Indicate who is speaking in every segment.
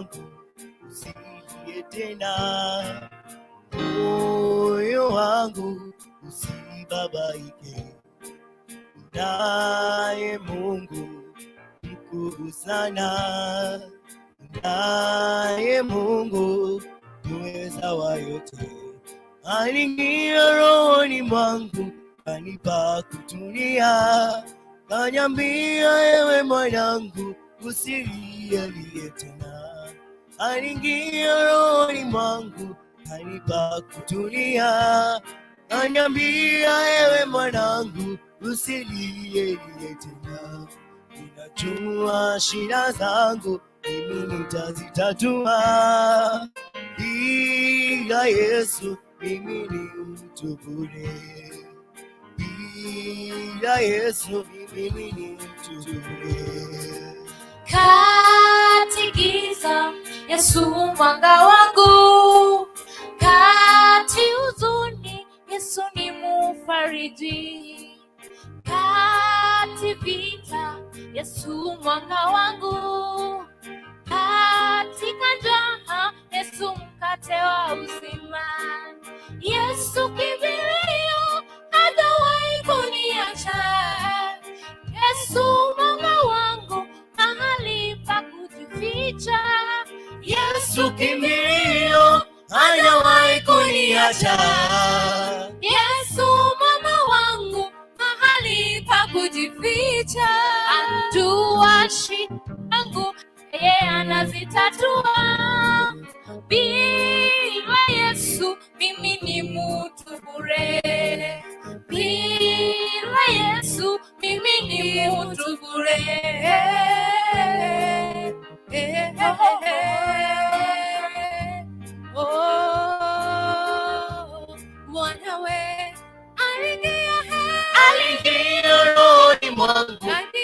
Speaker 1: Wangu usilie tena, moyo wangu usibabaike, naye Mungu mkuu sana, naye Mungu muweza wa yote, aliingia rohoni mwangu, kanipa kutulia, kaniambia, "Ewe mwanangu, usilie tena." Aliingia rohoni mwangu, kanipa kutulia, kaniambia, "Ewe mwanangu, usilie tena. Ninajua shida zangu, mimi nitazitatua. Bila Yesu mimi ni mtu bure. Bila Yesu mimi ni mtu bure."
Speaker 2: Kati giza, Yesu mwanga wangu. Kati huzuni, Yesu ni mufariji. Kati vita, Yesu mwanga wangu. Katika njaa, Yesu mkate wa uzima. Yesu kimbilio, hajawahi kuniacha. Yesu mwanga wangu, mahali pa kujificha.
Speaker 1: Yesu kimbilio, hajawahi kuniacha.
Speaker 2: Yesu mwamba wangu, mahali pa kujificha. Ajua shida zangu, yeye anazitatua. Bila Yesu mimi ni mtu bure. Bila Yesu mimi ni mtu bure. Eh, eh, eh. Oh, Bwana we aliingia
Speaker 1: Aliingia rohoni mwangu,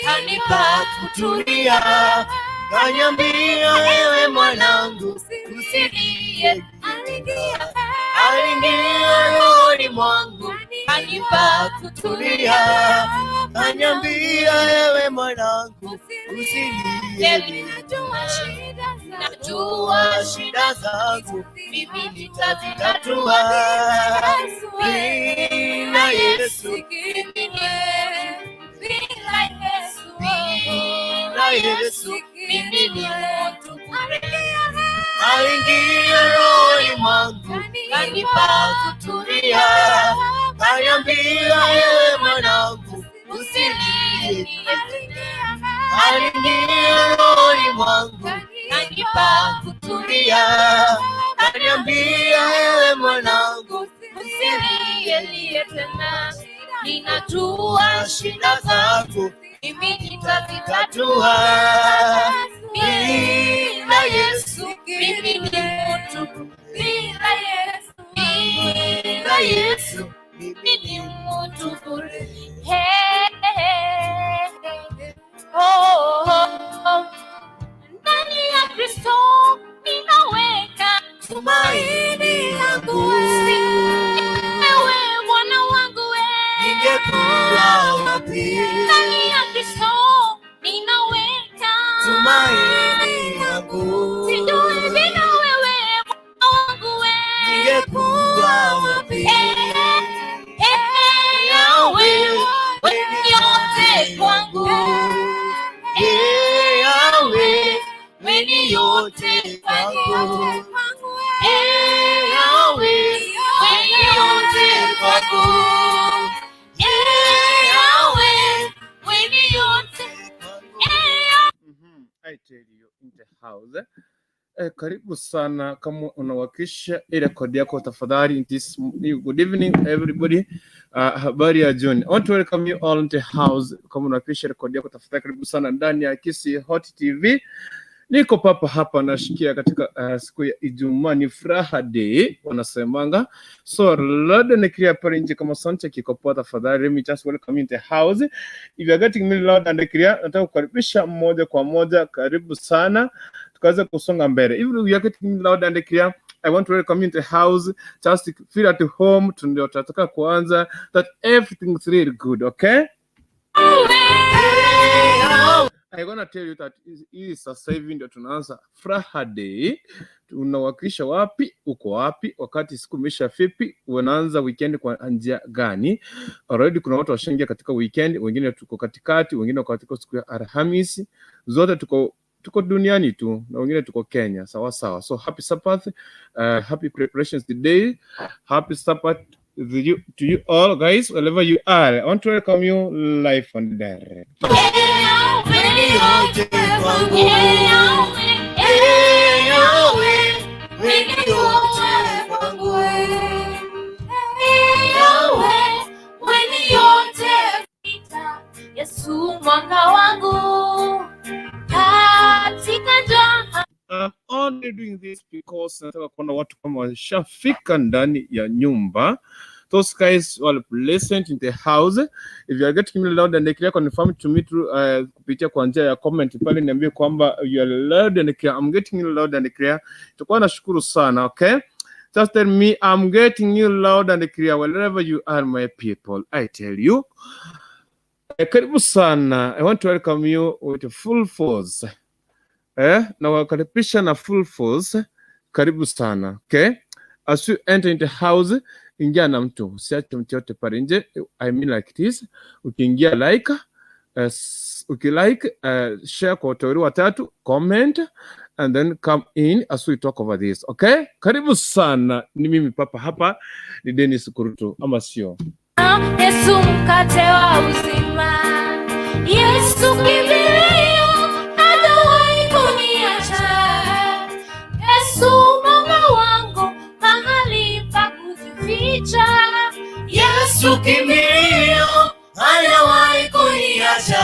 Speaker 1: kanipa kutulia, kaniambia, "Ewe mwanangu,
Speaker 2: usilie. Aliingia
Speaker 1: Aliingia rohoni mwangu, kanipa kutulia, kaniambia, "Ewe mwanangu, usilie."
Speaker 2: Najua shida.
Speaker 1: Najua shida zangu,
Speaker 2: mimi
Speaker 1: nitazitatua. Bila Yesu,
Speaker 2: bila Yesu,
Speaker 1: bila Yesu,
Speaker 2: mimi ni mtu bure.
Speaker 1: Aliingia rohoni mwangu, kanipa kutulia, kaniambia, "Ewe mwanangu, usilie." Aliingia rohoni mwangu, kanipa kutulia, kaniambia, "Ewe mwanangu,
Speaker 2: usilie tena. Ninajua
Speaker 1: shida zangu,
Speaker 2: mimi
Speaker 1: nitazitatua.
Speaker 2: nitazitatua.
Speaker 1: Bila Yesu,
Speaker 2: mimi ni mtu bila Yesu,
Speaker 1: bila Yesu,
Speaker 2: mimi ni mtu bure. Hey, hey, hey. Oh. Ndani ya Kristo ninaweka
Speaker 1: tumaini langu.
Speaker 2: Ewe Bwana wangu we,
Speaker 1: Ningekuwa wapi?
Speaker 2: Ndani ya Kristo ninaweka
Speaker 1: Tumaini langu.
Speaker 2: Sijui bila wewe, Bwana wangu we,
Speaker 1: Ningekuwa wapi?
Speaker 2: Eh, eh, Yahweh, wewe ni yote kwangu.
Speaker 1: Eh, Yahweh, wewe ni yote kwangu. Eh, Yahweh, wewe ni yote kwangu.
Speaker 2: Eh, Yahweh, wewe ni yote. Eh,
Speaker 3: I tell you, in the house. Eh, karibu sana kama unawakisha ile rekodi yako tafadhali. This good evening, everybody. Habari ya jioni. I want to welcome you all in the house. Kama unawakisha rekodi yako tafadhali, karibu sana ndani ya Kisii Hot TV. Niko papa hapa nashikia katika siku ya Ijumaa ni furaha day wanasemanga. So loud and clear pale nje kama sound check iko poa, tafadhali let me just welcome you in the house. If you are getting me loud and clear, nataka kukaribisha moja kwa moja, karibu sana tukaweza kusonga mbele. If you are getting me loud and clear, I want to welcome you in the house. Just feel at home. Ndio tunataka kuanza that everything is really good, okay? I gonna tell you that hii sasa hivi ndio tunaanza Friday. Unawakilisha wapi? Uko wapi? Wakati siku imeisha vipi? Unaanza weekend kwa njia gani? Already kuna watu washaingia katika weekend, wengine tuko katikati, wengine wako katika siku ya Alhamisi. Zote tuko duniani tu na wengine tuko Kenya. Sawa sawa. So happy Sabbath, happy preparations today. Happy Sabbath to you all guys, wherever you are. I want to welcome you live and direct.
Speaker 1: Yote kwangu. Eh, Yahweh, wewe ni yote kwangu.
Speaker 2: Yahweh, wewe ni yote. Yesu mwanga wangu katika njaa.
Speaker 3: I'm only doing this because nataka kuona watu kama washafika ndani ya nyumba. Those guys who are present in the house. If you are getting me loud and clear, confirm to me through kupitia kwa njia ya comment pale, niambie kwamba you are loud and clear. I'm getting you loud and clear. Tutakuwa nashukuru sana, okay? Just tell me I'm getting you loud and clear wherever you are, my people. I tell you. Karibu sana. I want to welcome you with full force. Na wakaribisha na full force. Karibu sana. Okay? As you enter in the house, ingia na mtu, usiache mtu yote pale nje. I mean like this. Ukiingia like, ukilike, share kwa watu wawili watatu, comment and then come in as we talk over this. Okay? Karibu sana. Ni mimi papa hapa ni Dennis Kurutu ama sio?
Speaker 2: Yesu mkate wa uzima, Yesu kimbilio, hajawahi kuniacha. Yesu mwamba wangu, mahali pa kujificha.
Speaker 1: Yesu kimbilio, hajawahi kuniacha.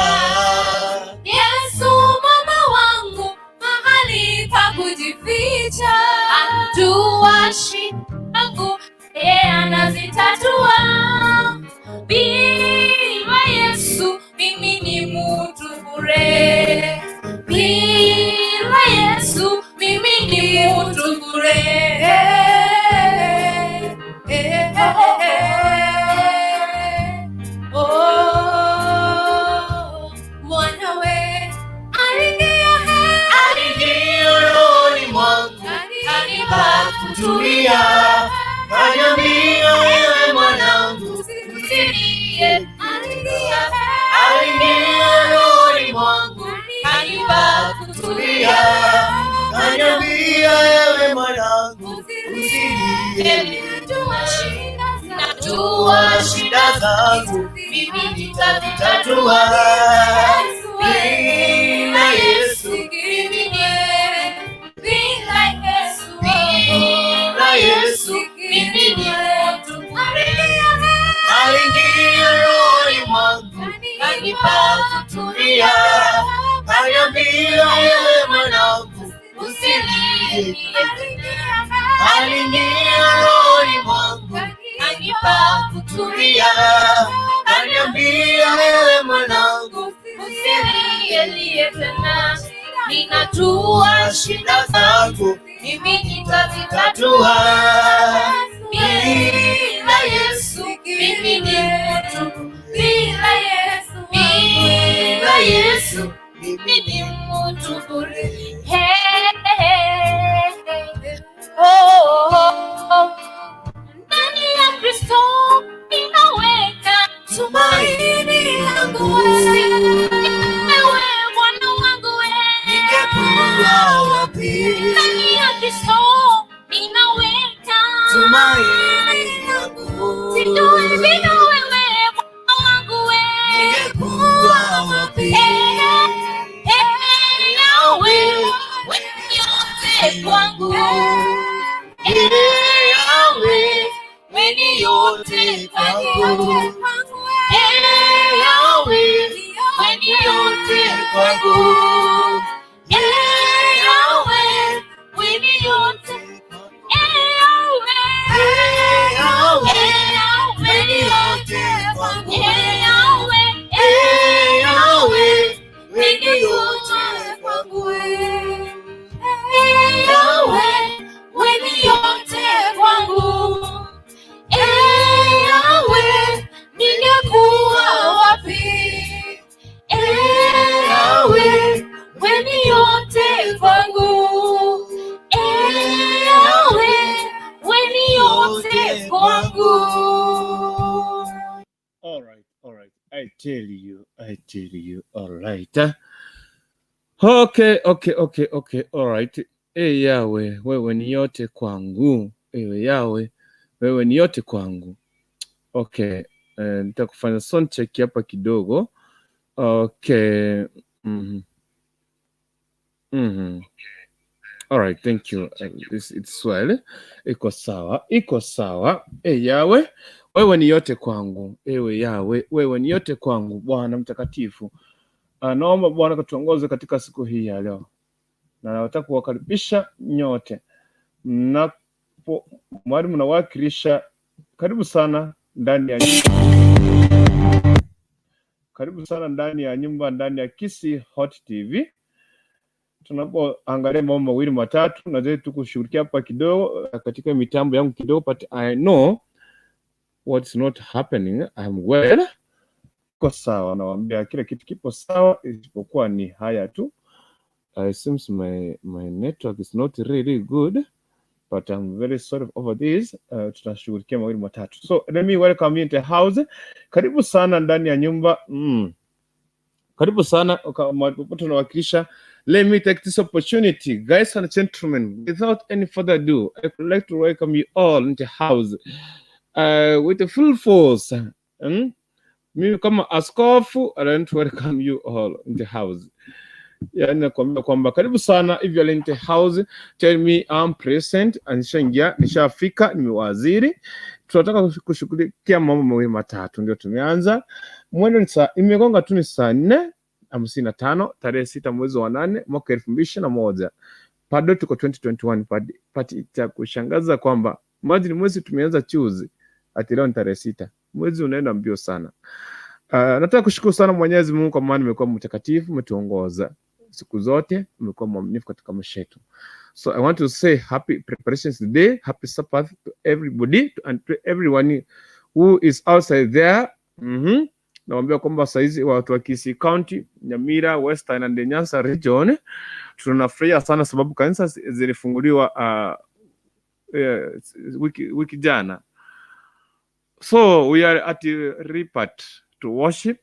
Speaker 2: Yesu mwamba wangu, mahali pa kujificha. Ajua shida zangu, yeye anazitatua. Bila Yesu mimi ni mtu bure. Bila Yesu mimi ni mtu bure. Eh, eh, eh. Oh, mwanawe aliingia
Speaker 1: Aliingia rohoni mwangu,
Speaker 2: akanipa
Speaker 1: kutulia. Kaniambia, ewe mwanangu,
Speaker 2: usilie.
Speaker 1: Aliingia rohoni mwangu,
Speaker 2: Akanipa kutulia.
Speaker 1: Kaniambia, ewe mwanangu, usilie.
Speaker 2: Najua
Speaker 1: shida zangu,
Speaker 2: mimi
Speaker 1: nitazitatua. Bila Yesu,
Speaker 2: mimi ni bila Yesu,
Speaker 1: Bila Yesu,
Speaker 2: mimi ni mtu bure.
Speaker 1: Aliingia rohoni mwangu, kanipa kutulia. Kaniambia, ewe mwanangu, usilie. Aliingia rohoni mwangu,
Speaker 2: Kanipa
Speaker 1: kutulia. Kaniambia, ewe mwanangu,
Speaker 2: usilie tena, ninajua
Speaker 1: shida zangu
Speaker 2: mimi nitazitatua.
Speaker 1: tatua.
Speaker 2: Bila Yesu mimi ni mtu, bila Yesu, bila Yesu mimi ni mtu bure. Hey, hey, hey. Oh, oh, oh. Ndani ya Kristo ninaweka tumaini langu. Wewe Bwana wangu wewe.
Speaker 1: Ningekuwa wapi?
Speaker 2: Ndani ya Kristo ninaweka
Speaker 1: Tumaini langu.
Speaker 2: Sijui bila wewe Bwana wangu wewe.
Speaker 1: Ningekuwa wapi?
Speaker 2: Eh, eh, Yahweh, wewe yote kwangu.
Speaker 1: Eh, Yahweh, wewe ni yote kwangu.
Speaker 2: Eh,
Speaker 1: Yahweh,
Speaker 2: wewe ni yote
Speaker 1: kwangu.
Speaker 2: Eh, Yahweh, wewe ni yote. Eh, Yahweh,
Speaker 1: Eh, Yahweh,
Speaker 2: eh, Yahweh,
Speaker 1: wewe ni yote kwangu.
Speaker 2: Eh, Yahweh,
Speaker 1: Eh, Yahweh, wewe ni
Speaker 2: wewe ni
Speaker 1: yote
Speaker 2: yote
Speaker 1: kwangu.
Speaker 2: Eh, Yahweh, wewe ni yote kwangu. Eh, Yahweh, ningekuwa wapi? Eh, Yahweh, yote kwangu.
Speaker 3: All right, all right. I tell you, I tell you. All right. Huh? Okay. All right. E Yawe, wewe ni yote kwangu. Ewe Yawe, wewe ni yote kwangu. Okay. Nitakufanya sound check hapa kidogo. Okay. All right, thank you. It's well. Iko sawa, iko sawa. E Yawe, wewe ni yote kwangu. Ewe Yawe, wewe ni yote kwangu, Bwana mtakatifu. Naomba Bwana katuongoze katika siku hii ya leo, na nataka kuwakaribisha nyote mnapo mahali mnawakilisha. Karibu sana ndani ya karibu sana ndani ya nyumba, ndani ya Kisii Hot TV tunapoangalia mambo mawili matatu, na zaidi tu kushughulikia hapa kidogo katika mitambo yangu kidogo, but I know what's not happening. I'm well, iko sawa, nawaambia kila kitu kipo sawa, isipokuwa ni haya tu. It seems my network is not really good, but I'm very sorry over this. Tutashughulikia mawili matatu. So let me welcome you into the house. Karibu sana ndani ya nyumba. Karibu sana mahali popote unawakilisha. Let me take this opportunity, guys and gentlemen, without any further ado, I would like to welcome you all into the house with the full force. Mimi kama askofu, I want to welcome you all in the house. Yani nakwambia kwamba karibu sana. If you are in the house, tell me I'm present. Nishaingia, nishafika, nimewaziri. Tunataka kushughulikia mambo mawili matatu, ndio tumeanza. Mwendo ni saa imegonga tu ni saa 4:55 tarehe 6 mwezi wa 8 mwaka 2021. Bado tuko 2021 but cha kushangaza kwamba imagine mwezi tumeanza juzi, ati leo ni tarehe 6. Mwezi unaenda mbio sana. Nataka kushukuru sana Mwenyezi Mungu kwa maana umekuwa mtakatifu, umetuongoza siku zote, umekuwa mwaminifu katika maisha yetu. So I want to say happy preparations today, happy Sabbath to everybody and to everyone who is outside there. Nawaambia kwamba saizi watu wa Kisii County, Nyamira, Western and Nyanza region tunafurahia sana sababu kanisa zilifunguliwa wiki jana. So we are at Ripat to worship.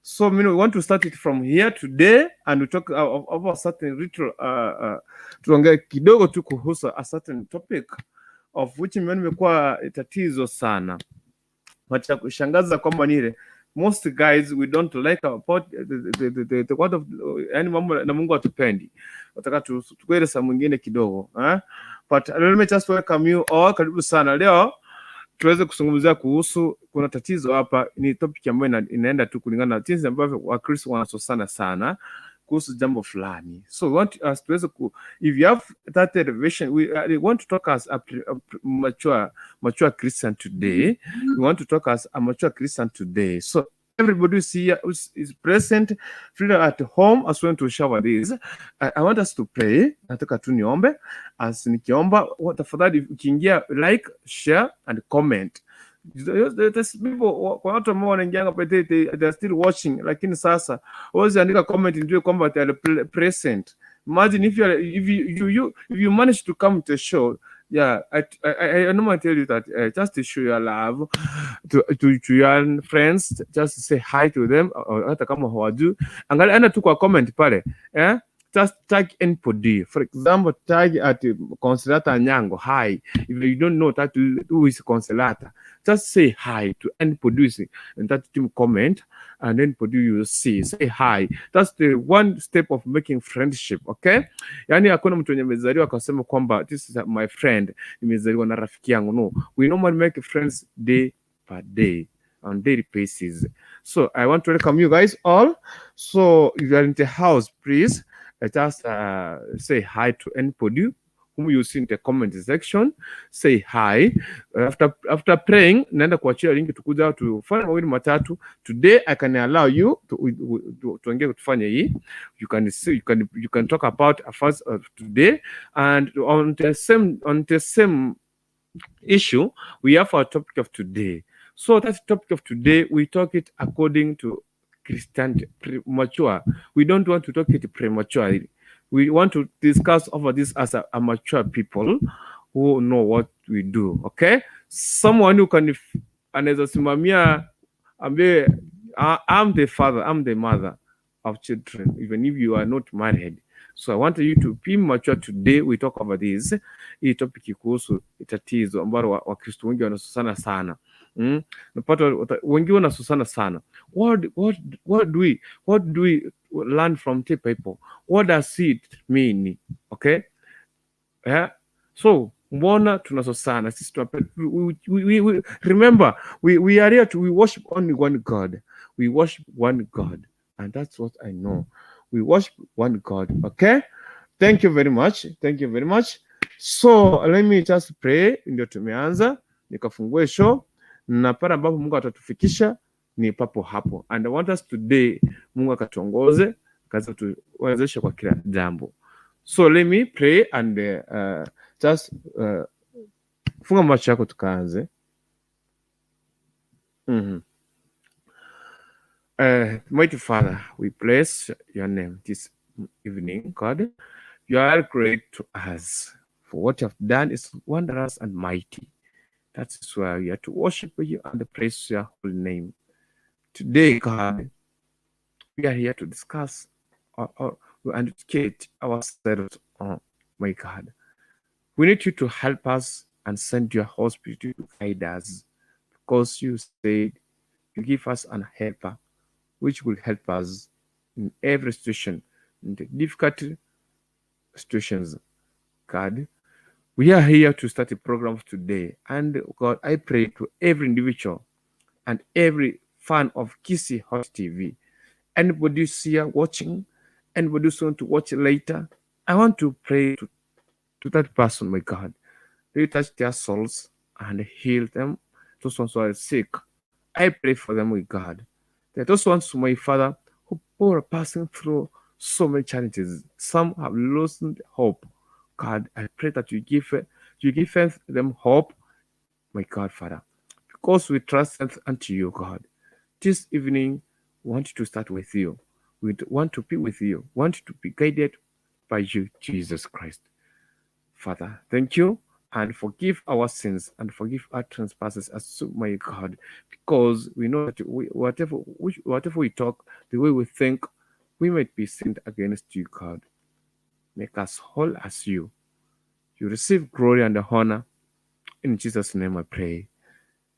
Speaker 3: So we want to start it from here today and we talk about certain ritual, tuongee kidogo tu kuhusu a certain topic of which mimi nimekuwa tatizo sana. Wacha kushangaza kwamba ni ile most guys we don't like about the word of, yani mambo na Mungu hatupendi. Nataka tukwele saa mwingine kidogo, eh? But let me just welcome you all. Karibu sana leo tuweze kuzungumzia kuhusu, kuna tatizo hapa, ni topic ambayo inaenda tu kulingana na jinsi ambavyo Wakristo wanasosana sana kuhusu jambo fulani. So we want us tuweze ku, if you have that elevation, we want to talk as a mature Christian today. We want to talk as a mature Christian today. So everybody who is here, who is present, feel at home as well to shower this. I want us to pray. Nataka tu niombe. As nikiomba, tafadhali ukiingia like, share and comment. There's people, kwa watu ambao wanaingianga but they are still watching, lakini sasa huwezi andika comment ndio kwamba they are present. Imagine if you are, if you, you, you if you manage to come to the show, yeah, I normally tell you that just to show your love to your friends, just say hi to them, or hata kama hawajui, angalia enda tu kwa comment pale, eh? Just tag anybody. For example, tag at Consolata Nyango, hi. If you don't know that who is Consolata, just say hi to anybody and that team comment, and then you will see. Say hi. That's the one step of making friendship, okay? Yani hakuna mtu mwenye amezaliwa akasema kwamba this is my friend, nimezaliwa na rafiki yangu. No, we normally make friends day per day, on daily basis. So I want to welcome you guys all. So if you are in the house, please just say hi to anybody whom you see in the comment section. Say hi. After praying, naenda kuachia link tukuja tufanye mawili matatu. Today I can allow you to tuongee tufanye hii. You can see, you can talk about a first of today, and on the same issue we have our topic of today. So that topic of today, we talk it according to Christian mature. We don't want to talk it prematurely. We want to discuss over this as a mature people. who know what we do, okay? Someone who can anaweza simamia ambie, "I'm the father, I'm the mother of children," even if you are not married. So I want you to be mature today. We talk about this. Hii topic kuhusu tatizo ambalo Wakristo wengi wanazozana sana. Napata wengi wanazozana sana. What do we learn from the people? What does it mean? Okay? Yeah. So mbona tunazozana sisi? Remember we are here to we worship only one God. We worship one God, and that's what I know. We worship one God. Okay? Thank you very much. Thank you very much. So let me just pray, ndio tumeanza, nikafungue show na pale ambapo Mungu atatufikisha ni papo hapo. And I want us today Mungu akatuongoze, akaweza tuwezeshe kwa kila jambo. So let me pray and just funga macho yako tukaanze. Mighty Father, we bless your name this evening, God. You are great to us. For what you have done is wondrous and mighty. That is why we are to worship you and praise your holy name. Today, God, we are here to discuss or and educate ourselves on my God. We need you to help us and send your Holy Spirit to guide us, because you said you give us an helper which will help us in every situation, in the difficult situations. God, we are here to start a program today. And God, I pray to every individual and every fan of Kisii Hot TV, anybody who's here watching, anybody who's going to watch later, I want to pray to that person, my God. You touch their souls and heal them. Those ones who are sick, I pray for them with God. That those ones, my Father, who are passing through so many challenges, some have lost hope. God, I pray that you give them hope, my God, Father, because we trust unto you, God. This evening, we want to start with you. We want to be with you, want to be guided by you, Jesus Christ. Father, thank you and forgive our sins and forgive our trespasses as my God, because we know that whatever we talk, the way we think, we might be sinned against you, God. Make us whole as you. You receive glory and honor. In Jesus' name I pray.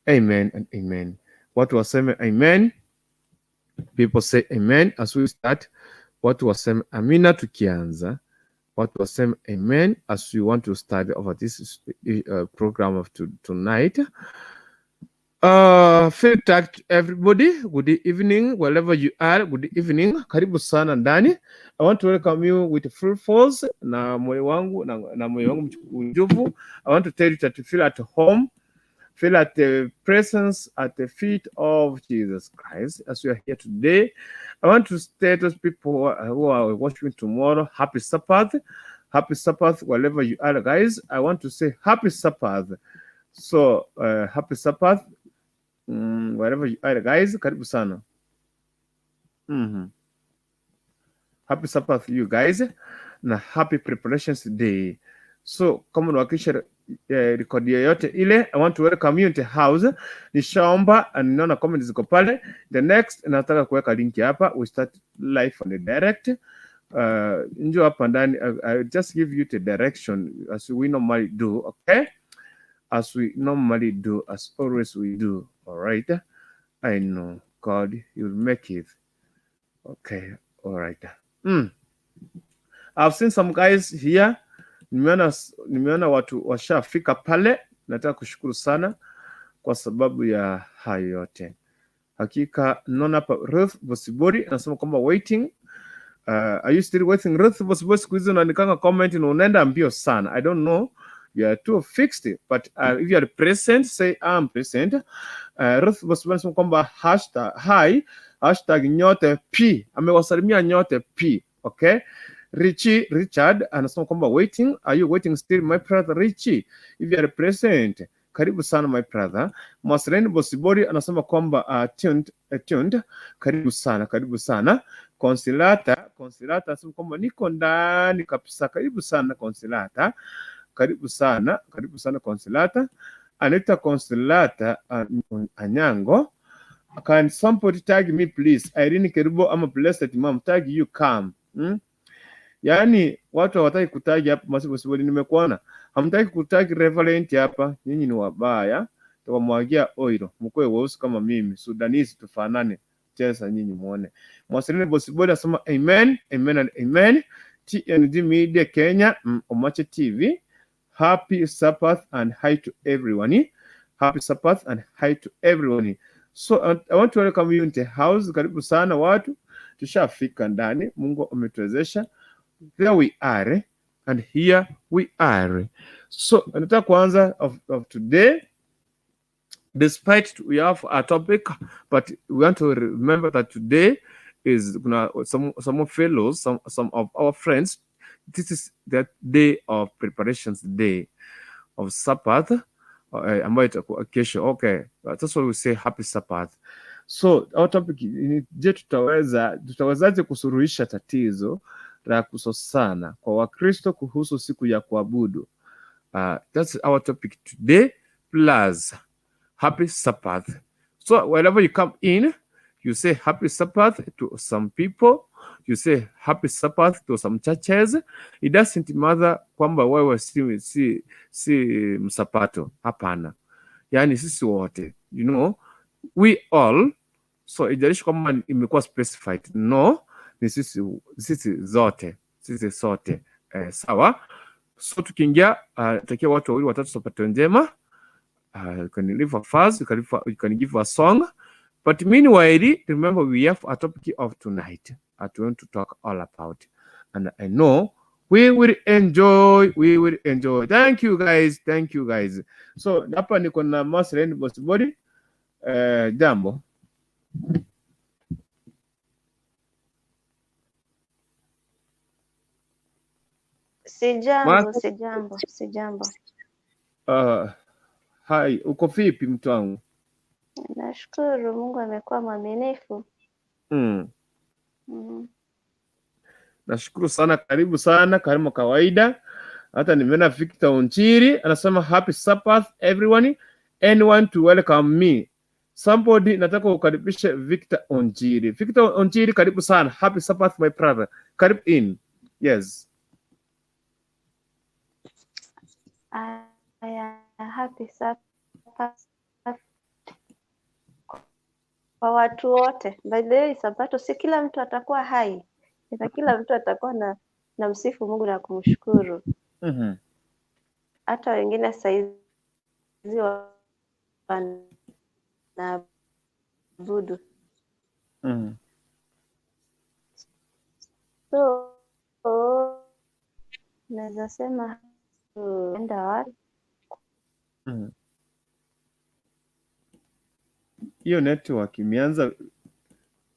Speaker 3: Amen and amen. Watu waseme amen. People say amen as we start. Watu waseme amina tukianza. Watu waseme amen as we want to start over this program of tonight. Feel tagged everybody. Good evening, wherever you are. Good evening. Karibu sana ndani. I want to welcome you with full force na moyo wangu na moyo wangu mkunjufu. I want to tell you that you feel at home. Feel at the presence at the feet of Jesus Christ as we are here today. I want to tell those people who are watching tomorrow, happy Sabbath. Happy Sabbath wherever you are, guys. I want to say happy Sabbath. So, happy Sabbath wherever you are, guys. Karibu sana. Happy Sabbath, you guys. Na happy preparations day. So, kama unawakilisha rekodi yoyote ile, I want to welcome you into house. Nishaomba and ninaona comment ziko pale. The next, nataka kuweka link hapa. We start live on the direct. Njoo hapa ndani. I just give you the direction as we normally do, okay? As we normally do, as always we do. All right. I know God, you'll make it. Okay. All right. I've seen some guys here. Nimeona watu washafika pale. Nataka kushukuru sana kwa sababu ya hayo yote. Hakika naona hapa Ruth Bosibori anasema kwamba waiting. Are you still waiting, Ruth Bosibori? Siku hizi unaandikanga comment na unaenda mbio sana. I don't know. You are too fixed, but if you are present, say I'm present. Ruth Bosibori anasema kwamba #hi #nyote P, amewasalimia nyote P. Okay. Richie Richard anasema kwamba waiting. Are you waiting still, my brother Richie? If you are present, karibu sana, my brother. Marceline Bosibori anasema kwamba tuned. Karibu sana, karibu sana. Consilata anasema kwamba niko ndani kabisa. Karibu sana, Consilata. Karibu sana, karibu sana Consolata. Anita Consolata Anyango. Can somebody tag me please? Irene Kerubo, I'm a blessed mom. Tag you come. Yaani watu hawataki kutag hapa Masibo, nimekuona. Hamtaki kutag Reverend hapa. Nyinyi ni wabaya. Tukamwagia oil. Mkoe weusi kama mimi. Sudanese tufanane. Cheza nyinyi muone. Mwasilini Bosibori asema amen, amen and amen. TNG Media Kenya, Omache TV. Happy Sabbath and hi to everyone. Happy Sabbath and hi to everyone. So I want to welcome you into house. Karibu sana watu. Tushafika ndani. Mungu ametuwezesha. There we are and here we are. So nataka kuanza of today. Despite we have a topic, but we want to remember that today is kuna some fellows, some of our friends. This is the day of preparations day of Sabbath, ambayo itakuwa kesho. Okay, that's why we say happy Sabbath. So our topic ni je, tutawezaje kusuluhisha tatizo la kusosana kwa Wakristo kuhusu siku ya kuabudu? That's our topic today, plus happy Sabbath. So whenever you come in, you say happy Sabbath to some people, you say happy Sabbath to some churches. It doesn't matter kwamba wewe si msapato, hapana. Yaani sisi wote, we all. So ijalishi kwamba imekuwa specified, no, ni sisi zote, sisi sote. Sawa. So tukiingia, takia watu wawili watatu sabato njema. You can leave a verse, you can give a song. But meanwhile, remember we have a topic of tonight that we want to talk all about. And I know we will enjoy, we will enjoy. Thank you guys, thank you guys. So hapa niko na Marceline Bosibori. Jambo.
Speaker 4: Sijambo, sijambo, sijambo.
Speaker 3: Hi, uko vipi mtu wangu?
Speaker 4: Nashukuru Mungu amekuwa mwaminifu.
Speaker 3: Nashukuru sana, karibu sana, karibu kawaida. Hata nimeona Victor Onchiri anasema happy Sabbath everyone. Anyone to welcome me? Somebody nataka ukaribishe Victor Onchiri. Victor Onchiri, karibu sana. Happy Sabbath my brother. Karibu in. Yes.
Speaker 4: Aya, happy Sabbath kwa watu wote. By the way, Sabato si kila mtu atakuwa hai, na kila mtu atakuwa na msifu Mungu na kumshukuru. Hata wengine saizi wanaabudu. So naweza sema enda wapi?
Speaker 3: Hiyo network imeanza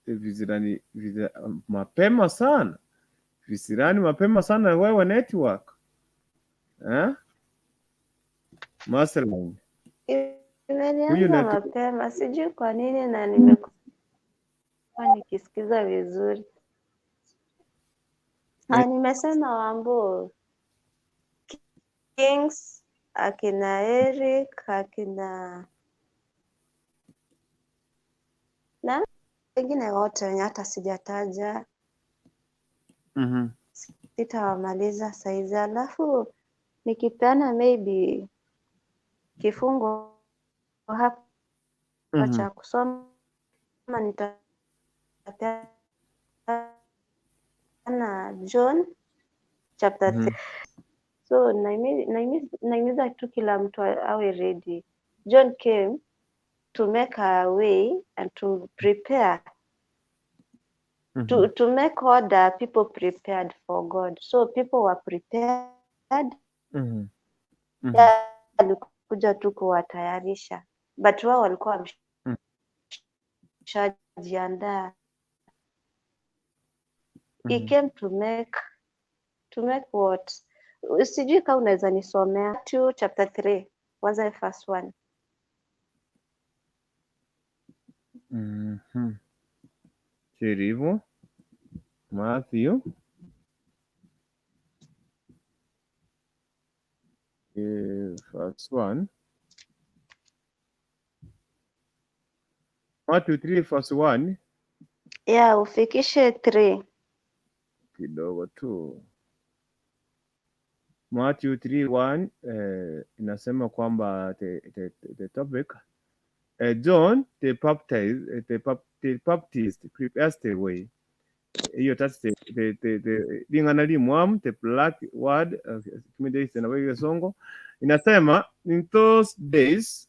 Speaker 3: visirani mapema sana. Visirani mapema sana wewe network. Marceline.
Speaker 4: Imenianza
Speaker 3: Huyu network
Speaker 4: mapema, sijui kwa nini, na nimekuwa nikisikiza vizuri. Nimesema Wambo Kings, akina Eric, akina na wengine wote wenye hata sijataja. Sitawamaliza saizi. Alafu nikipeana maybe kifungo hapa cha kusoma, nitapeana John chapter 3. So naimiza tu kila mtu awe ready. John came to make a way and to prepare. To make order, people prepared for God. So people were prepared. Alikuja tu kuwatayarisha, but wao walikuwa wameshajiandaa. He came to make what? Sijui kama unaweza nisomea 2 chapter 3, kwanza verse 1.
Speaker 3: Karibu Matthew. verse 1. Matthew 3 verse 1
Speaker 4: Yeah, ufikishe 3.
Speaker 3: Kidogo tu. Matthew 3:1 inasema kwamba the topic, John the Baptist, the Baptist prepares the way. Hiyo, that's the lingana limwam, the black word uh, songo inasema, in those days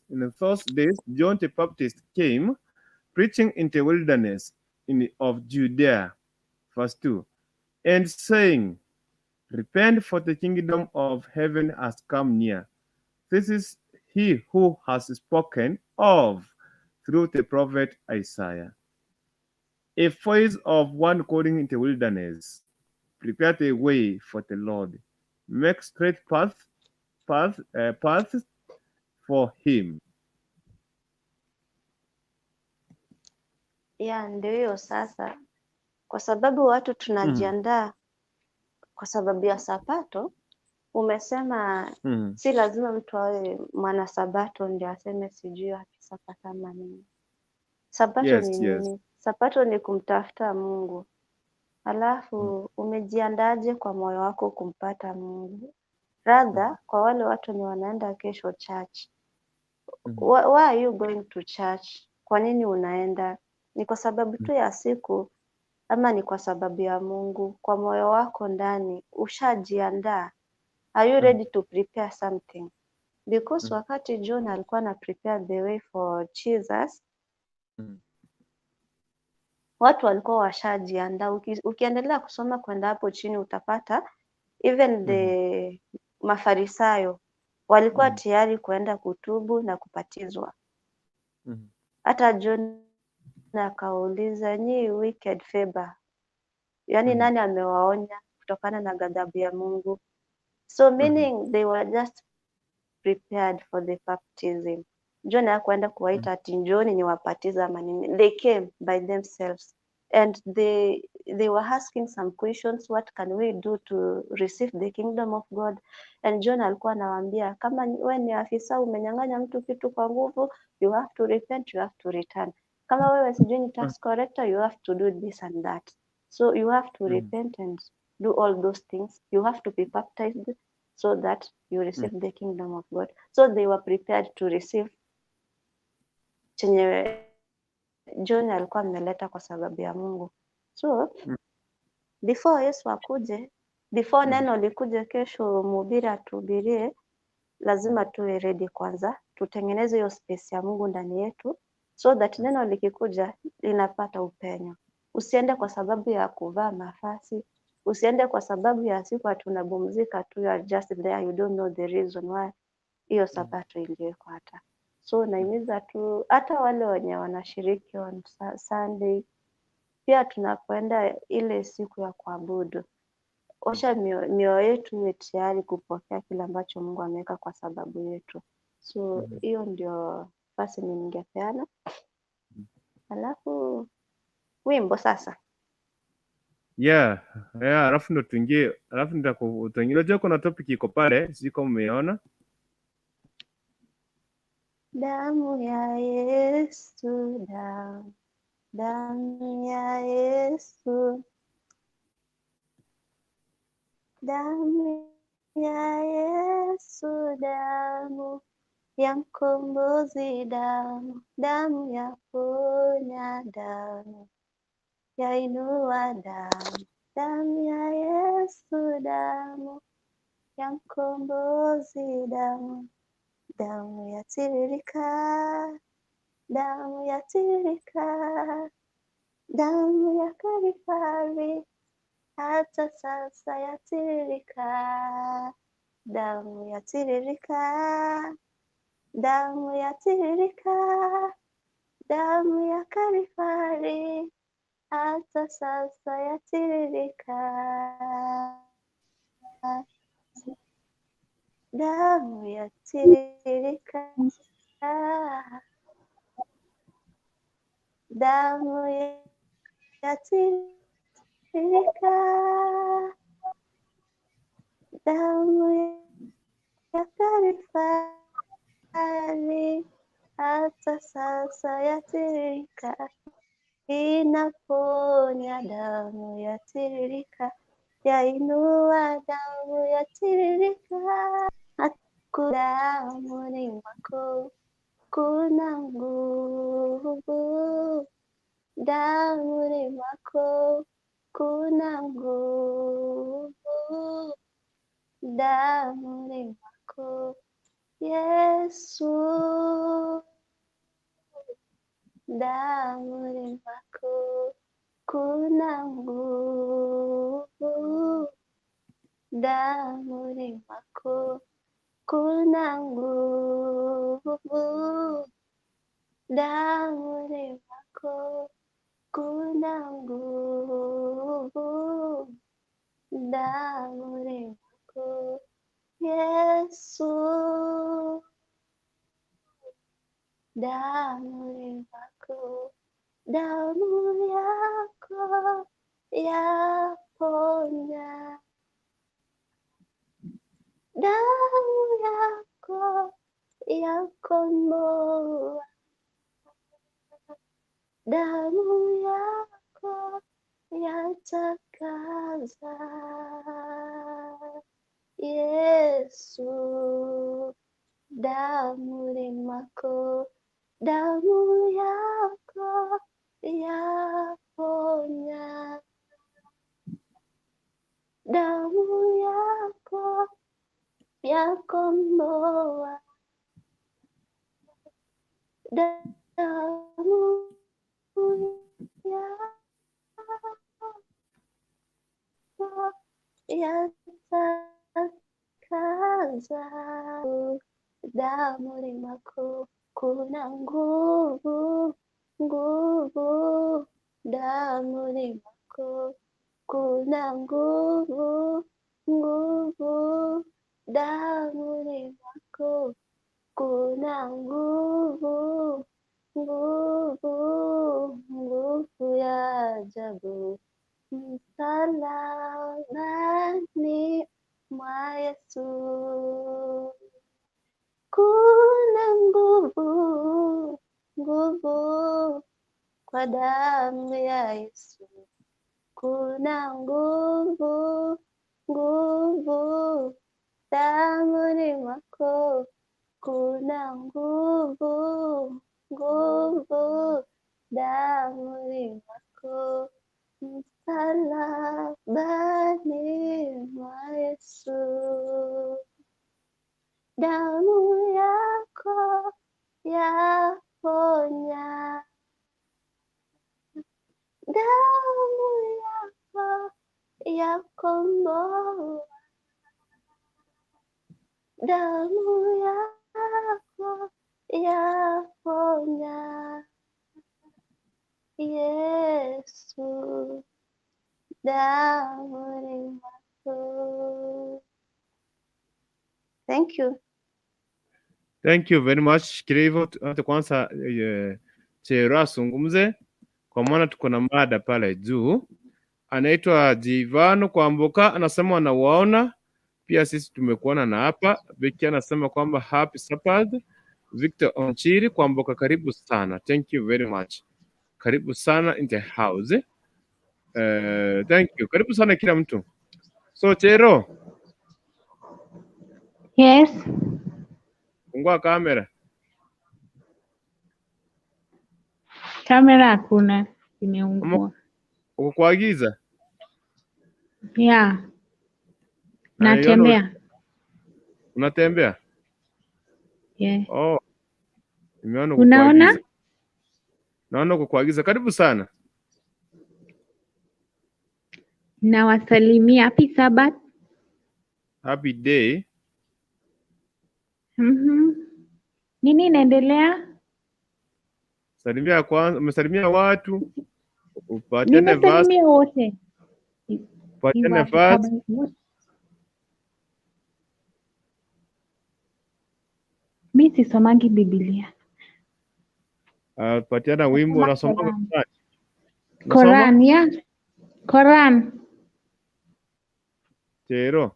Speaker 3: John the Baptist came preaching in the wilderness of Judea, verse 2, and saying, "Repent, for the kingdom of heaven has come near. This is he who has spoken of through the prophet Isaiah. A voice of one calling in the wilderness, 'Prepare the way for the Lord, make straight paths for him.'"
Speaker 4: Yeah, ndio hiyo sasa, kwa sababu watu tunajiandaa kwa sababu ya Sabato. Umesema si lazima mtu awe mwana Sabato ndio aseme sijui wapi Sabato ama nini. Sabato ni nini? Sabato ni kumtafuta Mungu. Alafu umejiandaje kwa moyo wako kumpata Mungu? Rather, kwa wale watu wenye wanaenda kesho church, why are you going to church? Kwa nini unaenda? Ni kwa sababu tu ya siku ama ni kwa sababu ya Mungu? Kwa moyo wako ndani ushajiandaa? Are you ready to prepare something? Because wakati John alikuwa na prepare the way for Jesus, watu walikuwa washajiandaa. Ukiendelea kusoma kwenda hapo chini utapata even the Mafarisayo walikuwa tayari kuenda kutubu na kubatizwa. Hata John akauliza, "Nyi wicked favor, yaani nani amewaonya kutokana na ghadhabu ya Mungu?" So meaning they were just prepared for the baptism. John hakuenda kuwaita ati njooni niwabatize ama nini. They came by themselves and they were asking some questions: what can we do to receive the kingdom of God? And John alikuwa anawaambia, kama we ni afisa umenyang'anya mtu kitu kwa nguvu, you have to repent, you have to return. Kama wewe sijui ni tax collector, you have to do this and that. So you have to repent and do all those things. You have to be baptized so that you receive the kingdom of God. So they were prepared to receive chenye John alikuwa ameleta kwa sababu ya Mungu. So before Yesu akuje, before neno likuje kesho, mhubiri atuhubirie, lazima tuwe ready kwanza, tutengeneze hiyo space ya Mungu ndani yetu so that neno likikuja linapata upenyo. Usiende kwa sababu ya kuvaa mavazi, usiende kwa sababu ya siku ati unapumzika tu, you are just there, you don't know the reason why hiyo Sabato iliwekwa hata. So nahimiza tu hata wale wenye wanashiriki on Sunday, pia tunapoenda ile siku ya kuabudu, osha mioyo yetu iwe tayari kupokea kile ambacho Mungu ameweka kwa sababu yetu. So hiyo ndio nafasi ningepeana. Alafu wimbo sasa.
Speaker 3: Yeah, alafu ndo tuingie, alafu nitakuingia. Unajua kuna topic iko pale, sijui kama umeiona.
Speaker 4: Damu ya Yesu, damu, damu ya Yesu, damu ya Yesu, damu ya mkombozi, damu, damu ya ponya, damu yainua, damu, damu ya Yesu, damu ya mkombozi, damu, damu yatiririka, damu yatiririka, damu ya Kalvari, hata sasa yatiririka, damu yatiririka, damu yatiririka, damu ya Kalvari, hata sasa yatiririka, damu yatiririka, damu yatiririka, damu ya Kalvari hata sasa yatiririka, inaponya damu yatiririka, yainua damu yatiririka. Damuni mwako kuna nguvu, damuni mwako kuna nguvu, damuni mwako Yesu, damuni mwako kuna nguvu, damuni mwako kuna nguvu, damuni mwako kuna nguvu, damuni mwako Yesu, damuni mwako, damu yako yaponya, damu yako yakomboa, damu yako yatakaza. Yesu, damuni mwako, damu yako yaponya, damu yako yakomboa, damu yako yatakaza. Damuni mwako kuna nguvu, nguvu, damuni mwako kuna nguvu, nguvu, damuni mwako kuna nguvu, nguvu, nguvu ya ajabu msalabani mwa Yesu. Kuna nguvu, nguvu kwa damu ya Yesu. Kuna nguvu, nguvu damuni mwako. Kuna nguvu, nguvu damuni mwako, msalabani mwa Yesu. Damu yako yaponya, damu yako yakomboa, damu yako yaponya. Yesu, damuni mwako. Thank you.
Speaker 3: Thank you very much. Shikilia hivyo hata kwanza Chero azungumze kwa maana tuko na mada pale juu. Anaitwa Jivano Kwamboka, anasema anawaona pia sisi tumekuona na hapa. Beki anasema kwamba happy Sabbath. Victor Onchiri Kwamboka, karibu sana. Thank you very much. Karibu sana in the house. Thank you. Karibu sana kila mtu. So Chero,
Speaker 5: Yes.
Speaker 3: fungua kamera.
Speaker 5: Kamera hakuna, imeungua.
Speaker 3: Uko kwa giza?
Speaker 5: Yeah,
Speaker 3: Na niona
Speaker 5: natembea.
Speaker 3: Unatembea?
Speaker 5: Yeah.
Speaker 3: Oh, nimeona uko kwa
Speaker 5: Unaona?
Speaker 3: giza. Naona uko kwa giza. Karibu sana.
Speaker 5: Nawasalimia. Happy Sabbath.
Speaker 3: Happy day.
Speaker 5: Nini inaendelea?
Speaker 3: Salimia kwanza, umesalimia watu, upatiane verse,
Speaker 5: Nimesalimia wote.
Speaker 3: upatiane verse.
Speaker 5: Mi sisomangi Biblia.
Speaker 3: Patiana wimbo,
Speaker 5: Nasoma
Speaker 3: unasoma
Speaker 5: Quran.
Speaker 3: Quran. Unasoma
Speaker 5: Quran, yeah. Quran.
Speaker 3: Chero.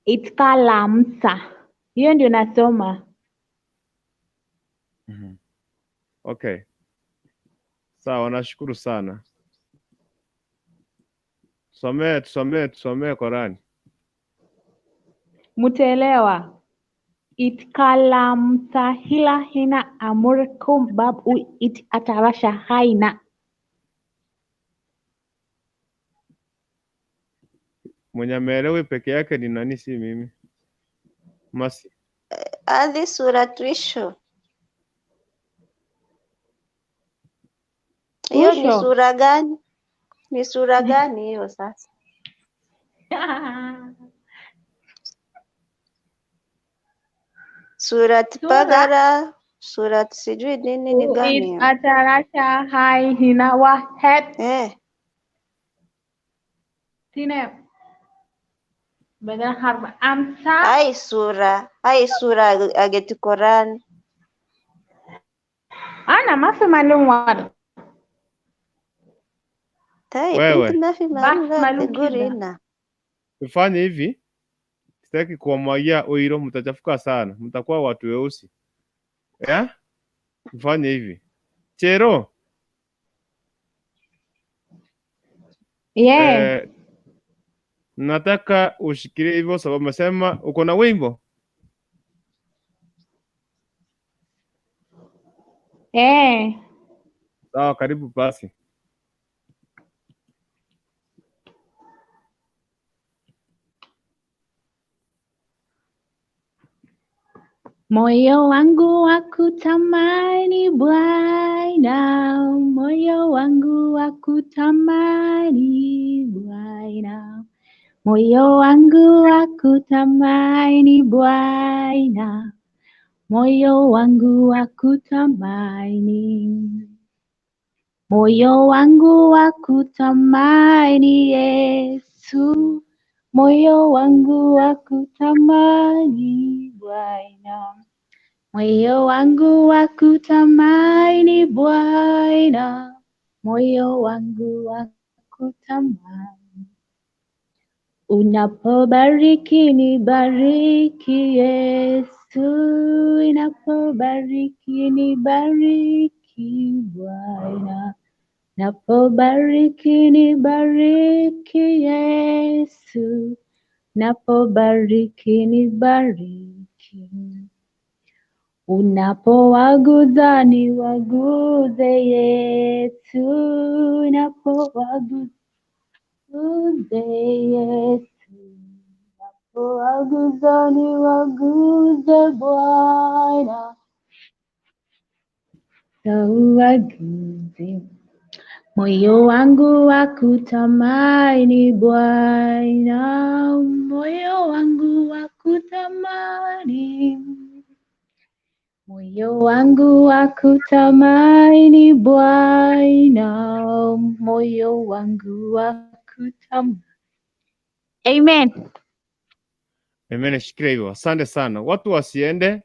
Speaker 5: Itkalamsa. Hiyo ndio nasoma.
Speaker 3: Okay. Sawa, nashukuru sana. Tusomee, tusomee, tusomee Korani.
Speaker 5: Mutaelewa. Itkalamsahila hina amurkum bab u it atarasha haina.
Speaker 3: Mwenye ameelewi peke yake ni nani? Si mimi. Masi.
Speaker 4: Hadi sura tuisho. Hiyo ni
Speaker 5: Mwisho.
Speaker 4: sura gani? Ni sura gani hiyo sasa? Surat
Speaker 5: Sura
Speaker 4: Bagara, surat sijui nini ni
Speaker 5: u
Speaker 4: gani
Speaker 5: it
Speaker 4: hiyo?
Speaker 5: atarasha haina wahet.
Speaker 4: Eh,
Speaker 5: Sine badal harba amsa.
Speaker 4: ai sura ageti Quran.
Speaker 5: Ana mafi malum war.
Speaker 4: Tai
Speaker 3: Wewe.
Speaker 4: binti mafi
Speaker 5: Bas
Speaker 4: malum la
Speaker 5: malum kida.
Speaker 4: tegurina.
Speaker 3: Tufanye hivi, sitaki kuwamwagia oilo, mtachafuka sana, mtakuwa watu weusi. Yeah? Tufanye hivi. Chero,
Speaker 5: Yeah.
Speaker 3: eh, nataka ushikilie hivyo sababu umesema uko na wimbo.
Speaker 5: Eh.
Speaker 3: Sawa, karibu basi.
Speaker 5: Moyo wangu wakutamani Bwana, moyo wangu wakutamani Bwana, moyo wangu wakutamani Bwana, moyo wangu wakutamani, moyo wangu wakutamani Yesu, moyo wangu wakutamani Bwana. Moyo wangu wakutamani Bwana, moyo wangu wakutamani. Unapobariki nibariki Yesu, unapobariki nibariki Bwana, unapobariki nibariki Yesu, unapobariki nibariki. Unapowaguza niwaguze Yesu, unapowaguze Yesu, unapowaguza niwaguze Bwana, uwaguze. Moyo wangu wakutamani Bwana, moyo wangu wakutamani. Moyo wangu wakutamani Bwana, moyo wangu wakutamani. Amen.
Speaker 3: Amen, shikilia hivyo. Asante sana. Watu wasiende.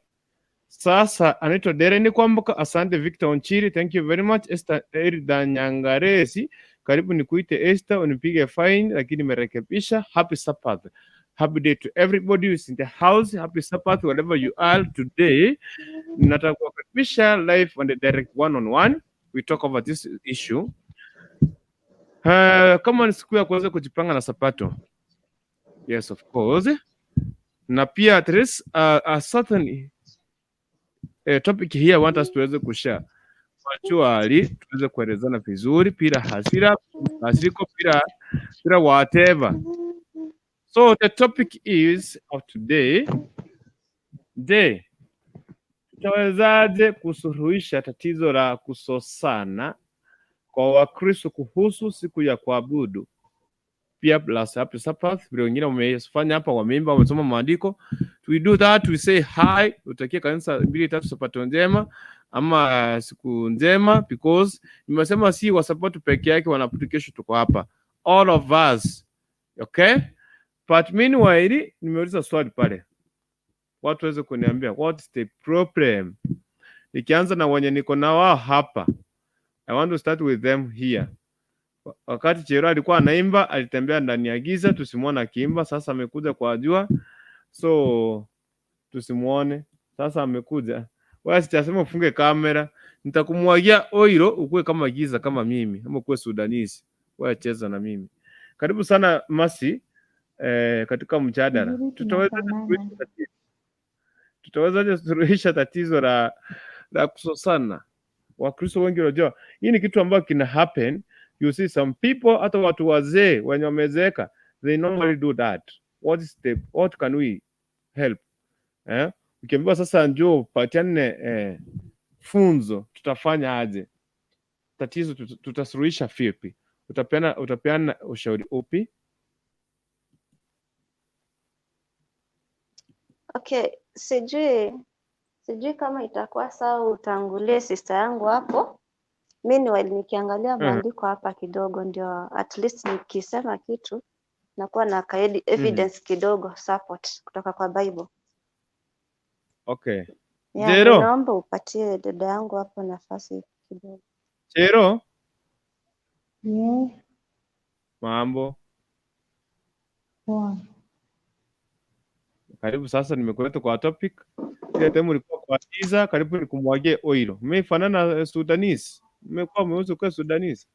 Speaker 3: Sasa anaitwa Dereni Kwamboka. Asante Victor Onchiri, thank you very much. Esther Erida Nyangaresi, karibu nikuite Esther, unipige fine lakini nimerekebisha. Happy Sabbath. Happy day to everybody who is in the house. Happy Sabbath wherever you are today. Nataka kuwakaribisha live on the direct one on one. We talk over this issue. Kama ni siku ya kuweza kujipanga na Sabato. Yes, of course. Na pia there is a certain topic here I want us tuweze kushare. Actually, tuweze kuelezana vizuri bila hasira, hasiriko bila whatever. So the topic is of today, je, tutawezaje kusuluhisha tatizo la kusosana kwa Wakristo kuhusu siku ya kuabudu? Pia plus happy Sabbath, vile wengine wamefanya hapa, wameimba, wamesoma maandiko. We do that, we say hi, utakie kanisa mbili tatu sabato njema ama siku njema, because nimesema si wasabato peke yake wanaabudu, kesho tuko hapa all of us, okay? But meanwhile, nimeuliza swali pale, watu waweze kuniambia what is the problem. Nikianza na wenye niko na wao hapa, I want to start with them here. Wakati Chero alikuwa anaimba, alitembea ndani ya giza, tusimwona akiimba. Sasa amekuja kwa jua. So tusimuone. Sasa amekuja. Wewe sijasema ufunge kamera, nitakumwagia oil ukuwe kama giza kama mimi, ama ukuwe Sudanese. Wewe cheza na mimi. Karibu sana Masi katika mjadala.
Speaker 5: Vizuri,
Speaker 3: Tutawezaje
Speaker 5: tunafanana.
Speaker 3: suluhisha tatizo? Tutawezaje suluhisha tatizo la kusosana? Wakristo wengi, unajua hii ni kitu ambayo kina happen. You see some people, hata watu wazee wenye wamezeeka, they normally do that. What can we help? Eh? Ukiambiwa sasa njoo patiane funzo, tutafanya aje? Tatizo tutasuluhisha vipi? Utapeana ushauri upi?
Speaker 4: Okay, sijui kama itakuwa sawa utangulie sister yangu hapo. Mi ni nikiangalia maandiko hapa kidogo, ndio at least nikisema kitu nakuwa na evidence kidogo support kutoka kwa Bible.
Speaker 3: Okay.
Speaker 4: Yeah,
Speaker 3: Jero.
Speaker 4: naomba upatie dada yangu hapo nafasi kidogo.
Speaker 3: Chero,
Speaker 5: Yes,
Speaker 3: mambo.
Speaker 5: poa.
Speaker 3: Karibu sasa, nimekuleta kwa topic. Ile time ulikuwa kwa giza, karibu nikumwagie oil. Umefanana na Sudanese. Umekuwa mweusi kwa Sudanese.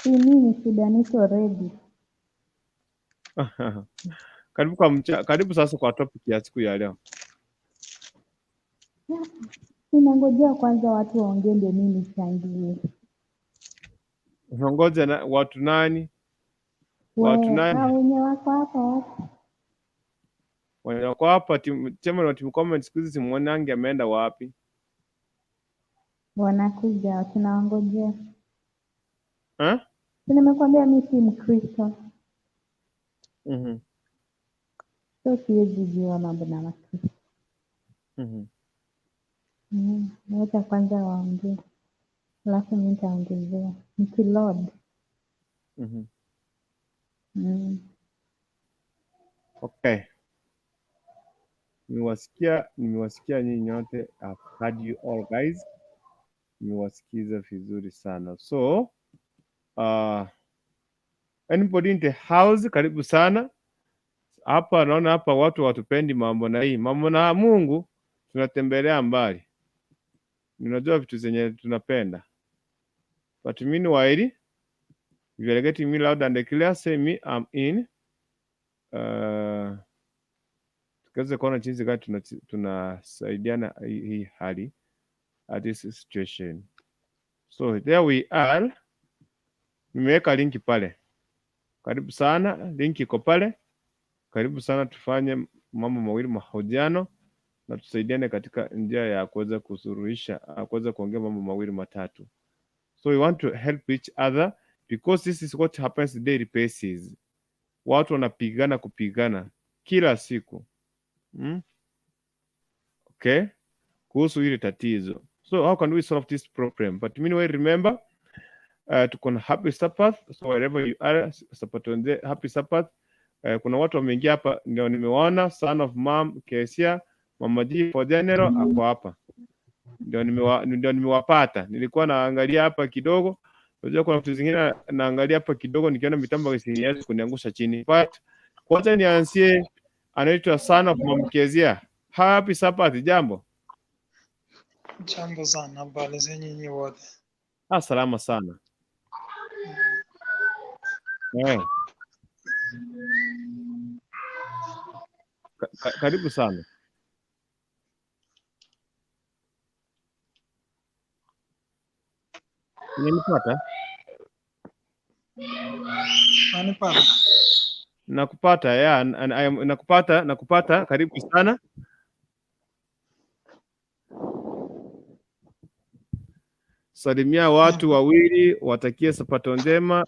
Speaker 5: Si mimi ni Sudanese already.
Speaker 3: Karibu sasa kwa topic ya siku ya leo.
Speaker 5: Ninangojea kwanza watu waongee ndio mimi nichangie.
Speaker 3: Unangoja na watu nani? Watu
Speaker 5: We,
Speaker 3: nani?
Speaker 5: hao wenye wako hapa watu.
Speaker 3: Wenye wako hapa team chairman wa team comment siku hizi simuonangi ameenda wapi?
Speaker 5: Wanakuja, tunawangojea.
Speaker 3: Eh?
Speaker 5: Si nimekuambia mi si Mkristo, so siwezi jua mambo na Wakristo. Wacha kwanza waongee, alafu mi nitaongezea nikiload.
Speaker 3: Okay. Nimewasikia nyinyi nyote. I've heard you all guys. Nimewasikiza vizuri sana. So, anybody in the house, karibu sana. Hapa naona hapa watu watupendi mambo na hii mambo na Mungu, tunatembelea mbali. Ninajua vitu zenye tunapenda. But meanwhile, if you are getting me loud and clear, say me I'm in. Tukaweze kuona jinsi gani tunasaidiana hii hali at this situation. So there we are. Nimeweka linki pale. Karibu sana, linki iko pale. Karibu sana, tufanye mambo mawili mahojiano na tusaidiane katika njia ya kuweza kusuluhisha, kuweza kuongea mambo mawili matatu. So we want to help each other because this is what happens daily basis. Watu wanapigana kupigana kila siku. Okay, kuhusu hili tatizo. So how can we solve this problem? But meanwhile, remember tuko na happy Sabbath. So wherever you are, Sabbath, happy Sabbath. Kuna watu wameingia hapa ndio nimewaona, son of mom Kesia, Mama G for General ako hapa. Ndio nimewapata. Nilikuwa naangalia hapa kidogo. Unajua kuna vitu zingine naangalia hapa kidogo nikiona mitambo isiwezi kuniangusha chini. But kwanza nianzie, anaitwa son of mom Kesia. Happy Sabbath, jambo.
Speaker 6: Jambo sana, habari zenyu nyinyi wote?
Speaker 3: Ah, salama sana. Eh. Karibu sana. Unanipata?
Speaker 6: Nanipata?
Speaker 3: Nakupata, yeah, and I am nakupata, karibu sana. Salimia watu wawili, watakie sapato njema.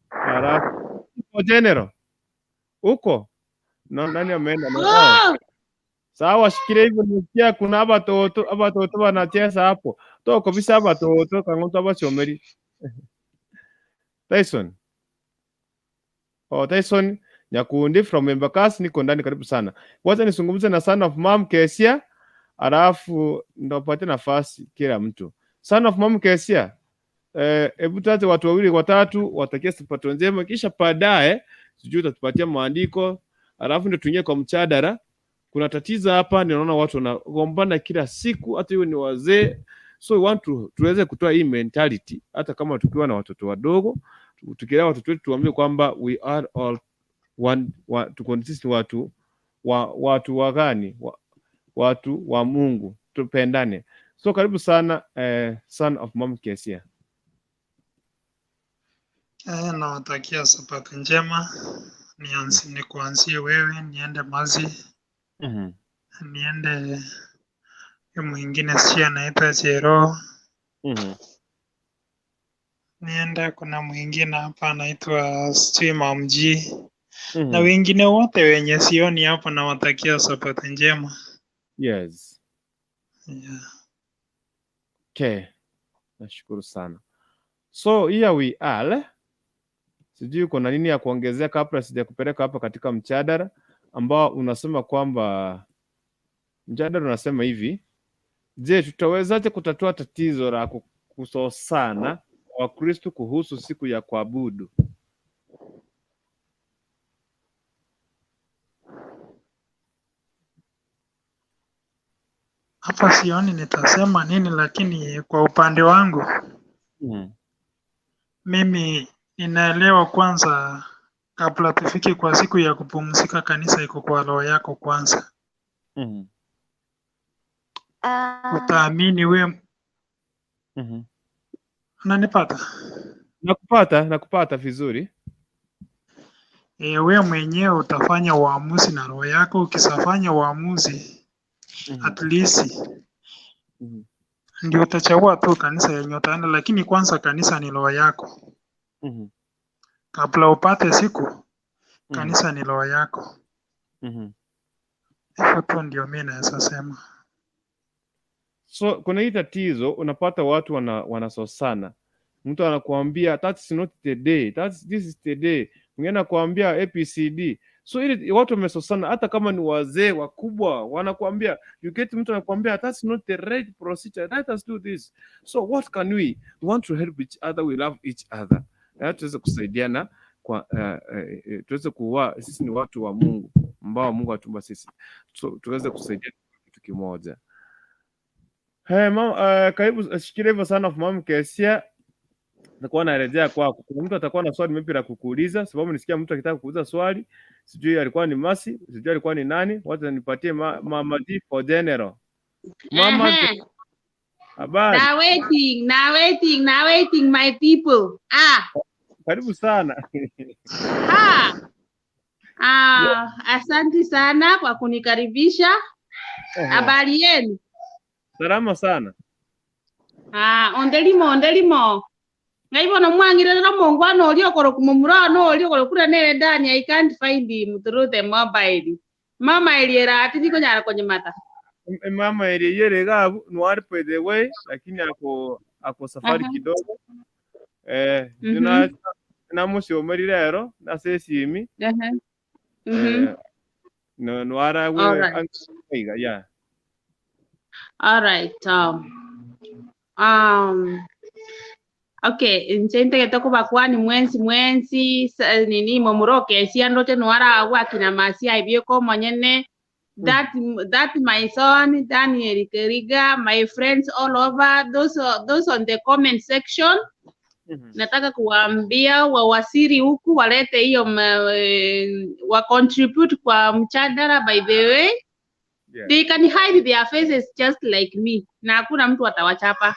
Speaker 3: Halafu uko general uko na nani ameenda na oh. Sawa, shikilia hivyo. Nisikia kuna abatoto wanacheza hapo toko bisa abatoto kangoto abachomeri Tyson. Oh, Tyson Nyakundi from Embakasi, niko ndani, karibu sana. Kwanza nisungumze na son of mom Kesia, alafu ndo pate nafasi kila mtu. Son of mom Kesia, hebu tate watu wawili watatu watakie sapato njema, kisha baadaye sijui utatupatia maandiko, alafu ndio tuingie kwa mchadara. Kuna tatizo hapa, ninaona watu wanagombana kila siku, hata hiyo ni wazee. So we want to tuweze kutoa hii mentality, hata kama tukiwa na watoto wadogo, tukilea watoto wetu tuambie kwamba we are all one, tuko sisi ni watu wa gani? Watu wa Mungu, tupendane. So karibu sana son of Mom Kesia.
Speaker 6: Nawatakia sabato njema. Nianze nikuanzie wewe, niende Mazi, niende huyu mwingine sijui anaitwa Jero, niende kuna mwingine hapa anaitwa sijui Mamji na wengine wote wenye sioni hapa, nawatakia sabato njema.
Speaker 3: Yes.
Speaker 6: Yeah.
Speaker 3: Okay. Nashukuru sana. So here we are. Sijui kuna nini ya kuongezea kabla sijakupeleka hapa katika mjadala ambao unasema kwamba, mjadala unasema hivi: je, tutawezaje kutatua tatizo la kusosana kwa Wakristo kuhusu siku ya kuabudu?
Speaker 6: Hapa sioni nitasema nini, lakini kwa upande wangu mimi ninaelewa kwanza, kabla tufike kwa siku ya kupumzika, kanisa iko kwa roho yako kwanza.
Speaker 4: Ah,
Speaker 6: Utaamini we, unanipata?
Speaker 3: Nakupata, nakupata vizuri.
Speaker 6: E, we mwenyewe utafanya uamuzi na roho yako. Ukisafanya uamuzi at least ndio utachagua tu kanisa yenye utaenda, lakini kwanza kanisa ni roho yako. Kabla upate siku, kanisa ni roho yako. Hivyo tu ndio mi naweza sema.
Speaker 3: So kuna hii tatizo, unapata watu wanasosana. Mtu anakuambia that's not the day, this is the day. Mwingine anakuambia ABCD. So ili watu wamesosana, hata kama ni wazee wakubwa wanakuambia, you get mtu anakuambia that's not the right procedure, let us do this. So what can we want to help each other, we love each other. Na tuweze kusaidiana kwa tuweze kuwa sisi ni watu wa Mungu ambao Mungu atuumba sisi. So tuweze kusaidiana kitu kimoja. Hey, mama, karibu, shikilia hivyo sana Mama Kesia. Nitakuwa narejea kwako. Kuna mtu atakuwa na swali maybe la kukuuliza, sababu nisikia mtu akitaka kuuliza swali, sijui alikuwa ni Masi, sijui alikuwa ni nani, wacha nipatie Mama D for general. Mama D, habari?
Speaker 7: Na waiting, na waiting, na waiting my people. Ah,
Speaker 3: Karibu sana.
Speaker 7: ah. Ah, asante sana kwa kunikaribisha. Habari yenu?
Speaker 3: Salama sana.
Speaker 7: Ah, ondelimo ondelimo. Ngaibono mwangirira mongwana ori okoro kumumurano ori okoro kura nere ndani, I can't find him through the mobile. Mama eliera ati nikonyara konyemata.
Speaker 3: Mama eliyere gabu nwari by the way, lakini ako safari kidogo. Nina namushomeri rero nasesimi. No nwara we
Speaker 7: All right.
Speaker 3: Angiga, yeah.
Speaker 7: All right. Okay, nchente kubakwani mwensi mwensi nini momuroke siandote nwara wakina masia ibyeko monyene that my son Daniel Keriga, my friends all over, those on the comment section. Nataka kuwaambia wawasiri huku walete hiyo wa contribute kwa mjadala. By the way, they can hide their faces just like me na hakuna mtu atawachapa.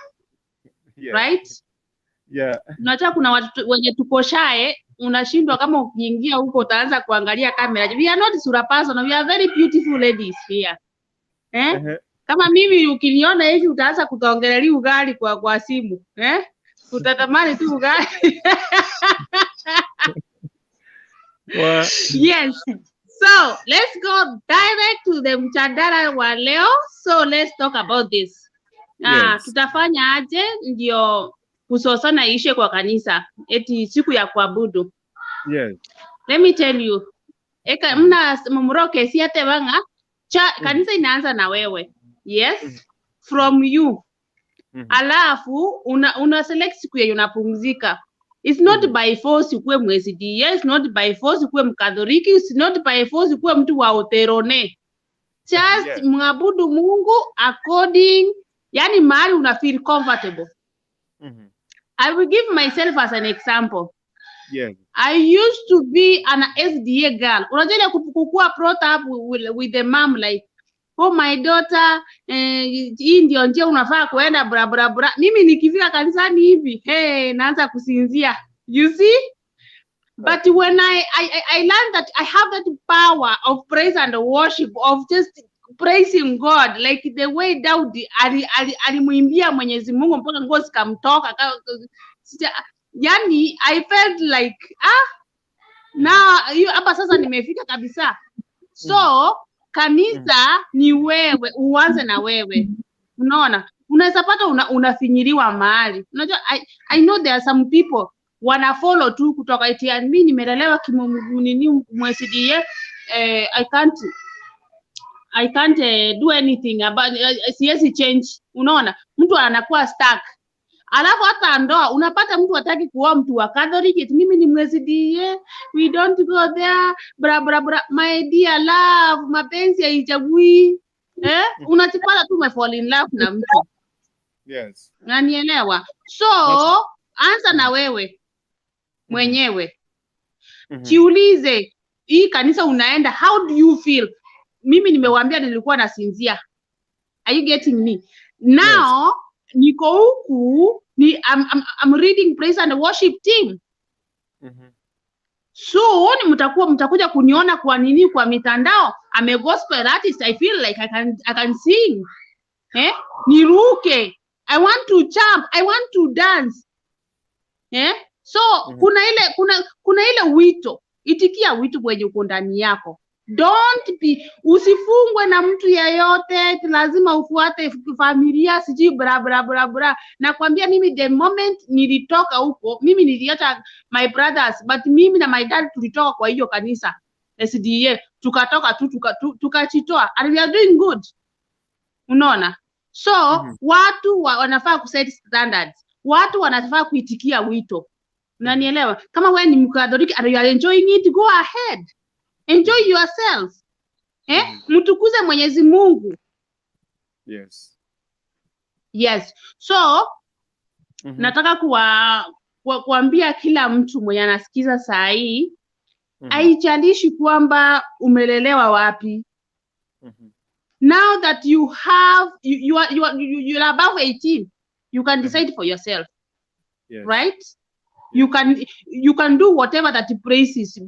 Speaker 7: Right?
Speaker 3: Yeah.
Speaker 7: Unajua kuna watu wenye tuko shy, unashindwa kama ukiingia huko utaanza kuangalia kamera. We are not sura person, we are very beautiful ladies here. Eh? Kama mimi ukiniona hivi utaanza kutongelea ugali kwa simu, eh? Utatamani tu ugali. Yes. So let's go direct to the mjadala wa leo. So let's talk about this. Tutafanya aje ndio kusosana ishe kwa kanisa eti siku ya kuabudu? Let me tell you. Eka mna mumuroke si ate banga cha kanisa inaanza na wewe. Yes. From you. Alafu una select siku yenye unapumzika. It's not by force ukuwe mwezi. It's not by force ukuwe Mkatoliki. It's not by force ukuwe mtu wa Oterone. Just
Speaker 3: Yes.
Speaker 7: mwabudu Mungu according, yani mahali una feel comfortable. I will give myself as an example.
Speaker 3: Yes.
Speaker 7: I used to be an SDA girl. Unajua ile kukua brought up with the mom like, oh my daughter, hii ndio njia unafaa kuenda bra bra bra. Mimi nikifika kanisani hivi, hey, naanza kusinzia. You see? But when I learned that I have that power of praise and worship, of just praising God, like the way Daudi alimwimbia Mwenyezi Mungu mpaka nguo zikamtoka. Yani I felt like na hiyo hapa sasa nimefika kabisa. So kanisa ni wewe, uanze na wewe. Unaona? Unaweza pata unafinyiliwa mahali. Unajua I know there are some people wana follow tu kutoka eti mimi nimelelewa nini mSDA, I can't do anything about, siwezi change. Unaona? Mtu anakuwa stuck. Alafu hata ndoa unapata mtu hataki kuoa mtu wa Catholic, eti mimi ni mSDA, we don't go there, bra bra bra. My dear love, mapenzi haichagui. Unajipata tu umefall in love na mtu.
Speaker 3: Yes.
Speaker 7: Unanielewa? So anza na wewe mwenyewe. Jiulize, hii kanisa unaenda, how do you feel? Mimi nimewaambia nilikuwa nasinzia. Are you getting me? Now, yes. Niko huku ni I'm reading praise and worship team. Soon mtakuja kuniona kwa nini kwa mitandao. I'm a gospel artist. I feel like I can sing. Niruke. I want to jump. I want to dance. So kuna ile wito. Itikia wito kwenye uko ndani yako. Don't be, usifungwe na mtu yeyote, lazima ufuate familia sijui bra bra bra bra. Nakwambia mimi the moment nilitoka huko, mimi niliacha my brothers, but mimi na my dad tulitoka kwa hiyo kanisa SDA, tukatoka tu tukachitoa and we are doing good. Unaona? So watu wanafaa kuset standards. Watu wanafaa kuitikia wito. Unanielewa? Kama wewe ni Mkatoliki and you are enjoying it, go ahead. Enjoy yourself. Mtukuze Mwenyezi Mungu.
Speaker 3: Yes.
Speaker 7: Yes. So nataka kuambia kila mtu mwenye anasikiza saa hii, haijalishi kwamba umelelewa wapi. Now that you have you are above 18, you can decide for yourself.
Speaker 3: Yes.
Speaker 7: Right? You can do whatever that praises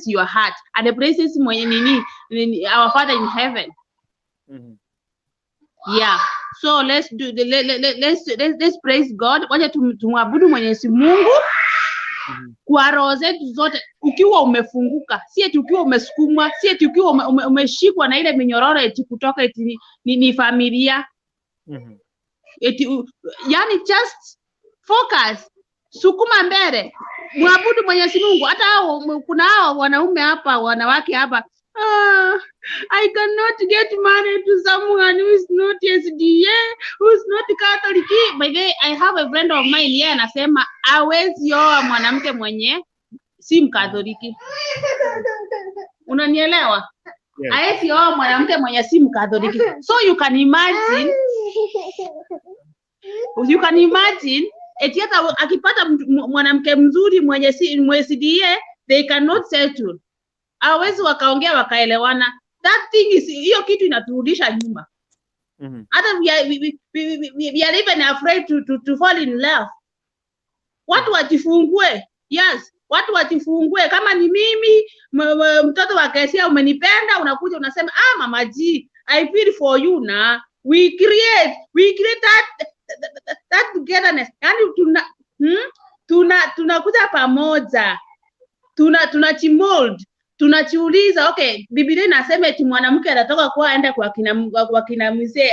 Speaker 7: your heart and praises our Father in heaven. Yeah. So let's do the, let's praise God. Wacha tumwabudu Mwenyezi Mungu kwa roho zetu zote, ukiwa umefunguka, si eti ukiwa umesukumwa, si eti ukiwa umeshikwa na ile minyororo eti kutoka eti ni familia. Eti yani just focus. Sukuma mbele, mwabudu Mwenyezi Mungu. Hata hao kuna hao wanaume hapa, wanawake hapa, I cannot get married to someone who is not SDA, who is not Catholic. By the way, I have a friend of mine, yeye anasema hawezi oa mwanamke mwenye si Mkatoliki. Unanielewa?
Speaker 3: Yes.
Speaker 7: Hawezi oa mwanamke mwenye si Mkatoliki. So you can imagine, eti hata akipata mwanamke mzuri mwenye si SDA, they cannot settle. Hawezi wakaongea wakaelewana. That thing is, hiyo kitu inaturudisha nyuma. Hata we are even afraid to fall in love. Watu wajifungue. Yes, watu wajifungue. Kama ni mimi mtoto wa Kesia umenipenda, unakuja unasema Mama G, I feel for you na we create that togetherness. Yani tunakuja pamoja. Tunachimold, tunachiuliza, okay, Biblia inasema eti mwanamke anatoka kwa aenda kwa kina mzee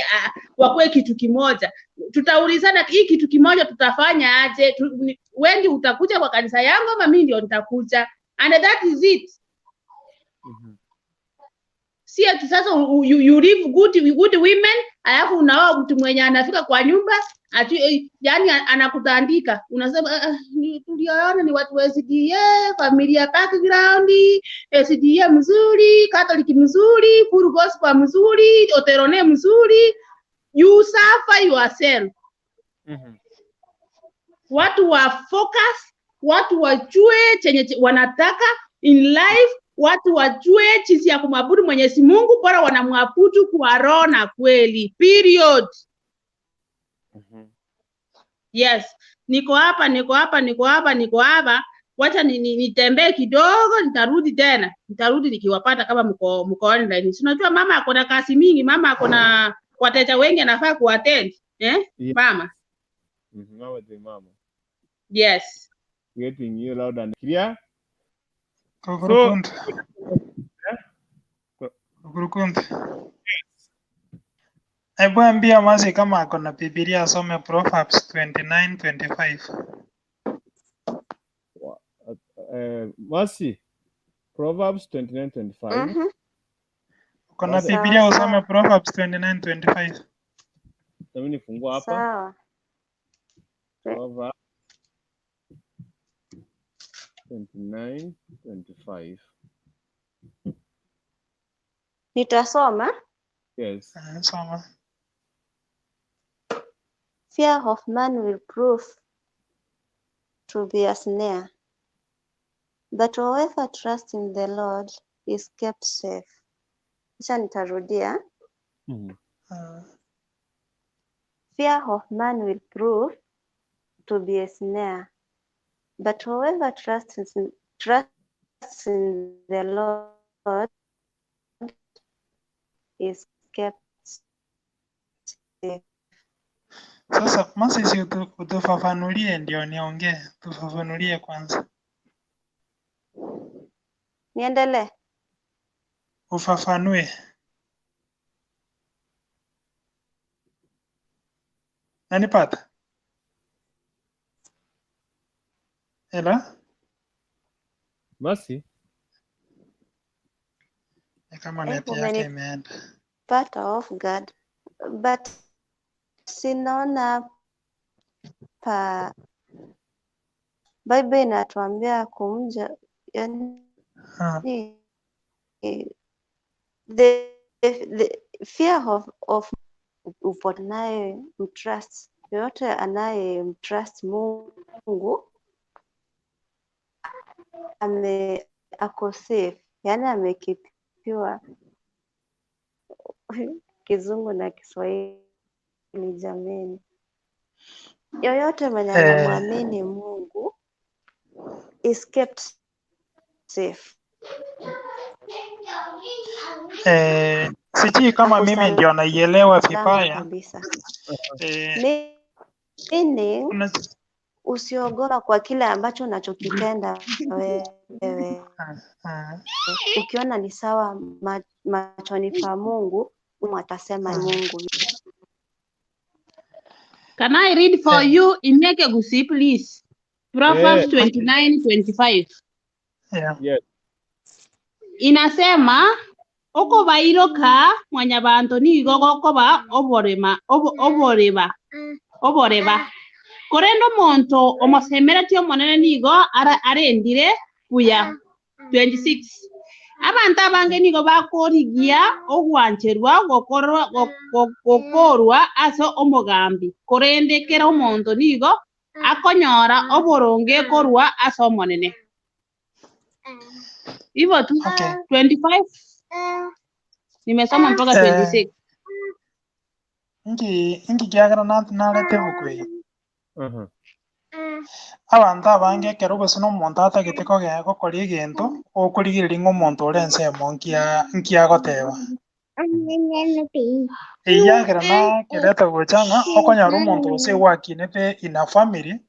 Speaker 7: wakuwe kitu kimoja. Tutaulizana hii kitu kimoja tutafanya aje? Wewe utakuja kwa kanisa yangu ama mimi ndio nitakuja? And that is it. Si ati sasa you live good, good women, alafu unaoa mtu mwenye anafika kwa nyumba ati yani anakutandika, unasema tulioona ni watu wa SDA, familia background, SDA mzuri, Catholic mzuri, full gospel mzuri, Oterone mzuri. You suffer yourself. Watu wa focus, watu wajue chenye wanataka in life, watu wajue jinsi ya kumwabudu Mwenyezi Mungu, bora wanamwabudu kwa roho na kweli. Period. Yes, niko hapa, niko hapa, niko hapa, niko hapa. Wacha nitembee kidogo, nitarudi tena, nitarudi nikiwapata kama mko online. Si unajua mama ako na kazi mingi, mama ako na wateja wengi anafaa kuattend. Eh?
Speaker 3: Yeah.
Speaker 7: Mama.
Speaker 3: Mama the mama.
Speaker 7: Yes.
Speaker 3: Getting you loud and clear. So,
Speaker 6: Kukurukuntu. Kukurukuntu. Hebu ambia Masi kama ako na Biblia asome Proverbs 29:25.
Speaker 3: Mercy, Proverbs 29:25.
Speaker 6: Uko na
Speaker 3: Masi,
Speaker 6: Biblia
Speaker 4: Sawa
Speaker 6: usome
Speaker 4: sawa.
Speaker 6: Proverbs 29:25.
Speaker 3: na mimi nifungua hapa.
Speaker 4: Sawa.
Speaker 3: Proverbs 29:25.
Speaker 4: Nitasoma.
Speaker 3: Yes.
Speaker 6: Soma.
Speaker 4: Fear of man will prove to be a snare, but whoever trusts in the Lord is kept safe. Kisha nitarudia. Fear of man will prove to be a snare, but whoever trusts in the Lord is kept safe.
Speaker 6: Sasa Masi, si utufafanulie ndio niongee. Tufafanulie kwanza.
Speaker 4: Niendelee.
Speaker 6: Ufafanue. Nanipata? Ela?
Speaker 3: Mercy,
Speaker 6: Ni kama net yake imeenda.
Speaker 4: Umenipata off guard, but sinaona pa Bible inatuambia kumja, yani the fear of upo naye mtrust, yoyote anayemtrust Mungu ame ako safe, yani amekeepiwa. Kizungu na Kiswahili jameni. Yoyote mwenye anamwamini Mungu is kept safe.
Speaker 6: Sijui kama
Speaker 4: Ako
Speaker 6: mimi ndio naielewa
Speaker 4: salama
Speaker 6: vibaya.
Speaker 4: kabisa. Meaning usiogopa kwa kile ambacho unachokitenda wewe. Ukiona ni sawa machoni pa Mungu, atasema Mungu.
Speaker 7: Can I read for you in Gusi, please? Proverbs
Speaker 3: Yeah.
Speaker 7: 29:25.
Speaker 6: Yeah.
Speaker 3: Yes.
Speaker 7: Inasema okobairoka mwanyabanto nigo gokoba oborema oboreba oboreba, korenda omonto omosemeretie omonene nigo arendire buya. 26 Abantu abange nigo bakorigia ogwancherwa gokorwa ase omogambi, korende kera omonto nigo akonyora oboronge korwa ase omonene. Hivyo tu. 25 nimesoma mpaka 26.
Speaker 6: Inki kiagera narete bukwei. Abanto abange ekero gose na omonto atagete gokora egento, okorigereria ng'a omonto ore ensemo nkiagoteba. Eyagera nakereta gocha ng'a okonyora omonto gose gwakinete in a family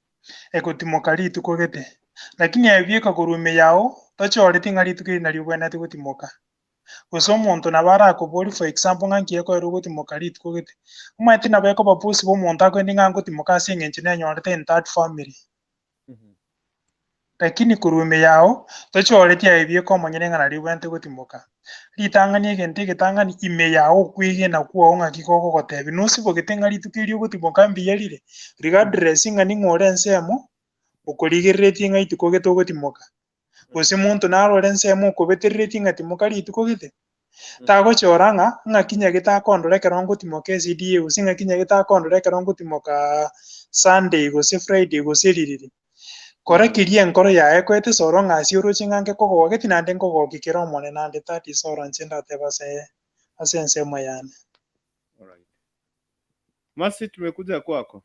Speaker 6: egotimoka rituko gete. Lakini ebieka korwa ime yao tochoreti ng'a rituko eri nario obwenerete gotimoka. Gose omonto nabo arakobori, for example, ng'a nki ekoera ogotimoka rituko gete. Omanyete nabo ekoba possible omonto akoende ng'a ngotimoka ase eng'encho nenyorete in that family. Lakini korwa ime yao tochoreti aye bieka omonyene ng'a nario obwenerete gotimoka. Ritang'ani egento egetang'ani ime yago okwegena kwao ng'aki gogogotebia, nosibogete ng'a rituko erio ogotimoka mbuya rire, regardless ng'a ning'o ore ensemo, okorigereretie ng'a rituko gete ogotimoka. Gose monto naro ore ensemo okobetereretie ng'a timoka rituko gete, tagochora ng'a ng'aki nyagete akondora ekero ngotimoka SDA gose ng'aki nyagete akondora ekero ngotimoka Sunday gose Friday gose ririri. Kora keria enkoro yaye ekoete soro ng'a ase oroche ng'a nkekogogeti naende nkogokia kera Omonene naende that is all inche ndatebe ase ensemo yane.
Speaker 3: Alright. Masi, tumekuja kwako.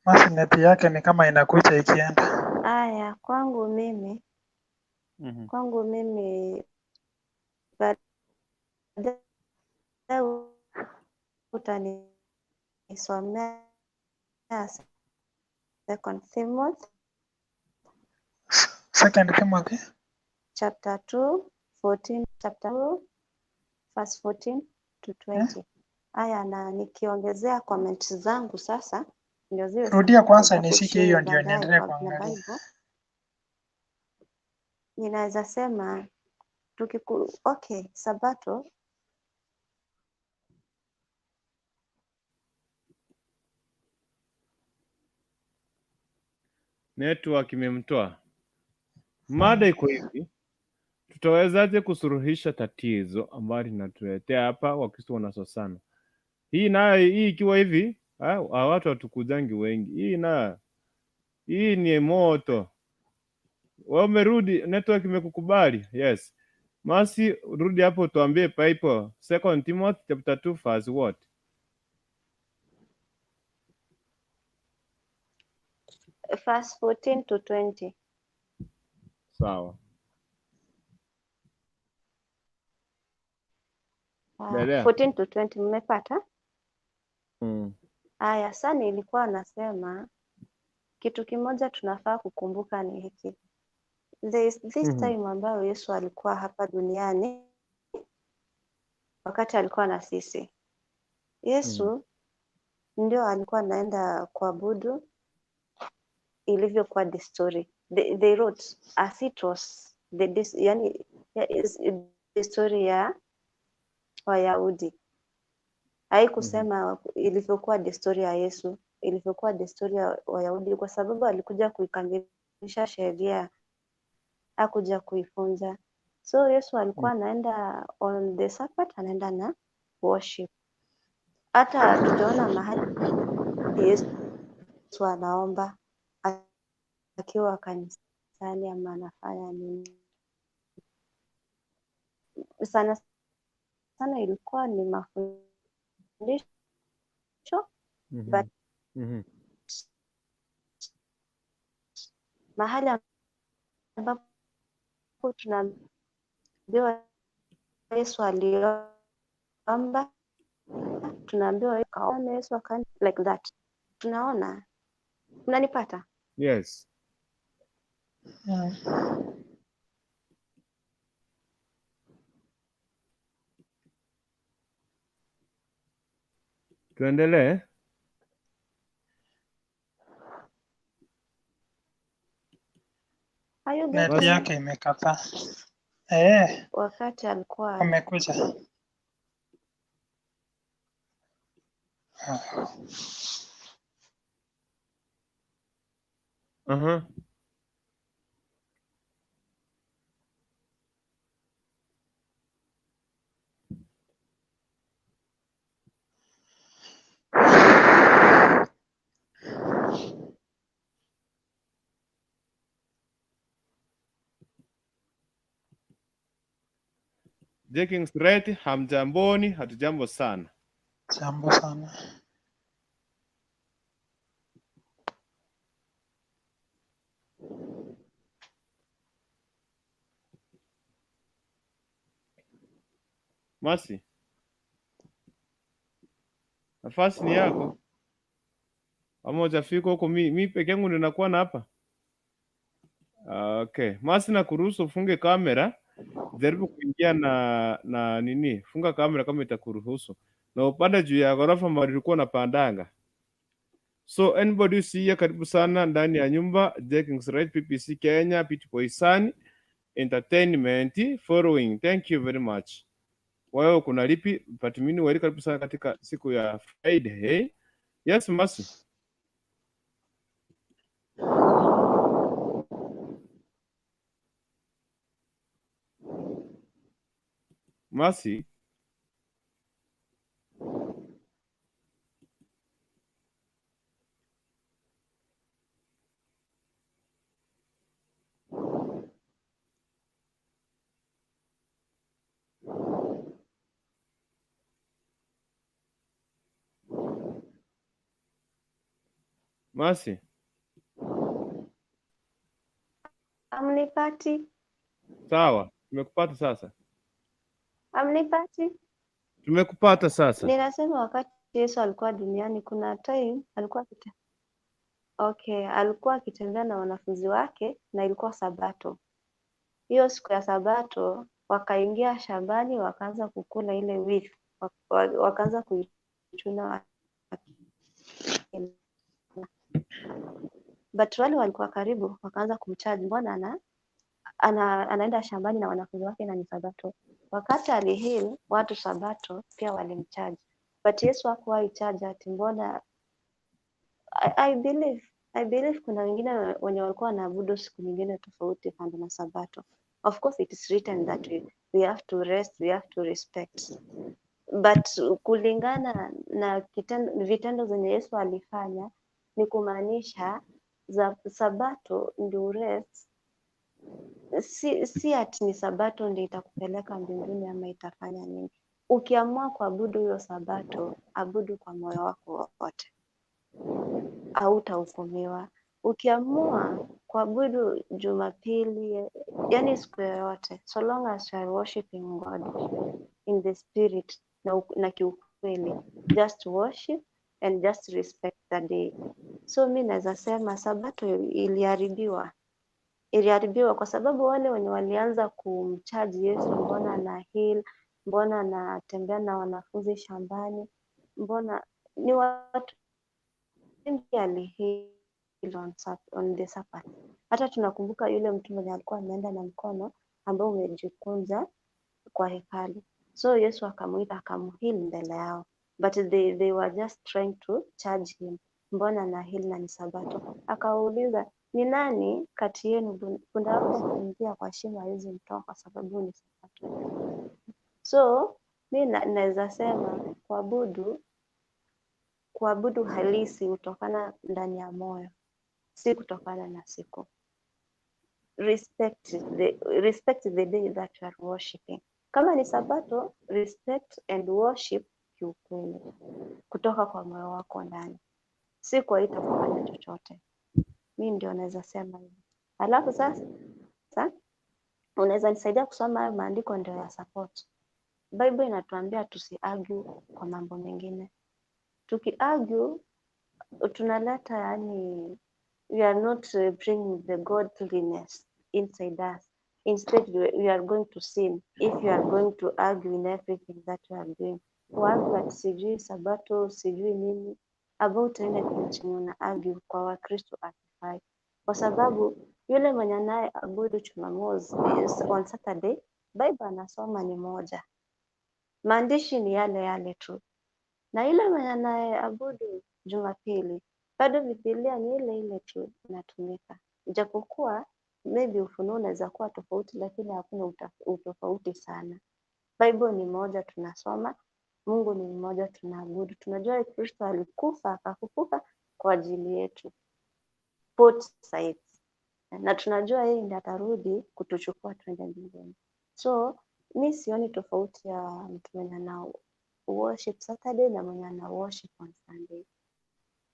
Speaker 6: Masi neti yake ni kama inakuja ikienda.
Speaker 4: Aya, kwangu mimi, kwangu mimi baadaye utanisomea Second Timothy
Speaker 6: Second Timothy
Speaker 4: chapter 2 14 chapter 2 verse 14 to 20. Aya, na nikiongezea comment zangu sasa ndio ziwe
Speaker 6: Rudia kwanza
Speaker 4: za
Speaker 6: nishike hiyo
Speaker 4: kushare
Speaker 6: ndio
Speaker 4: baadaye
Speaker 6: niendelee
Speaker 4: kwa na
Speaker 6: kuangalia.
Speaker 4: Bible. Ninaweza sema okay, Sabato
Speaker 3: Network imemtoa. Mada iko hivi, tutawezaje kusuluhisha tatizo ambalo linatuletea hapa Wakristo wanasosana? Hii nayo hii ikiwa hivi, watu hatukujangi wengi. Hii nayo hii ni moto. Wewe umerudi, network imekukubali. Yes. Masi, rudi hapo tuambie paipo. Second Timothy chapter 2 verse what?
Speaker 4: Verse 14 to 20.
Speaker 3: Sawa. Endelea.
Speaker 4: 14 to 20 mmepata?
Speaker 3: Mm.
Speaker 4: Aya, sasa nilikuwa nasema kitu kimoja tunafaa kukumbuka ni hiki. There is this time ambayo Yesu alikuwa hapa duniani wakati alikuwa na sisi. Yesu ndio alikuwa anaenda kuabudu ilivyokuwa desturi. They wrote as it was the yani desturi ya Wayahudi. Haikusema ilivyokuwa desturi ya Yesu, ilivyokuwa desturi ya Wayahudi, kwa sababu alikuja kuikamilisha sheria, hakuja kuifunza. So Yesu alikuwa anaenda on the Sabbath, anaenda na worship. Hata tutaona mahali Yesu anaomba akiwa kanisani ama anafanya nini. Sana sana ilikuwa ni mafundisho, but mahali ambapo tunaambiwa Yesu aliomba, tunaambiwa kaona Yesu akaenda like that. Tunaona, mnanipata?
Speaker 3: Yes. Tuendelee.
Speaker 4: Are you
Speaker 6: Net
Speaker 4: getting me?
Speaker 6: yake imekataa.
Speaker 4: Wakati alikuwa
Speaker 6: Amekuja.
Speaker 3: J Kings Red, hamjamboni, hatujambo sana.
Speaker 6: Jambo sana.
Speaker 3: Masi, nafasi ni yako. Ama hujafika huko, mi peke yangu ndio nakuwa na hapa. Okay, Masi nakuruhusu ufunge kamera. Jaribu kuingia na nini, funga kamera kama itakuruhusu, na upande juu ya ghorofa mahali ulikuwa unapandanga. So anybody who see here, karibu sana ndani ya nyumba Jackings Right PPC Kenya Pit Poisani Entertainment following. Thank you very much. Wewe kuna lipi? But mimi wali karibu sana katika siku ya Friday. Yes, Mercy. Mercy. Mercy.
Speaker 4: Amnipati,
Speaker 3: Sawa, tumekupata sasa.
Speaker 4: amnipati.
Speaker 3: Tumekupata sasa.
Speaker 4: Ninasema wakati Yesu alikuwa duniani, kuna time alikuwa okay, alikuwa akitembea na wanafunzi wake na ilikuwa Sabato. Hiyo siku ya Sabato wakaingia shambani wakaanza kukula ile wheat, wakaanza kuichuna wakila. But wale walikuwa karibu wakaanza kumcharge, mbona anaenda shambani na wanafunzi wake na ni Sabato. Wakati aliheal watu Sabato pia walimcharge, but Yesu hakuwahi charge ati mbona. I believe kuna wengine wenye walikuwa wanaabudu siku nyingine tofauti kando na Sabato. Of course it is written that we have to rest, we have to respect. But kulingana na vitendo zenye Yesu alifanya ni kumaanisha za Sabato ndio rest, si ati ni Sabato ndio itakupeleka mbinguni ama itafanya nini. Ukiamua kuabudu hiyo Sabato, abudu kwa moyo wako wote, hautahukumiwa. Ukiamua kuabudu Jumapili, yani siku yoyote, so long as you are worshiping God in the spirit na kiukweli, just worship and just respect the day. So mi naweza sema Sabato iliharibiwa, iliharibiwa kwa sababu wale wenye walianza kumcharge Yesu, mbona ana heal, mbona anatembea na wanafunzi shambani, mbona ni watu wengi aliheal on the Sabbath. Hata tunakumbuka yule mtu mwenye alikuwa ameenda na mkono ambao umejikunja kwa hekalu. So Yesu akamuita akamheal mbele yao, but they were just trying to charge him, mbona na heal na ni Sabato? Akawauliza, ni nani kati yenu punda wake akiingia kwa shimo hawezi mtoa kwa sababu ni Sabato? So mi naweza sema kuabudu halisi hutokana ndani ya moyo, si kutokana na siku. Respect the day that you are worshiping. Kama ni Sabato, respect and worship kiukweli, kutoka kwa moyo wako ndani, si kwa itakufanya chochote. Mi ndio naweza sema hivyo. Alafu sasa unaweza nisaidia kusoma hayo maandiko ndio ya support. Bible inatuambia tusiargue kwa mambo mengine. Tukiargue tunaleta, yani we are not bringing the godliness inside us. Instead we are going to sin if you are going to argue in everything that you are doing. Kuargue ati sijui Sabato, sijui nini, about anything chenye una argue kwa Wakristo akifai, kwa sababu yule mwenye anaye abudu Jumamosi on Saturday, Bible anasoma ni moja, maandishi ni yale yale tu, na yule mwenye anayeabudu Jumapili bado Biblia ni ile ile tu inatumika, ijapokuwa maybe ufunuo unaweza kuwa tofauti, lakini hakuna utofauti sana. Bible ni moja tunasoma, Mungu ni mmoja tunaabudu. Tunajua Kristo alikufa akafufuka kwa ajili yetu, both sides, na tunajua yeye ndiye atarudi kutuchukua tuende mbinguni. So mi sioni tofauti ya mtu mwenye ana worship Saturday na mwenye ana worship on Sunday.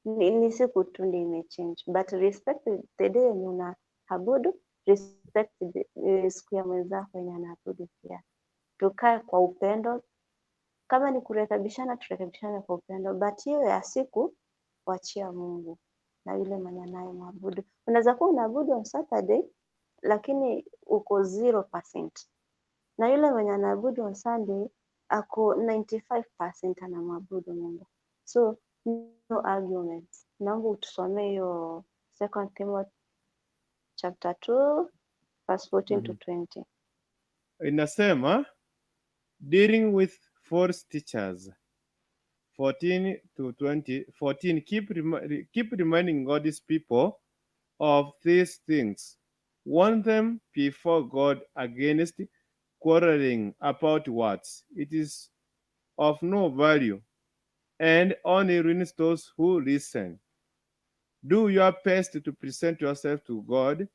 Speaker 4: Ni siku tu ndio imechange, but respect the day yenye unaabudu, respect siku ya mwenzako yenye anaabudu pia. Tukae kwa upendo, kama ni kurekebishana turekebishane kwa upendo, but hiyo ya siku wachia Mungu na yule mwenye anayemwabudu. Unaweza kuwa unaabudu on Saturday lakini uko 0%. Na yule mwenye anaabudu on Sunday ako 95% anamwabudu Mungu. So no arguments. Naomba utusomee hiyo Second Timothy chapter 2 verse 14 to 20.
Speaker 3: Inasema dealing with false teachers 14 to 20. 14, keep reminding God's people of these things. Warn them before God against quarreling about words. It is of no value and only ruins those who listen. Do your best to present yourself to God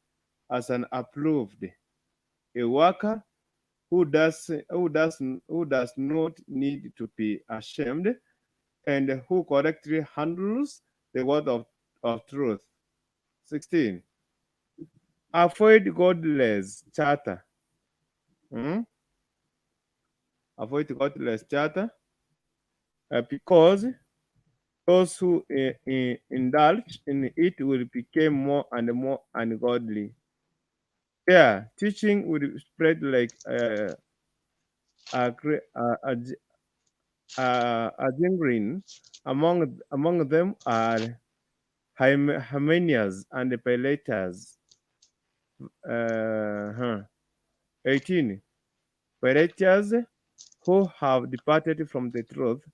Speaker 3: as an approved, a worker who does not need to be ashamed and who correctly handles the word of truth. 16. Avoid godless chatter. Avoid godless chatter because those who indulge in it will become more and more ungodly. Yeah, teaching will spread like a gangrene. Among them are Hymenaeus and Philetus. 18. Philetus, who have departed from the truth,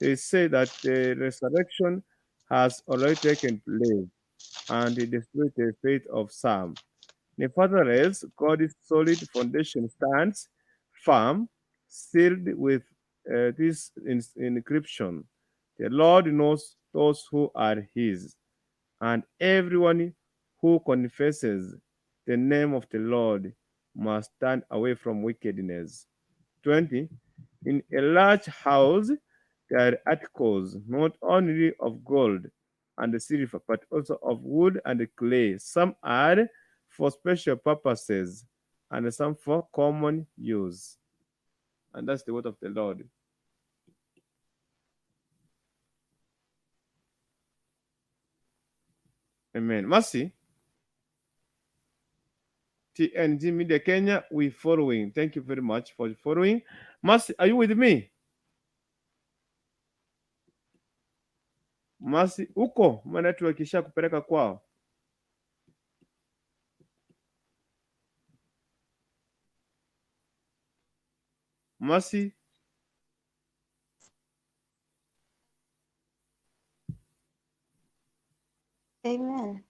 Speaker 3: they say that the resurrection has already taken place and they destroyed the faith of some. Nevertheless, God's solid foundation stands firm, sealed with this inscription: The Lord knows those who are his, and everyone who confesses the name of the Lord must turn away from wickedness. 20. In a large house, there are articles not only of gold and silver, but also of wood and clay. Some are for special purposes and some for common use. And that's the word of the Lord. Amen. Mercy. TNG Media Kenya, we following. Thank you very much for following. Mercy, are you with me? Mercy, uko? Maana network isha kupeleka kwao. Mercy,
Speaker 4: Amen.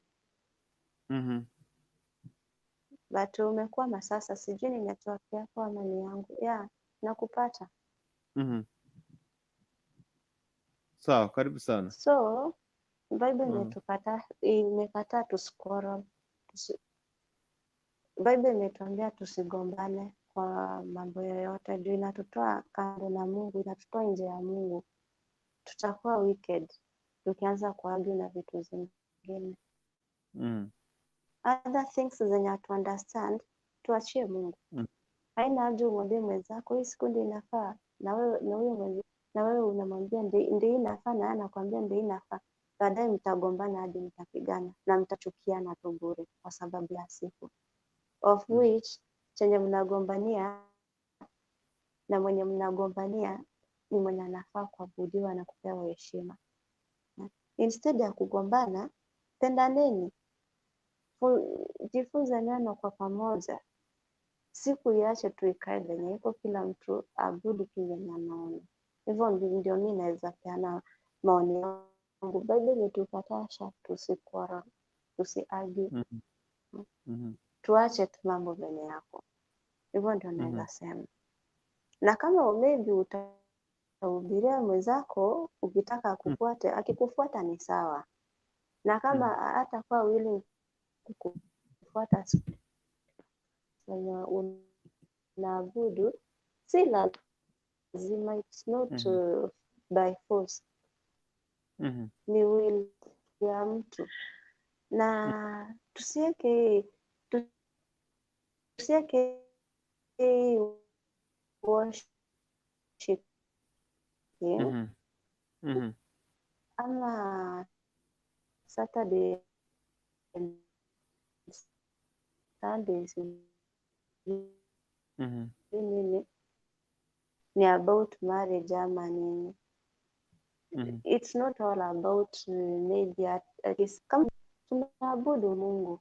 Speaker 4: But umekwama sasa, sijui ni network yako ama ni yangu. Yeah, nakupata.
Speaker 3: Sawa, karibu sana.
Speaker 4: So Bible imetukataa, imekataa tusiquarrel. Bible imetuambia tusigombane kwa mambo yoyote juu inatutoa kando na Mungu, inatutoa nje ya Mungu. Tutakuwa wicked tukianza kuargue na vitu zingine. Other things zenye hatu understand tuachie Mungu. Haina haja umwambie mwenzako hii siku ndio inafaa, na wewe na huyo na wewe unamwambia ndio inafaa, na yeye anakuambia ndio inafaa. Baadaye mtagombana hadi mtapigana na mtachukiana tu bure kwa sababu ya siku, of which chenye mnagombania na mwenye mnagombania ni mwenye anafaa kuabudiwa na kupewa heshima. Instead ya kugombana, pendaneni, jifunze neno kwa pamoja. Siku iache tu ikae venye iko, kila mtu aabudu tu venye anaona. Hivyo ndio mi naweza peana maoni yangu. Bible imetukataza tusiquarrel, tusiargue, tuache tu mambo venye yako. Hivyo ndio naweza sema. Na kama maybe utahubiria mwenzako ukitaka akufuate, akikufuata ni sawa, na kama hatakuwa willing kukufuata wenye unaabudu, si lazima, it's not by force, ni will ya mtu. Na tusiweke hii worship ama Saturday and Sunday sijui Nini ni about marriage ama nini. It's not all about maybe at least kama tunaabudu Mungu,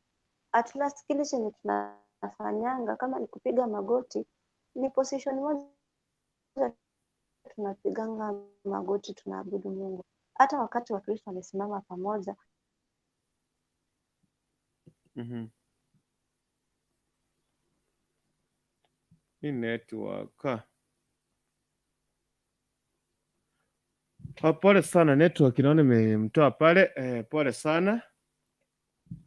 Speaker 4: at last kile chenye tunafanyanga kama ni kupiga magoti, ni position moja tunapiganga magoti, tunaabudu Mungu. Hata wakati wa Kristo amesimama pamoja.
Speaker 3: Hii network. Ah, pole sana, network inaona imemtoa pale. Pole sana.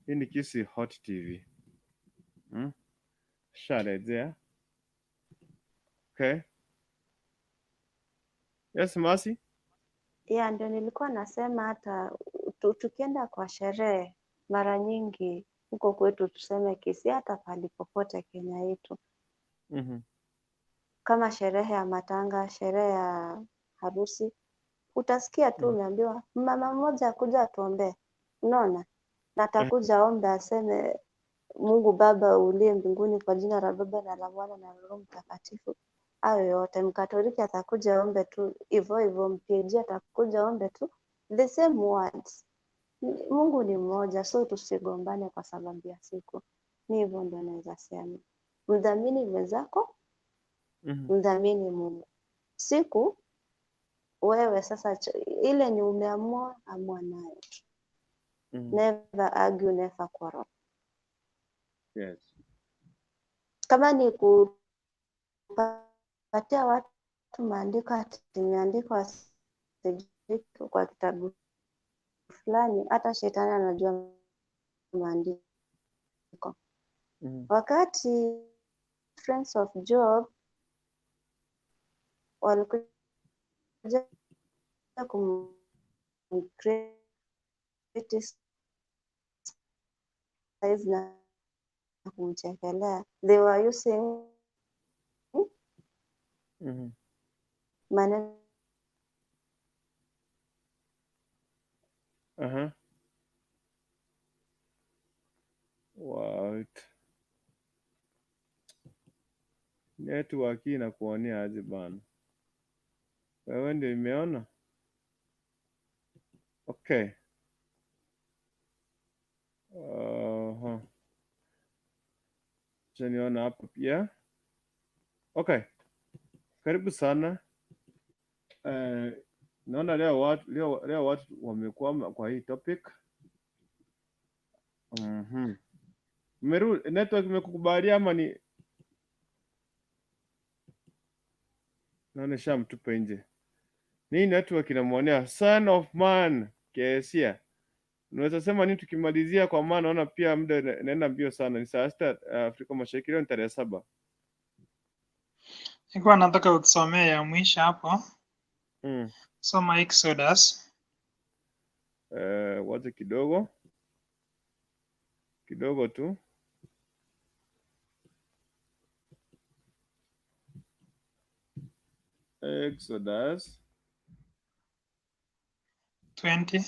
Speaker 3: Hii ni Kisii Hot TV. Sharejea. Okay. Yes, Mercy.
Speaker 4: Yeah, ndio nilikuwa nasema hata tukienda kwa sherehe mara nyingi huko kwetu, tuseme Kisii, hata pahali popote Kenya yetu, kama sherehe ya matanga, sherehe ya harusi, utasikia tu umeambiwa mama mmoja akuja atuombee, unaona, na atakuja ombe aseme Mungu Baba uliye mbinguni, kwa jina la Baba na la Mwana na Roho Mtakatifu. Hayo yote Mkatoliki atakuja ombe tu hivyo hivyo, mpg atakuja ombe tu the same words. Mungu ni mmoja, so tusigombane kwa sababu ya siku. Ni hivyo ndio naweza sema, mdhamini mwenzako, mdhamini Mungu. Siku wewe sasa ile ni umeamua, amua nayo. Never argue, never quarrel. Kama ni kupatia watu maandiko ati imeandikwa sijui kwa kitabu fulani, hata shetani anajua maandiko. Wakati friends of Job walikuja kumcriticize na kumchekelea, they were using maneno
Speaker 3: What? Network hii inakuonea aje bana? Wewe ndio imeona? Okay. Acha niona hapa pia. Okay. Karibu sana. Naona leo watu wamekwama kwa hii topic. Meru, network imekukubalia ama ni naona shamtupa nje. Ni network inamwonea son of man Kesia. Unaweza sema nini tukimalizia, kwa maana naona pia muda inaenda mbio sana. Ni saa 6 Afrika Mashariki, leo ni tarehe 7.
Speaker 6: Nilikuwa nataka utusomee ya mwisho hapo. Soma Exodus.
Speaker 3: Wacha kidogo kidogo tu. Exodus
Speaker 6: 20.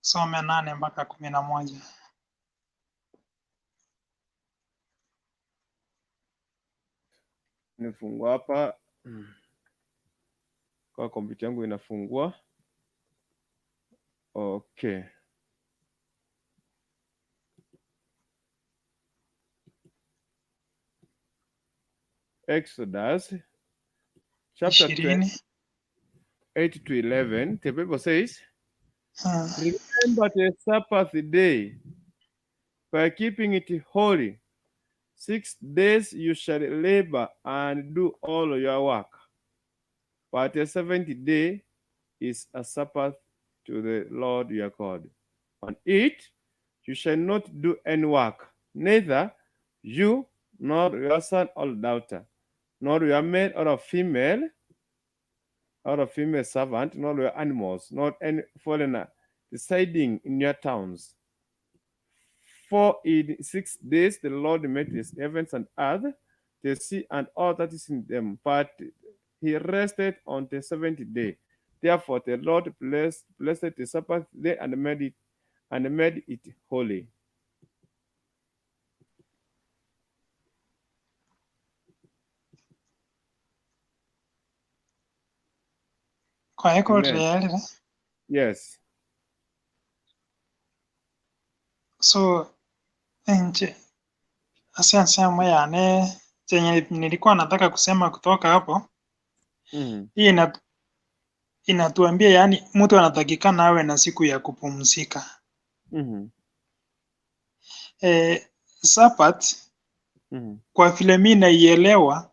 Speaker 6: Some 8 mpaka 11.
Speaker 3: Nifungua hapa kwa kompyuta yangu inafungua. Okay. Exodus chapter
Speaker 6: 20.
Speaker 3: 8 to 11, the Bible says, "Remember the Sabbath day by keeping it holy. 6 days you shall labor and do all your work. But the seventh day is a Sabbath to the Lord your God. On it you shall not do any work, neither you nor your son or daughter, nor your male or a female or a female servant, nor your animals, nor any foreigner residing in your towns. For in 6 days the Lord made the heavens and earth, the sea and all that is in them, but he rested on the seventh day. Therefore the Lord blessed the Sabbath day and made it holy."
Speaker 6: Kwa
Speaker 3: Amen.
Speaker 6: reality.
Speaker 3: Yes.
Speaker 6: So nje ase yane chenye nilikuwa nataka kusema kutoka hapo, hii inatuambia yani mtu anatakikana awe na siku ya kupumzika. Sabat kwa vile mi naielewa,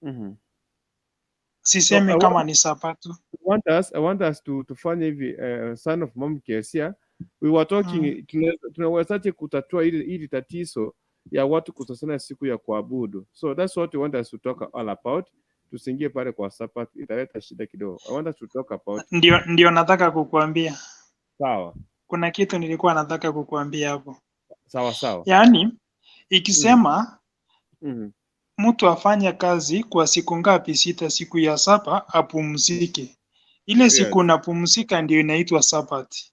Speaker 3: So
Speaker 6: sisemi
Speaker 3: I
Speaker 6: kama
Speaker 3: want,
Speaker 6: ni sabato.
Speaker 3: I want us to tufanye hivi, son of Mom Kesia. We were talking, tunawezaje kutatua ili tatizo ya watu kutosana siku ya kuabudu. So that's what we want us to talk all about. Tusiingie pale kwa Sabbath, italeta shida kidogo. I want us to talk about
Speaker 6: Ndio nataka kukuambia.
Speaker 3: Sawa.
Speaker 6: Kuna kitu nilikuwa nataka kukuambia hapo.
Speaker 3: Sawa sawa.
Speaker 6: Yaani ikisema mtu afanye kazi kwa siku ngapi? Sita. Siku ya saba apumzike. Ile siku unapumzika ndio inaitwa Sabat.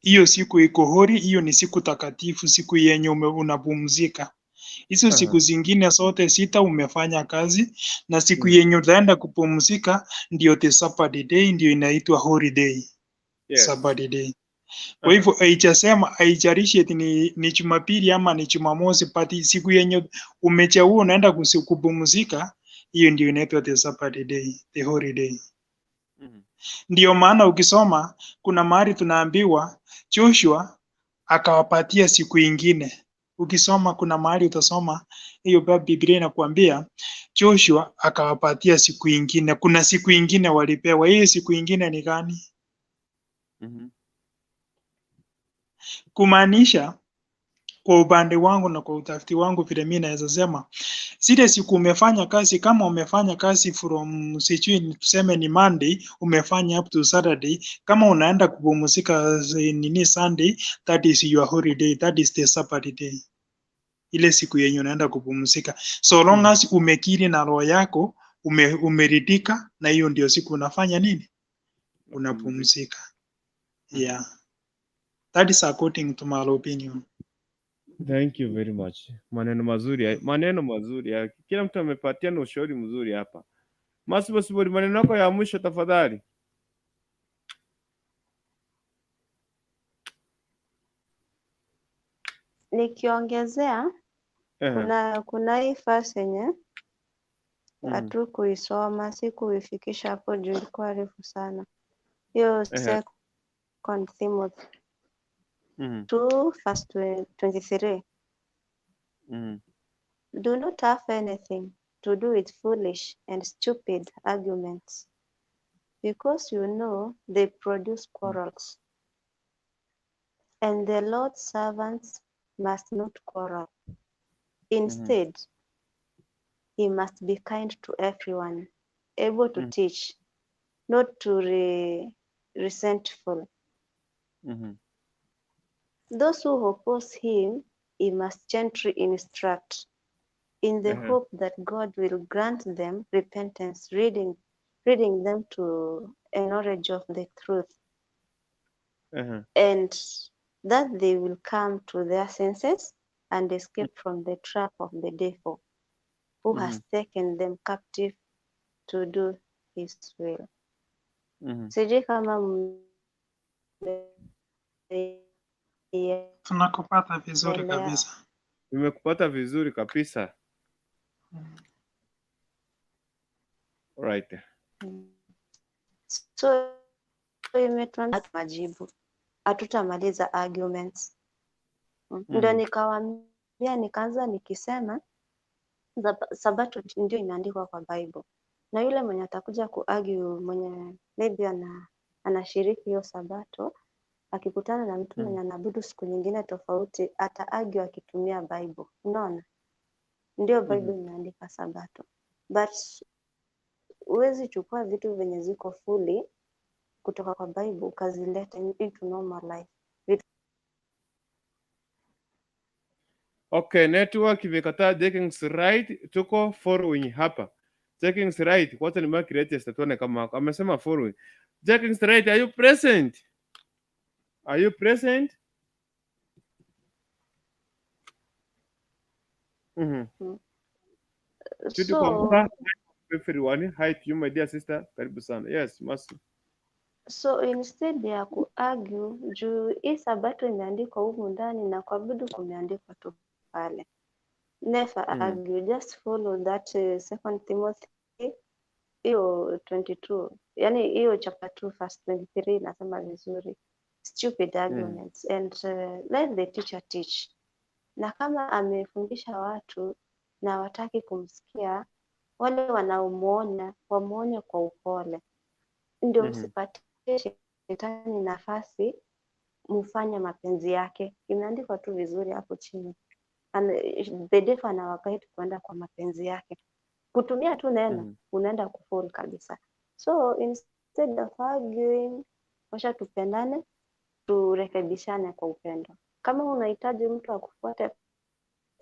Speaker 6: Hiyo siku iko hori, hiyo ni siku takatifu, siku yenye unapumzika. Hizo siku zingine zote sita umefanya kazi, na siku yenye utaenda kupumzika ndio the Sabbath day, ndio inaitwa holy day. Sabbath day. Kwa hivyo haijasema, haijalishi eti ni Jumapili ama ni Jumamosi, but siku yenye umechagua unaenda kupumzika, hiyo ndio inaitwa the Sabbath day, the holy day. Ndio maana ukisoma kuna mahali tunaambiwa Joshua akawapatia siku ingine. Ukisoma kuna mahali utasoma hiyo Biblia inakuambia Joshua akawapatia siku ingine. Kuna siku ingine walipewa. Hiyo siku ingine ni gani? Kumaanisha kwa upande wangu na kwa utafiti wangu vile mimi naweza sema zile siku umefanya kazi, kama umefanya kazi from sijui tuseme ni Monday, umefanya up to Saturday, kama unaenda kupumzika nini Sunday, that is your holiday, that is the Sabbath day, ile siku yenye unaenda kupumzika, so long as umekiri na roho yako umeridhika, na hiyo ndio siku unafanya nini, unapumzika. Yeah, that is according to my opinion.
Speaker 3: Thank you very much. Maneno mazuri, maneno mazuri. Kila mtu amepatia na ushauri mzuri hapa. Masibo Sibori, maneno yako ya mwisho tafadhali.
Speaker 4: Nikiongezea, kuna hii verse yenye hatukuisoma, sikuifikisha hapo juu ilikuwa refu sana. Hiyo Second Timothy 2 verse 23. Do not have anything to do with foolish and stupid arguments, because you know they produce quarrels. And the Lord's servants must not quarrel. Instead, he must be kind to everyone, able to teach, not to resentful. Those who oppose him, he must gently instruct, in the hope that God will grant them repentance, leading them to a knowledge of the truth, and that they will come to their senses and escape from the trap of the devil, who has taken them captive to do his will. Sijui kama
Speaker 6: Tunakupata vizuri
Speaker 4: mmeielewa.
Speaker 6: kabisa.
Speaker 3: Nimekupata vizuri kabisa. Right.
Speaker 4: So imetuanza majibu, hatutamaliza arguments. Ndio nikawaambia, nikaanza nikisema Sabato ndio imeandikwa kwa Bible, na yule mwenye atakuja kuargue, mwenye maybe anashiriki hiyo Sabato, akikutana na mtu mwenye anaabudu siku nyingine tofauti, ata argue akitumia Bible. Unaona, ndio Bible imeandika Sabato, but huwezi chukua vitu venye ziko fully kutoka kwa Bible ukazileta into normal life. Vitu
Speaker 3: Okay, network imekataa Jenkins right, tuko following hapa. Jenkins right, kwanza ni mark register tuone kama ako. Amesema following. Jenkins right, are you present? Are you present? Judy
Speaker 4: So
Speaker 3: Kwamboka, Everyone, hi to you my dear sister. Karibu sana. Yes, Mercy.
Speaker 4: So instead ya kuargue juu hii sabato imeandikwa humu ndani na kuabudu kumeandikwa tu pale. Never argue, just follow that Second Timothy hiyo 22, yani hiyo chapter 2 verse 23 inasema vizuri, stupid arguments and let the teacher teach. Na kama amefundisha watu na wataki kumsikia, wale wanaomuonya wamuonye kwa upole, ndio msipatie shetani nafasi mfanye mapenzi yake. Imeandikwa tu vizuri hapo chini. And the devil anawaguide kuenda kwa mapenzi yake, kutumia tu neno unaenda kufall kabisa. So instead of arguing, wacha tupendane, turekebishane kwa upendo. Kama unahitaji mtu akufuate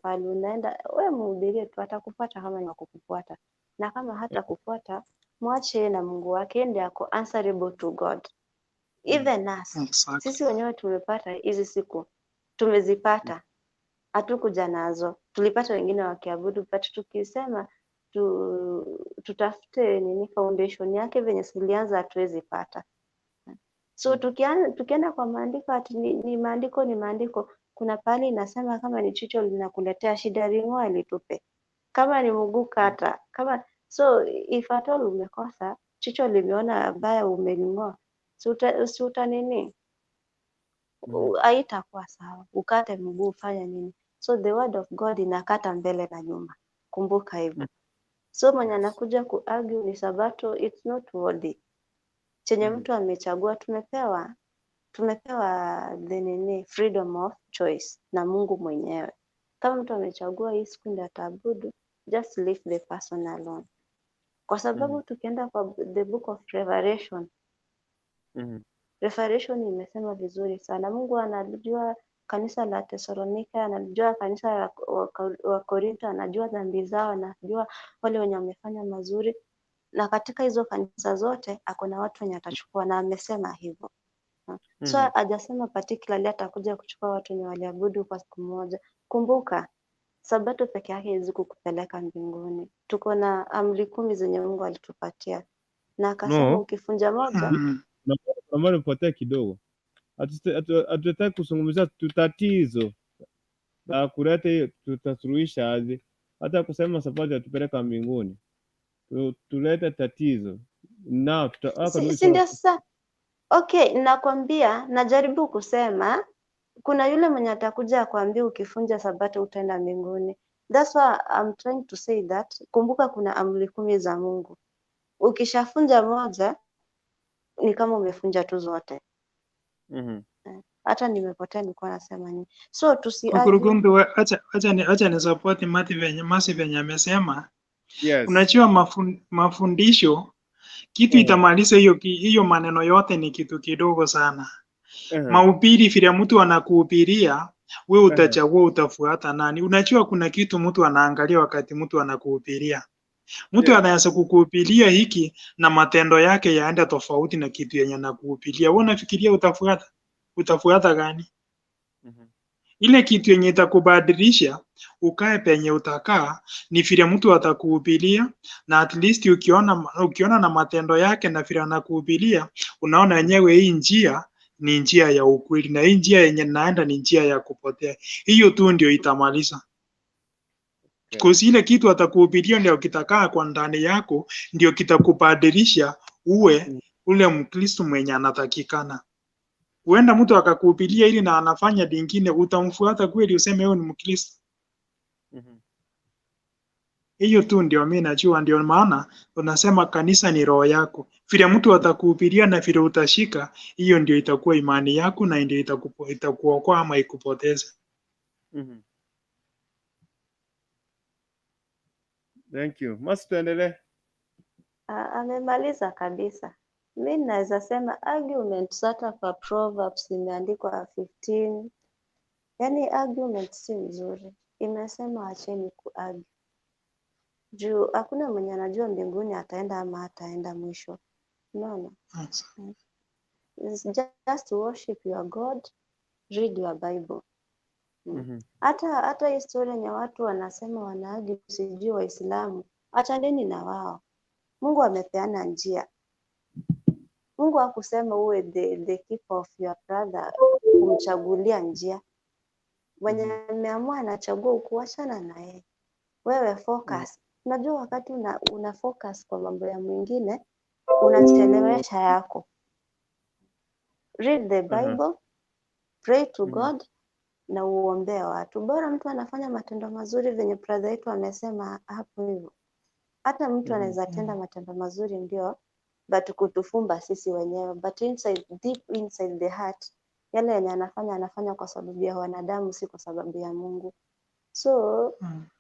Speaker 4: pale unaenda, we mhubirie tu, atakufuata kama ni wa kukufuata, na kama hata kufuata, mwache na Mungu wake, ndiye ako answerable to God. Even us, sisi wenyewe tumepata hizi siku, tumezipata, hatukuja nazo, tulipata wengine wakiabudu, but tukisema tutafute nini foundation yake venye zilianza, hatuwezi pata. So tukienda kwa maandiko ati ni maandiko ni maandiko, kuna pahali inasema kama ni jicho linakuletea shida ling'oa litupe, kama ni mguu kata, kama so if at all umekosa jicho limeona baya umeling'oa, si uta nini, haitakuwa sawa, ukate mguu ufanye nini? So the word of God inakata mbele na nyuma, kumbuka hivyo. So mwenye anakuja kuargue ni sabato, it's not worthy chenye mtu amechagua. Tumepewa the nini, freedom of choice na Mungu mwenyewe. Kama mtu amechagua hii siku ndio ataabudu, just leave the person alone, kwa sababu tukienda kwa the book of Revelation, Revelation imesema vizuri sana. Mungu analijua kanisa la Tesalonika, analijua kanisa la wa Korinto, anajua dhambi zao, anajua wale wenye wamefanya mazuri, na katika hizo kanisa zote ako na watu wenye atachukua, na amesema hivyo. So hajasema particularly atakuja kuchukua watu wenye waliabudu kwa siku moja. Kumbuka sabato peke yake haiwezi kukupeleka mbinguni. Tuko na amri 10 zenye Mungu alitupatia na akasema
Speaker 3: No.
Speaker 4: ukifunja moja
Speaker 3: Ambayo nipotea kidogo. Hatutaki kuzungumzia tu tatizo la kuleta hiyo, tutasuluhisha aje? Hata kusema sabato yatupeleka mbinguni, tulete tatizo na tuta,
Speaker 4: si ndio sasa? Okay, nakwambia, najaribu kusema kuna yule mwenye atakuja akwambia ukifunja sabato utaenda mbinguni. That's why I'm trying to say that, kumbuka kuna amri 10 za Mungu. Ukishafunja moja ni kama umefunja tu zote. Hata nimepotea, nilikuwa nasema nini? So tusi argue.
Speaker 6: Mkurugenzi, acha ni support Mati venye Masi venye amesema.
Speaker 3: Yes.
Speaker 6: Unajua mafundisho kitu itamaliza hiyo hiyo maneno yote ni kitu kidogo sana. Mahubiri vile mtu anakuhubiria, we utachagua utafuata nani. Unajua kuna kitu mtu anaangalia wakati mtu anakuhubiria. Mtu anaweza kukuhubiria hiki na matendo yake yaende tofauti na kitu yenye anakuhubiria. Wewe unafikiria utafuata? Utafuata gani? Ile kitu yenye itakubadilisha ukae penye utakaa ni vile mtu atakuhubiria, na at least ukiona na matendo yake na vile anakuhubiria, unaona yenyewe hii njia ni njia ya ukweli na hii njia yenye naenda ni njia ya kupotea. Hiyo tu ndio itamaliza. 'Cause ile kitu atakuhubiria ndio kitakaa kwa ndani yako, ndio kitakubadilisha uwe ule Mkristo mwenye anatakikana. Huenda mtu akakuhubiria ili na anafanya lingine, utamfuata kweli useme wewe ni Mkristo? Hiyo tu ndio mi najua, ndio maana unasema kanisa ni roho yako. Vile mtu atakuhubiria na vile utashika, hiyo ndio itakuwa imani yako na ndio itakuokoa ama ikupoteze.
Speaker 3: Thank you. Masi, tuendelee.
Speaker 4: Ah, amemaliza kabisa. Mi naweza sema arguments hata kwa Proverbs imeandikwa 15. Yaani argument si mzuri. Imesema acheni kuargue. Juu hakuna mwenye anajua mbinguni ataenda ama hataenda mwisho. Unaona? It's just worship your God, read your Bible. Hata hii story yenye watu wanasema wanaargue sijui Waislamu, achaneni na wao. Mungu amepeana njia. Mungu hakusema uwe the keeper of your brother, kumchagulia njia. Mwenye ameamua anachagua kuachana na yeye. Wewe focus. Unajua wakati una focus kwa mambo ya mwingine, unachelewesha yako. Read the Bible, pray to God na uombee watu. Bora mtu anafanya matendo mazuri venye brother yetu amesema hapo hivyo. Hata mtu anaweza tenda matendo mazuri ndio, but kutufumba sisi wenyewe, but inside, deep inside the heart, yale yenye anafanya anafanya kwa sababu ya wanadamu, si kwa sababu ya Mungu. So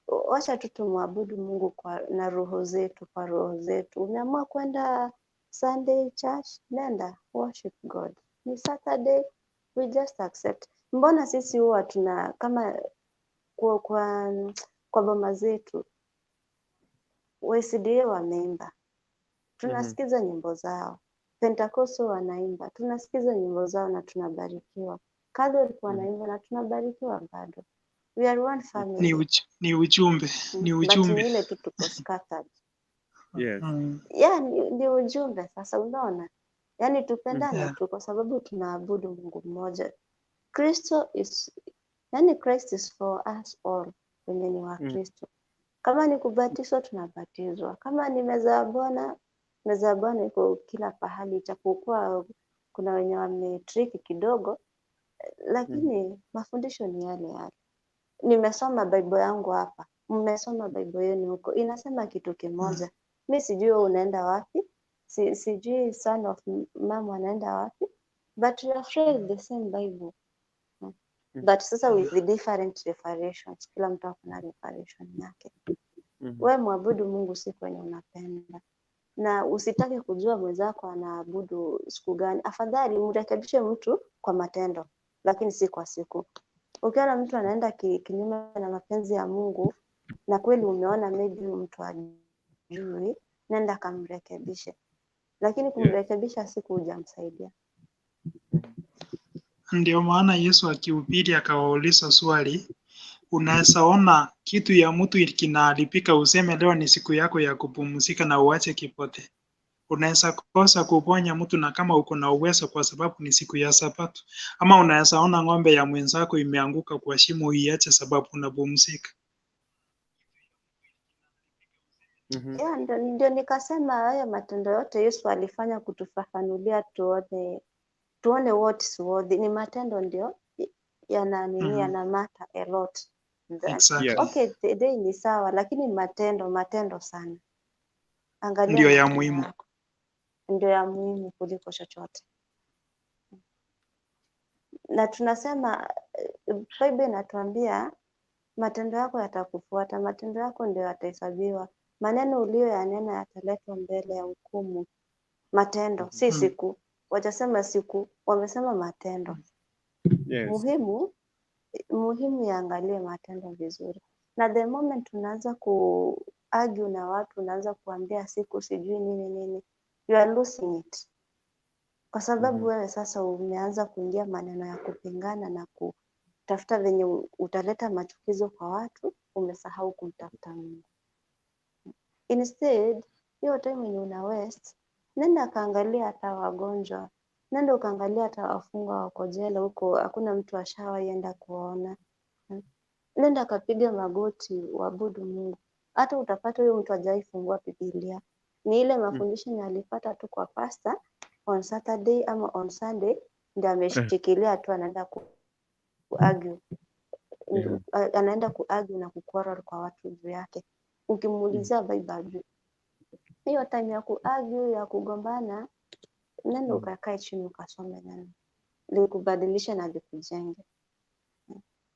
Speaker 4: wacha tu tumwabudu Mungu kwa na roho zetu, kwa roho zetu. Umeamua kwenda Sunday church, nenda worship God. Ni Saturday, we just accept. Mbona sisi huwa tuna kama kwa boma zetu SDA wameimba, tunasikiza nyimbo zao. Pentecostal wanaimba, tunasikiza nyimbo zao na tunabarikiwa. Catholic wanaimba na tunabarikiwa bado. We are one family.
Speaker 6: Ni ujumbe, ni
Speaker 4: But
Speaker 6: ujumbe.
Speaker 4: ni ile tu tuko scattered.
Speaker 3: Yes.
Speaker 4: Yeah, ni ujumbe sasa, unaona? Yaani tupendane tu kwa sababu tunaabudu Mungu mmoja. Kristo is, yani Christ is for us all wenye ni wa Kristo. Kama ni kubatizwa tunabatizwa. Kama ni meza ya Bwana, meza ya Bwana iko kila pahali, ijapokuwa kuna wenye wametriki kidogo, lakini mafundisho ni yale yale. Nimesoma Bible yangu hapa, mmesoma Bible yenu huko, inasema kitu kimoja. Mi sijui wewe unaenda wapi, sijui son of mama anaenda wapi, but we have read the same Bible. But sasa with the different references, kila mtu ako na reference yake. We mwabudu Mungu siku yenye unapenda, na usitake kujua mwenzako anaabudu siku gani. Afadhali mrekebishe mtu kwa matendo, lakini si kwa siku. Ukiona mtu anaenda kinyume na mapenzi ya Mungu na kweli umeona maybe huyu mtu ajui, nenda kamrekebishe, lakini kumrekebisha siku hujamsaidia.
Speaker 6: Ndio maana Yesu akihubiri akawauliza swali, unaweza ona kitu ya mtu kinaharibika useme leo ni siku yako ya kupumzika na uache kipote. Unaweza kosa kuponya mtu na kama uko na uwezo kwa sababu ni siku ya Sabato. Ama unaweza ona ng'ombe ya mwenzako imeanguka kwa shimo uiache sababu unapumzika.
Speaker 4: Yeah, ndio nikasema haya matendo yote Yesu alifanya kutufafanulia tuone what is worthy. Ni matendo ndio yana nini, yana matter a lot than.
Speaker 6: Exactly.
Speaker 3: Yes.
Speaker 4: Okay, the day ni sawa, lakini matendo sana. Angalia
Speaker 6: Ndio ya
Speaker 4: matendo
Speaker 6: muhimu.
Speaker 4: yako ndio ya muhimu kuliko chochote. Na tunasema Bible inatuambia matendo yako yatakufuata, matendo yako ndio yatahesabiwa, maneno uliyoyanena yataletwa mbele ya hukumu. Matendo, si siku. Wajasema siku, wamesema matendo.
Speaker 3: Yes.
Speaker 4: Muhimu yaangalie matendo vizuri, na the moment unaanza ku argue na watu, unaanza kuambia siku sijui nini nini, you are losing it, kwa sababu wewe sasa umeanza kuingia maneno ya kupingana na kutafuta venye utaleta machukizo kwa watu, umesahau kumtafuta Mungu. Instead, hiyo time yenye una waste, nenda kaangalia hata wagonjwa, nenda ukaangalia hata wafungwa wako jela huko, hakuna mtu ashawahi enda kuona. Nenda kapiga magoti uabudu Mungu. Hata utapata huyo mtu hajawahi fungua Biblia, ni ile mafundisho yenye alipata tu kwa pastor on Saturday ama on Sunday, ndio ameshikilia tu, anaenda ku argue anaenda kuargue na kuquarrel kwa watu juu yake. Ukimuulizia Bible hajui. Hiyo time ya kuargue ya kugombana, nenda ukakae chini ukasome neno likubadilishe na likujenge.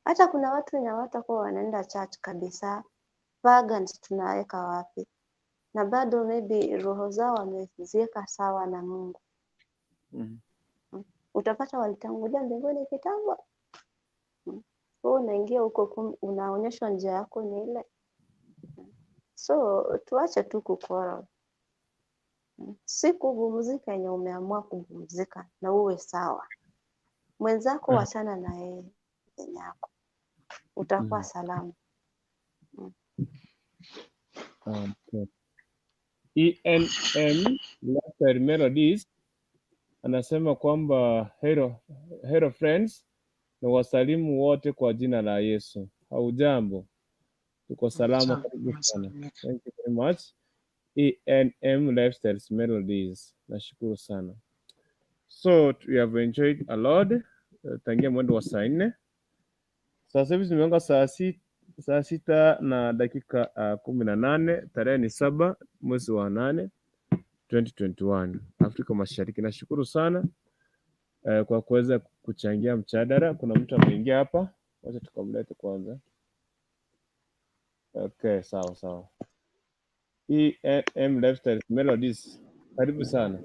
Speaker 4: Hata kuna watu wenye hawatakuwa wanaenda church kabisa, pagans tunaweka wapi? Na bado maybe roho zao wameziweka sawa na Mungu. Utapata walitangulia mbinguni kitambo. Wewe unaingia huko, unaonyeshwa njia yako ni ile. So tuache tu kukora. Si kupumzika yenye umeamua kupumzika na uwe sawa. Mwenzako wachana na yeye yenye yako, utakuwa salama.
Speaker 3: Okay. ENM Lifestyle Melodies anasema kwamba hello, hello friends, na wasalimu wote kwa jina la Yesu. Haujambo? Tuko salama, karibu sana. Thank you very much. ENM Lifestyles Melodies, nashukuru sana. So we have enjoyed a lot tangia mwendo wa saa 4. Sasa hivi zimegonga saa 6 na dakika 18, tarehe ni 7 mwezi wa 8 2021 Afrika Mashariki. Nashukuru sana kwa kuweza kuchangia mjadala. Kuna mtu ameingia hapa, wacha tukamlete kwanza. Okay, sawa sawa. ENM Lifestyle Melodies, karibu sana.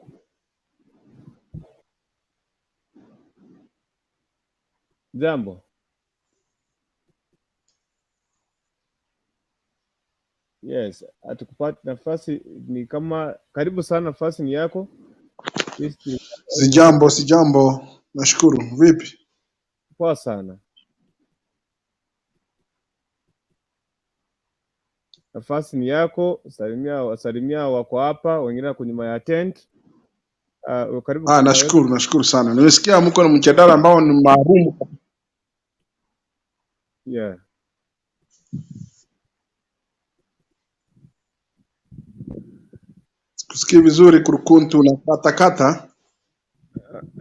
Speaker 3: Jambo. Yes, hatukupata nafasi, ni kama karibu sana, nafasi ni yako.
Speaker 8: Sijambo, sijambo, nashukuru. Vipi?
Speaker 3: Poa sana. Nafasi ni yako, salimia, salimia wako hapa, wengine wako nyuma ya tent. Karibu.
Speaker 8: Nashukuru, nashukuru sana. Nimesikia mko na mjadala ambao ni maalum.
Speaker 3: Yeah.
Speaker 8: Sikusikii vizuri kurukuntu na kata kata.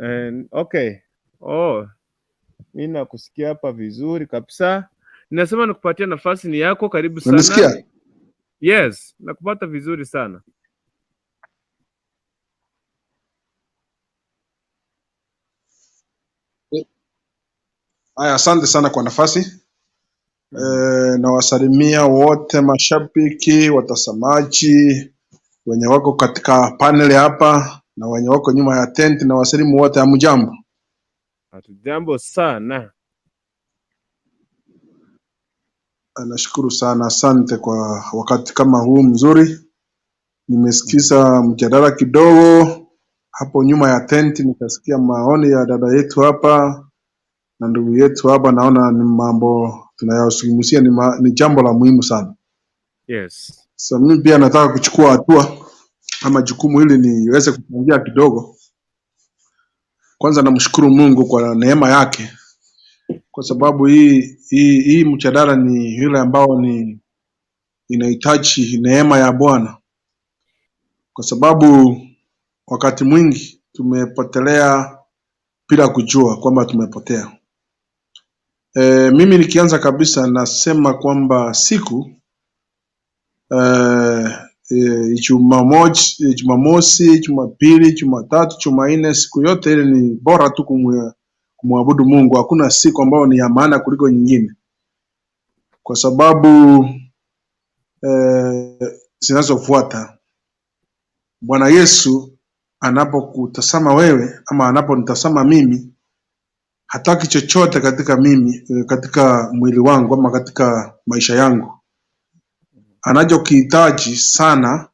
Speaker 3: And, okay. Oh, mimi nakusikia hapa vizuri kabisa. Ninasema nikupatia nafasi ni yako, karibu sana.
Speaker 8: Unanisikia?
Speaker 3: Yes, nakupata vizuri sana.
Speaker 8: Haya, asante sana kwa nafasi. Nawasalimia wote mashabiki, watazamaji wenye wako katika panel hapa na wenye wako nyuma ya tent, na wasalimu wote, hamjambo?
Speaker 3: Hatujambo sana.
Speaker 8: Nashukuru sana, asante kwa wakati kama huu mzuri. Nimesikiza mjadala kidogo hapo nyuma ya tenti, nikasikia maoni ya dada yetu hapa na ndugu yetu hapa. Naona ni mambo tunayozungumzia ni jambo la muhimu sana.
Speaker 3: Yes.
Speaker 8: So mimi pia nataka kuchukua hatua ama jukumu hili niweze kuchangia kidogo. Kwanza namshukuru Mungu kwa neema yake, kwa sababu hii mjadala ni yule ambao ni inahitaji neema ya Bwana, kwa sababu wakati mwingi tumepotelea bila kujua kwamba tumepotea. Mimi nikianza kabisa nasema kwamba siku Jumamosi, Jumamosi, Jumapili, Jumatatu, Jumanne, siku yote ile ni bora tu kumwabudu Mungu. Hakuna siku ambayo ni ya maana kuliko nyingine, kwa sababu zinazofuata Bwana Yesu anapokutazama wewe ama anaponitazama mimi, hataki chochote katika mimi, katika mwili wangu ama katika maisha yangu. Anachokihitaji sana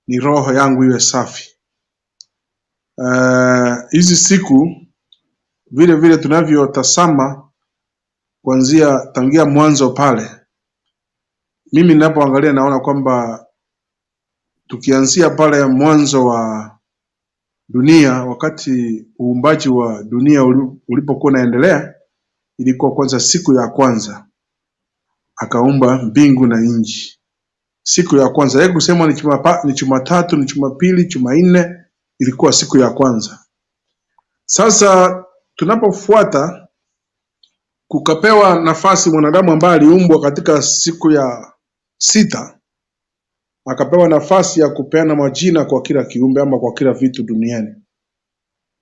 Speaker 8: ni roho yangu iwe safi. Hizi siku vile vile tunavyotazama kuanzia tangia mwanzo pale, mimi ninapoangalia naona kwamba tukianzia pale mwanzo wa dunia, wakati uumbaji wa dunia ulipokuwa unaendelea, ilikuwa kwanza siku ya kwanza akaumba mbingu na nchi. Siku ya kwanza yeye kusema ni Jumatatu, ni Jumapili, Jumanne, ilikuwa siku ya kwanza. Sasa tunapofuata kukapewa nafasi mwanadamu ambaye aliumbwa katika siku ya sita, akapewa nafasi ya kupeana majina kwa kila kiumbe ama kwa kila vitu duniani.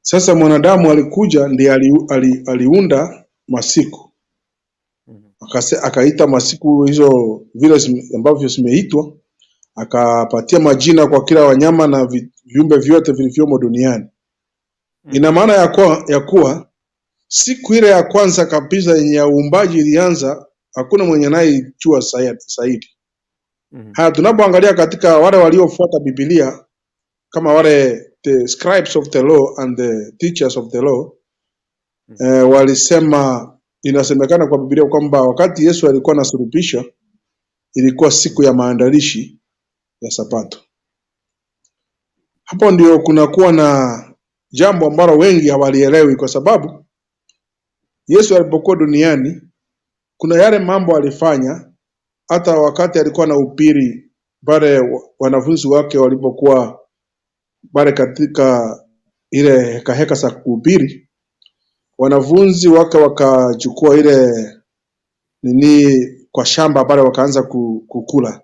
Speaker 8: Sasa mwanadamu alikuja ndiye aliunda masiku, akaita masiku hizo vile ambavyo zimeitwa, akapatia majina kwa kila wanyama na viumbe vyote vilivyomo duniani. Ina maana ya kuwa siku ile ya kwanza kabisa yenye ya uumbaji ilianza, hakuna mwenye anayejua zaidi. Haya, tunapoangalia katika wale waliofuata Biblia kama wale the scribes of the law and the teachers of the law, walisema, inasemekana kwa Biblia kwamba wakati Yesu alikuwa anasulubishwa ilikuwa siku ya maandalishi ya Sabato. Hapo ndio kunakuwa na jambo ambalo wengi hawalielewi, kwa sababu Yesu alipokuwa duniani kuna yale mambo alifanya, hata wakati alikuwa na upiri pale wanafunzi wake walipokuwa pale katika ile heka heka za kuhubiri, wanafunzi wake wakachukua ile nini kwa shamba pale wakaanza kukula.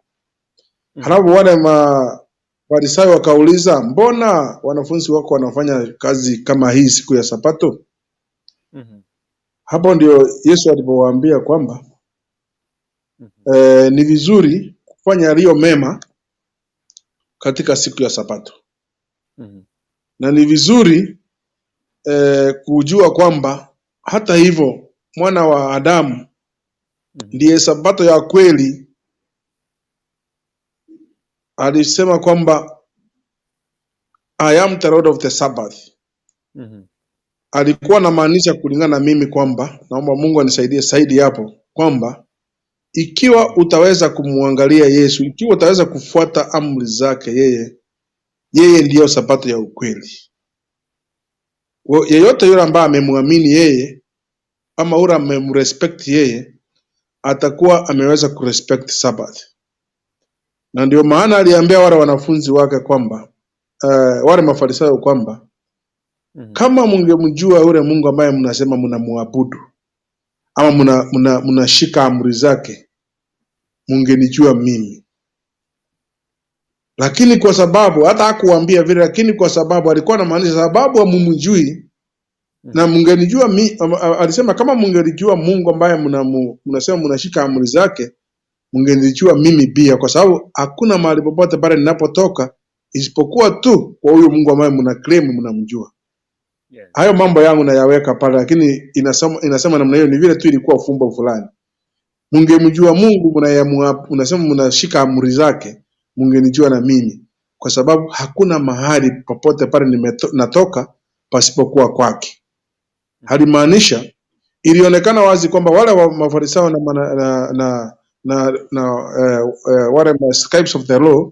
Speaker 8: Halafu wale Mafarisayo wakauliza, mbona wanafunzi wako wanafanya kazi kama hii siku ya Sabato? Hapo ndio Yesu alipowaambia kwamba ni vizuri kufanya yaliyo mema katika siku ya Sabato, na ni vizuri kujua kwamba hata hivyo mwana wa Adamu ndiye Sabato ya kweli. Alisema kwamba I am the Lord of the Sabbath. Alikuwa anamaanisha kulingana na mimi kwamba, naomba Mungu anisaidie zaidi hapo, kwamba ikiwa utaweza kumwangalia Yesu, ikiwa utaweza kufuata amri zake yeye, yeye ndiyo Sabato ya ukweli. Yeyote yule ambaye amemwamini yeye ama ule amemrespect yeye, atakuwa ameweza kurespect Sabbath. Na ndio maana aliambia wale wanafunzi wake kwamba wale Mafarisayo kwamba kama mungemjua yule Mungu ambaye mnasema mnamuabudu ama mnashika amri zake, mungenijua mimi. Lakini kwa sababu hata hakuwaambia vile, lakini kwa sababu alikuwa anamaanisha sababu hamumjui na mungenijua alisema kama mungelijua Mungu ambaye mnasema mnashika amri zake, mungenijua mimi pia, kwa sababu hakuna mahali popote pale ninapotoka isipokuwa tu kwa huyo Mungu ambaye mna claim mnamjua. Hayo mambo yangu nayaweka pale, lakini inasema namna hiyo ni vile tu ilikuwa fumbo fulani. Mungemjua Mungu mnasema mnashika amri zake, mungenijua na mimi, kwa sababu hakuna mahali popote pale natoka pasipokuwa kwake. Halimaanisha, ilionekana wazi kwamba wale wa Mafarisayo na, na, na, na, na, na wale ma scribes of the law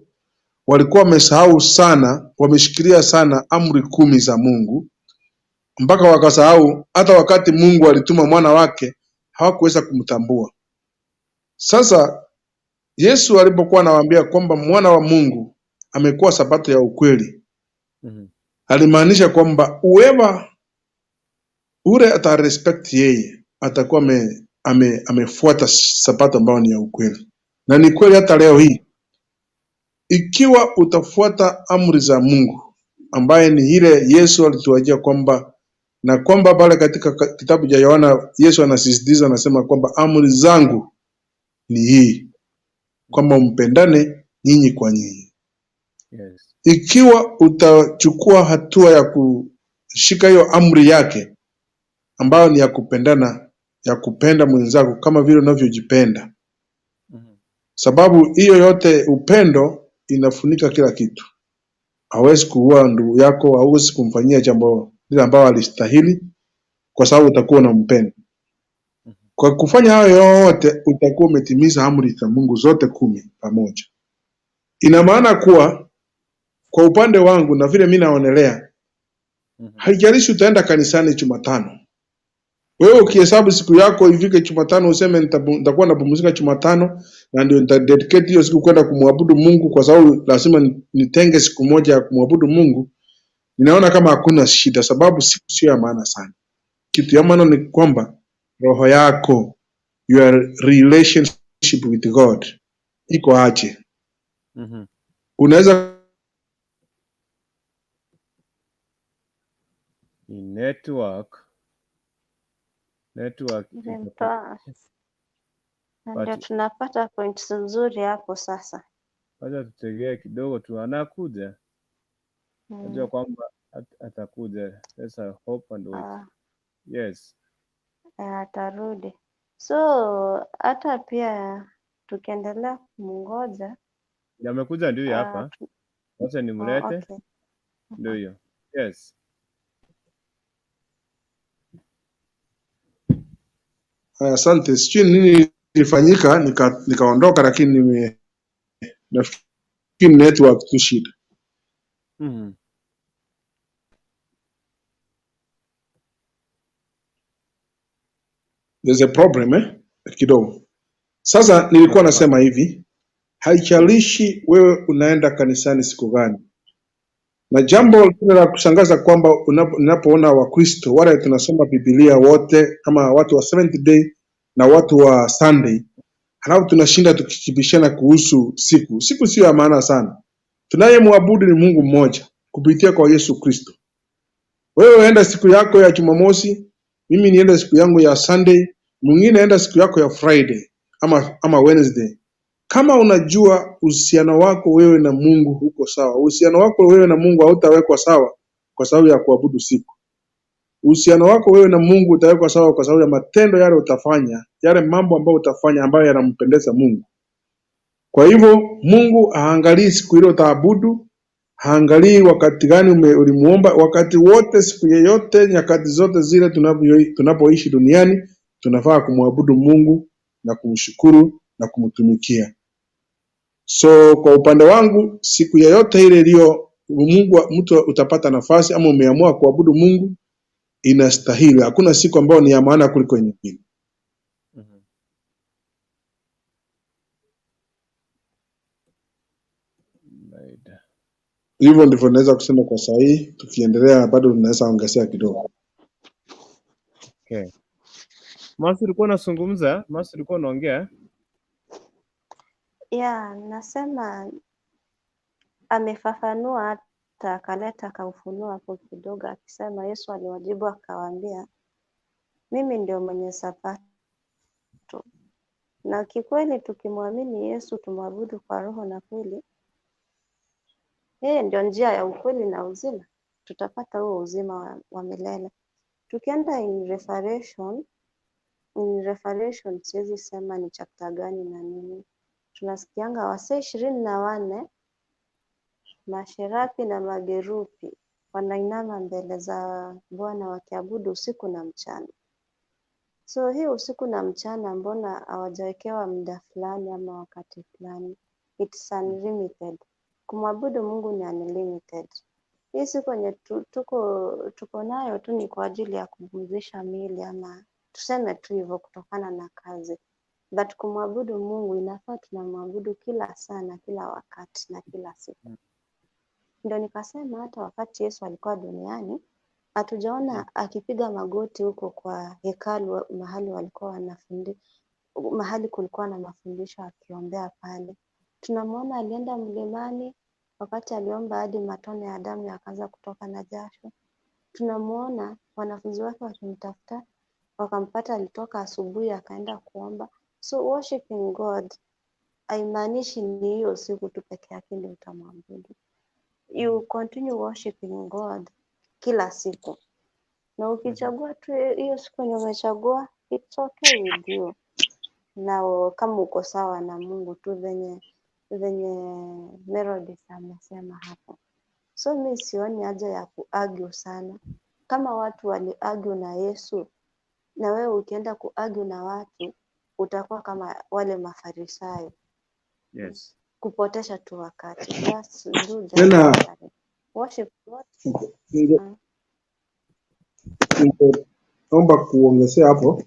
Speaker 8: walikuwa wamesahau sana, wameshikilia sana amri 10 za Mungu mpaka wakasahau hata wakati Mungu alituma mwana wake hawakuweza kumtambua. Sasa Yesu alipokuwa anawaambia kwamba mwana wa Mungu amekuwa sabato ya ukweli, alimaanisha kwamba whoever ule atarespect yeye atakuwa amefuata sabato ambayo ni ya ukweli. Na ni kweli hata leo hii, ikiwa utafuata amri za Mungu ambaye ni ile Yesu alituachia kwamba, na kwamba pale katika kitabu cha Yohana Yesu anasisitiza anasema kwamba amri zangu ni hii, kwamba mpendane nyinyi kwa nyinyi. Ikiwa utachukua hatua ya kushika hiyo amri yake ambayo ni ya kupendana, ya kupenda mwenzako kama vile unavyojipenda, sababu hiyo yote upendo inafunika kila kitu. Hawezi kuua ndugu yako, hauwezi kumfanyia jambo lile ambalo alistahili, kwa sababu utakuwa unampenda. Kwa kufanya hayo yote utakuwa umetimiza amri za Mungu zote 10 pamoja. Ina maana kuwa kwa upande wangu na vile mimi naonelea, haijalishi utaenda kanisani Jumatano. Wewe ukihesabu siku yako ifike Jumatano useme nitakuwa napumzika Jumatano na ndio nitadedicate hiyo siku kwenda kumwabudu Mungu, kwa sababu lazima nitenge siku moja ya kumwabudu Mungu. Ninaona kama hakuna shida, sababu siku sio ya maana sana. Kitu ya maana ni kwamba roho yako, your relationship with God iko aje. Unaweza
Speaker 3: Ni network
Speaker 4: Imemtoa. Na ndio
Speaker 3: But
Speaker 4: tunapata points nzuri hapo sasa.
Speaker 3: wacha tutegee kidogo tu, anakuja. Najua kwamba atakuja. Let's hope and wait. Yes.
Speaker 4: Atarudi. So hata pia tukiendelea kumngoja,
Speaker 3: Amekuja ndio hapa. Wacha nimlete. Ndio hiyo. Yes.
Speaker 8: Asante. Sijui nini ilifanyika nikaondoka, lakini nafikiri network tu shida. There's a problem eh? Kidogo. Sasa nilikuwa nasema hivi, haijalishi wewe unaenda kanisani siku gani, na jambo lingine la kushangaza kwamba ninapoona Wakristo wale tunasoma Biblia wote kama watu wa Seventh Day na watu wa Sunday, halafu tunashinda tukijibishana kuhusu siku. Siku sio ya maana sana. Tunayemwabudu ni Mungu mmoja kupitia kwa Yesu Kristo. Wewe enda siku yako ya Jumamosi, mimi niende siku yangu ya Sunday, mwingine enda siku yako ya Friday ama Wednesday. Kama unajua uhusiano wako wewe na Mungu huko sawa, uhusiano wako wewe na Mungu hautawekwa sawa kwa sababu ya kuabudu siku. Uhusiano wako wewe na Mungu utawekwa sawa kwa sababu ya matendo yale utafanya, yale mambo ambayo utafanya ambayo yanampendeza Mungu. Kwa hivyo Mungu haangalii siku ile utaabudu, haangalii wakati gani ulimuomba, wakati wote, siku yeyote, nyakati zote zile tunapoishi duniani, tunafaa kumwabudu Mungu na kumshukuru na kumtumikia. So kwa upande wangu, siku yeyote ile iliyo Mungu, mtu utapata nafasi ama umeamua kuabudu Mungu, inastahili. Hakuna siku ambayo ni ya maana kuliko nyingine.
Speaker 3: Right.
Speaker 8: Hivyo ndivyo naweza kusema kwa sahihi. Tukiendelea bado tunaweza ongezea kidogo.
Speaker 3: Okay. Masi ulikuwa unazungumza, Masi ulikuwa unaongea.
Speaker 4: Yeah, nasema amefafanua hata akaleta akaufunua hapo kidogo, akisema Yesu aliwajibu akawaambia, mimi ndio mwenye sabato. Na kikweli tukimwamini Yesu tumwabudu kwa roho na kweli, yeye ndio njia ya ukweli na uzima, tutapata huo uzima wa milele. Tukienda in Revelation siwezi sema ni chapter gani na nini, tunasikianga wasee 24 masherafi na magerufi wanainama mbele za Bwana wakiabudu usiku na mchana. So hii usiku na mchana, mbona hawajawekewa muda fulani ama wakati fulani? It's unlimited. Kumwabudu Mungu ni unlimited. Hii siku yenye tuko nayo tu ni kwa ajili ya kupumzisha miili ama tuseme tu hivyo kutokana na kazi. But kumwabudu Mungu inafaa tunamwabudu kila saa na kila wakati na kila siku. Ndio nikasema hata wakati Yesu alikuwa duniani hatujaona akipiga magoti huko kwa hekalu mahali walikuwa mahali kulikuwa na mafundisho akiombea pale. Tunamwona alienda mlimani wakati aliomba hadi matone ya damu yakaanza kutoka na jasho. Tunamwona wanafunzi wake wakimtafuta wakampata, alitoka asubuhi akaenda kuomba. So worshiping God haimaanishi ni hiyo siku tu peke yake ndio utamwabudu. You continue worshiping God kila siku, na ukichagua tu hiyo siku yenye umechagua, it's okay with you. Na kama uko sawa na Mungu tu venye Melodies amesema hapo. So mi sioni haja ya kuargue sana. Kama watu waliargue na Yesu, na wewe ukienda kuargue na watu utakuwa kama wale Mafarisayo,
Speaker 3: Yes.
Speaker 4: kupotesha tu wakati. Just do the
Speaker 8: Tena
Speaker 4: necessary. Worship God.
Speaker 8: Ningeomba kuongezea hapo.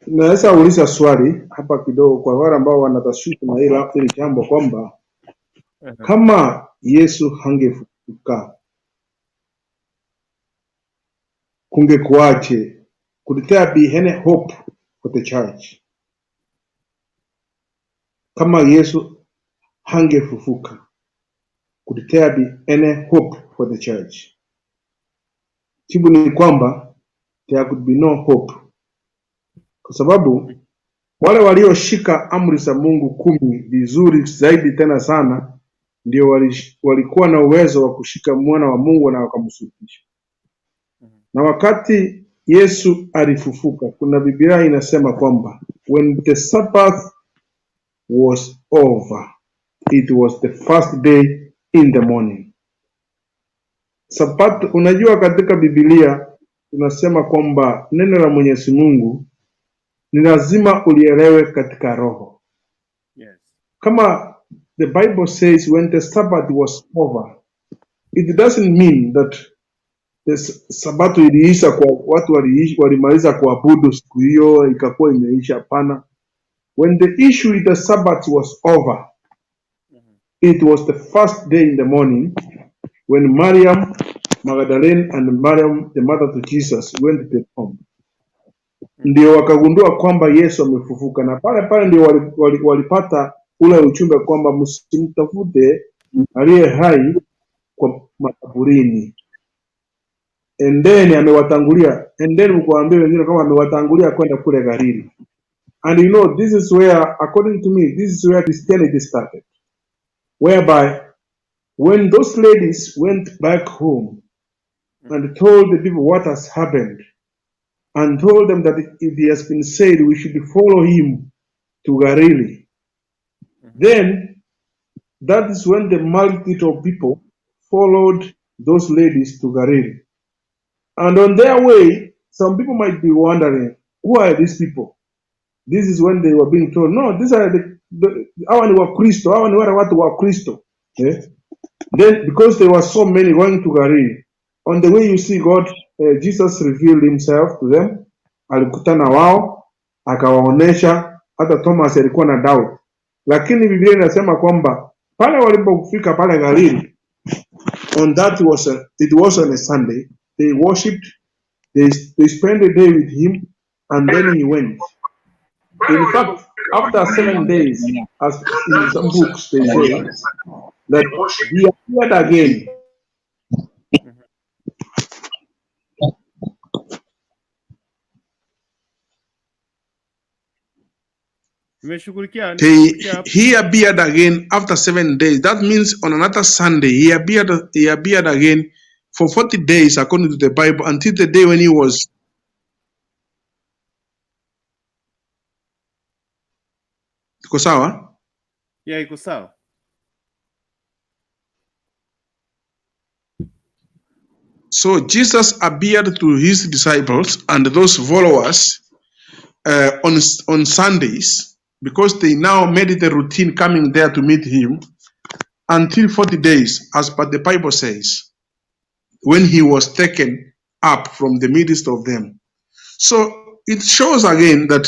Speaker 8: Naweza uliza swali hapa kidogo kwa wale ambao wanatashwishi na hili jambo kwamba kama Yesu hangefufuka kungekuwaje? Could there be any hope for the church? Kama Yesu hangefufuka, could there be any hope for the church? Jibu ni kwamba there could be no hope, kwa sababu wale walioshika amri za Mungu 10 vizuri zaidi tena sana ndio walikuwa na uwezo wa kushika mwana wa Mungu na wakamsulubisha. Na wakati Yesu alifufuka, kuna Biblia inasema kwamba when the Sabbath was over, it was the first day in the morning. Sabato, unajua katika Biblia tunasema kwamba neno la Mwenyezi Mungu ni lazima ulielewe katika roho. Kama the Bible says when the Sabbath was over, it doesn't mean that the Sabato iliisha kwa watu walimaliza kuabudu siku hiyo ikakuwa imeisha. Hapana. When the issue with the Sabbath was over, it was the first day in the morning when Mariam Magdalene and Mariam the mother to Jesus went to the tomb. Ndio wakagundua kwamba Yesu amefufuka, na pale pale ndio walipata ule ujumbe kwamba msimtafute aliye hai kwa makaburini, endeni, amewatangulia, endeni mkuambia wengine kama amewatangulia kwenda kule Galili. And you know, this is where, according to me, this is where Christianity started, whereby when those ladies went back home and told the people what has happened, and told them that it has been said we should follow him to Galilee, then that is when the multitude of people followed those ladies to Galilee. And on their way, some people might be wondering, who are these people? This is when they were being told, no, these are the hawa ni Wakristo, hawa ni wale watu wa Kristo. Eh? Then, because there were so many going to Galilee, on the way you see God, Jesus revealed himself to them, alikutana wao, akawaonesha, hata Thomas alikuwa na doubt. Lakini Biblia inasema kwamba pale walipofika pale Galili, on that was a, it was on a Sunday, they worshipped, they spent the day with him, and then he went. In fact, after 7 days, as in some books they say, that he appeared again.
Speaker 3: Nimeshughulikia
Speaker 8: He,
Speaker 3: nimeshughulikia hapo.
Speaker 8: he appeared again after 7 days. That means on another Sunday, he appeared again for 40 days, according to the Bible, until the day when he was. Iko sawa?
Speaker 3: Yeah, iko sawa.
Speaker 8: So Jesus appeared to his disciples and those followers on Sundays because they now made it a routine coming there to meet him until 40 days, as but the Bible says, when he was taken up from the midst of them. So it shows again that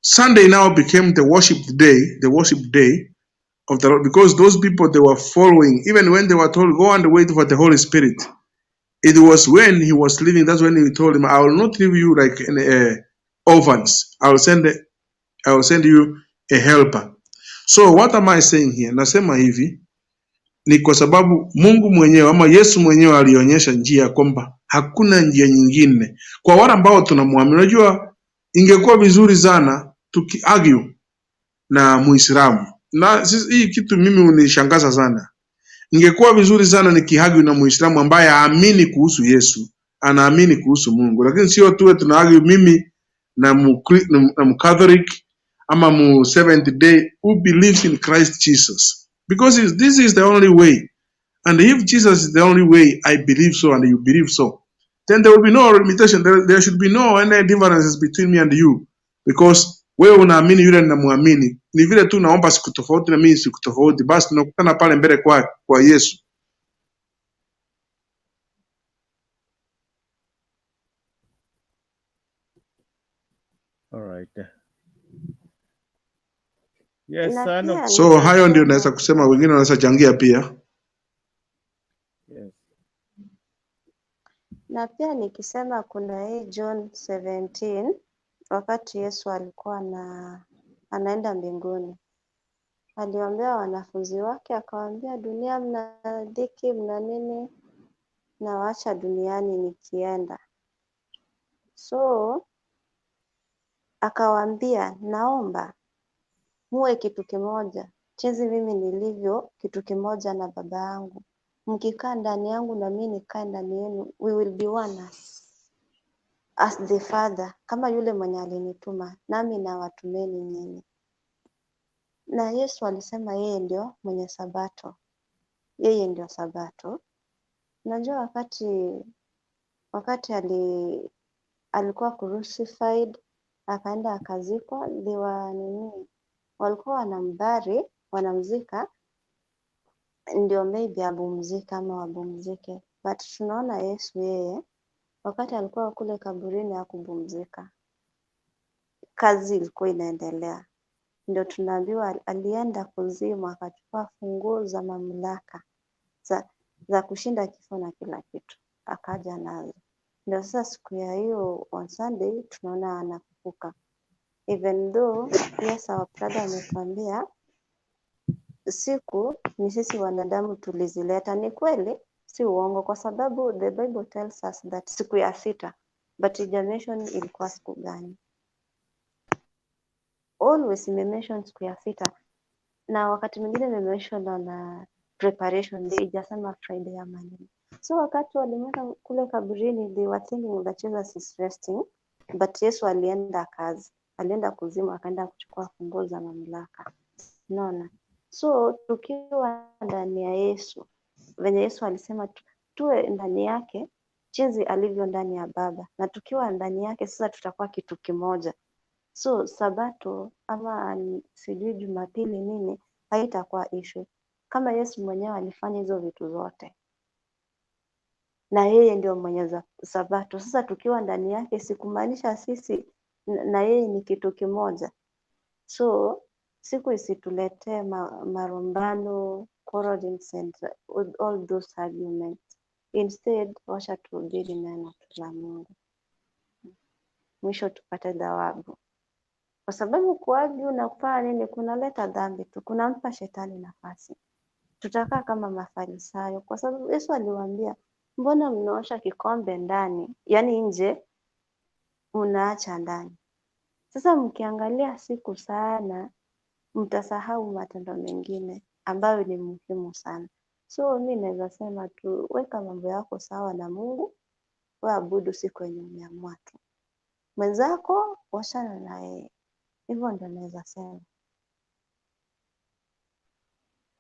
Speaker 8: Sunday now became the worship day of the Lord, because those people they were following, even when they were told, go and wait for the Holy Spirit. It was when he was leaving, that's when he told him, I will not leave you like an orphans. I will send you a helper. So what am I saying here? Nasema hivi ni kwa sababu Mungu mwenyewe ama Yesu mwenyewe alionyesha njia kwamba hakuna njia nyingine kwa wale ambao tunamwamini. Unajua, ingekuwa vizuri sana tukiargue na Muislamu na hii kitu mimi hunishangaza sana. Ingekuwa vizuri sana nikiargue na Muislamu ambaye haamini kuhusu Yesu, anaamini kuhusu Mungu, lakini sio tuwe tunaargue mimi na Mcatholic ama mu Seventh Day who believes in Christ Jesus, because this is the only way. And if Jesus is the only way, I believe so and you believe so, then there will be no limitation. There should be no any differences between me and you, because wewe unaamini yule ninamwamini. Ni vile tu naomba siku tofauti na mimi siku tofauti, basi tunakutana pale mbele kwa Yesu.
Speaker 3: All right. Yes,
Speaker 4: Na
Speaker 3: sana.
Speaker 4: pia
Speaker 8: So hayo ndio
Speaker 4: nikisema
Speaker 8: naweza kusema, wengine wanaweza changia pia.
Speaker 3: Yes.
Speaker 4: Na pia nikisema kuna hii John 17 wakati Yesu alikuwa na anaenda mbinguni, aliwaambia wanafunzi wake, akawaambia, dunia mna dhiki, mna nini, nawaacha duniani nikienda. So akawaambia, naomba muwe kitu kimoja, jinsi mimi nilivyo kitu kimoja na Baba yangu. Mkikaa ndani yangu na mimi nikae ndani yenu, we will be one as the Father, kama yule mwenye alinituma nami nawatumeni nyinyi. Na Yesu alisema yeye ndio mwenye Sabato, yeye ndio Sabato. Unajua wakati alikuwa crucified, akaenda akazikwa. They were nini, walikuwa wanambari wanamzika ndio maybe apumzike ama wapumzike, but tunaona Yesu yeye wakati alikuwa kule kaburini hakupumzika, kazi ilikuwa inaendelea. Ndio tunaambiwa alienda kuzimu akachukua funguo za mamlaka za kushinda kifo na kila kitu, akaja nazo. Ndio sasa siku ya hiyo on Sunday tunaona anafufuka, even though yes, our brother ametuambia siku ni sisi wanadamu tulizileta. Ni kweli, si uongo, kwa sababu the Bible tells us that siku ya sita, but ijamention ilikuwa siku gani. Always imemention siku ya sita, na wakati mwingine imemention on a preparation day, ijasema Friday ama nini. So wakati walimweka kule kaburini, they were thinking that Jesus is resting, but Yesu alienda kazi, alienda kuzimu, akaenda kuchukua funguo za mamlaka. Unaona? So tukiwa ndani ya Yesu, venye Yesu alisema tuwe ndani yake jinsi alivyo ndani ya Baba, na tukiwa ndani yake sasa tutakuwa kitu kimoja. So Sabato ama sijui Jumapili nini haitakuwa issue, kama Yesu mwenyewe alifanya hizo vitu zote na yeye ndio mwenye Sabato. Sasa tukiwa ndani yake, sikumaanisha sisi na yeye ni kitu kimoja. So siku isituletee marumbano, quarrelings and all those arguments. Instead, wacha tuhubiri neno la Mungu, mwisho tupate thawabu, kwa sababu kuargue na kufanya nini kunaleta dhambi tu, kunampa shetani nafasi. Tutakaa kama Mafarisayo, kwa sababu Yesu aliwaambia, mbona mnaosha kikombe ndani, yaani nje, mnaacha ndani. Sasa mkiangalia siku sana, mtasahau matendo mengine ambayo ni muhimu sana. So mi naweza sema tu, weka mambo yako sawa na Mungu, wewe abudu siku yenye umeamua tu. Mwenzako wachana na yeye. Hivyo ndio naweza sema.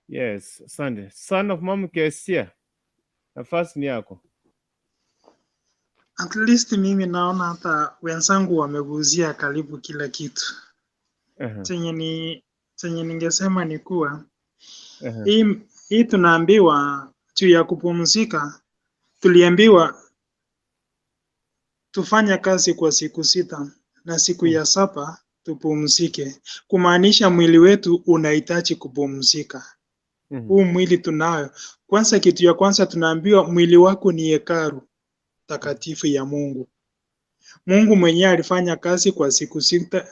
Speaker 3: Yes, asante. Son of Mom Kesia, nafasi ni yako.
Speaker 6: At least mimi naona hata wenzangu wameguzia karibu kila kitu. Chenye ningesema ni kuwa hii tunaambiwa juu ya kupumzika, tuliambiwa tufanye kazi kwa siku 6 na siku ya 7 tupumzike, kumaanisha mwili wetu unahitaji kupumzika. Huu mwili tunayo. Kwanza, kitu ya kwanza tunaambiwa mwili wako ni hekalu takatifu ya Mungu. Mungu mwenyewe alifanya kazi kwa siku sita,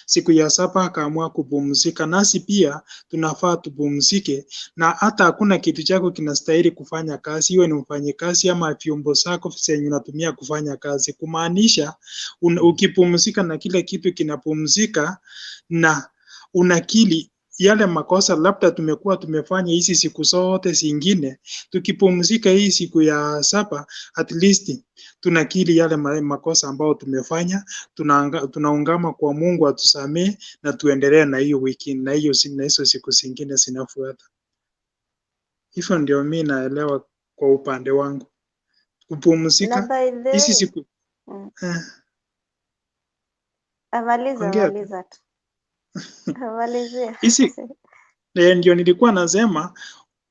Speaker 6: siku ya 7 akaamua kupumzika. Nasi pia tunafaa tupumzike, na hata hakuna kitu chako kinastahili kufanya kazi, iwe ni mfanyikazi ama vyombo zako zenye unatumia kufanya kazi. Kumaanisha ukipumzika na kile kitu kinapumzika, na unakili yale makosa labda tumekuwa tumefanya hizi siku zote zingine, tukipumzika hii siku ya 7 at least tunakili yale makosa ambayo tumefanya, tunaungama kwa Mungu atusamee na tuendelee na hiyo wiki na hiyo na hizo siku zingine zinafuata. Hivyo ndio mimi naelewa kwa upande wangu kupumzika hizi siku.
Speaker 4: Maliza tu. Malizia.
Speaker 6: Hizi ndio nilikuwa nasema,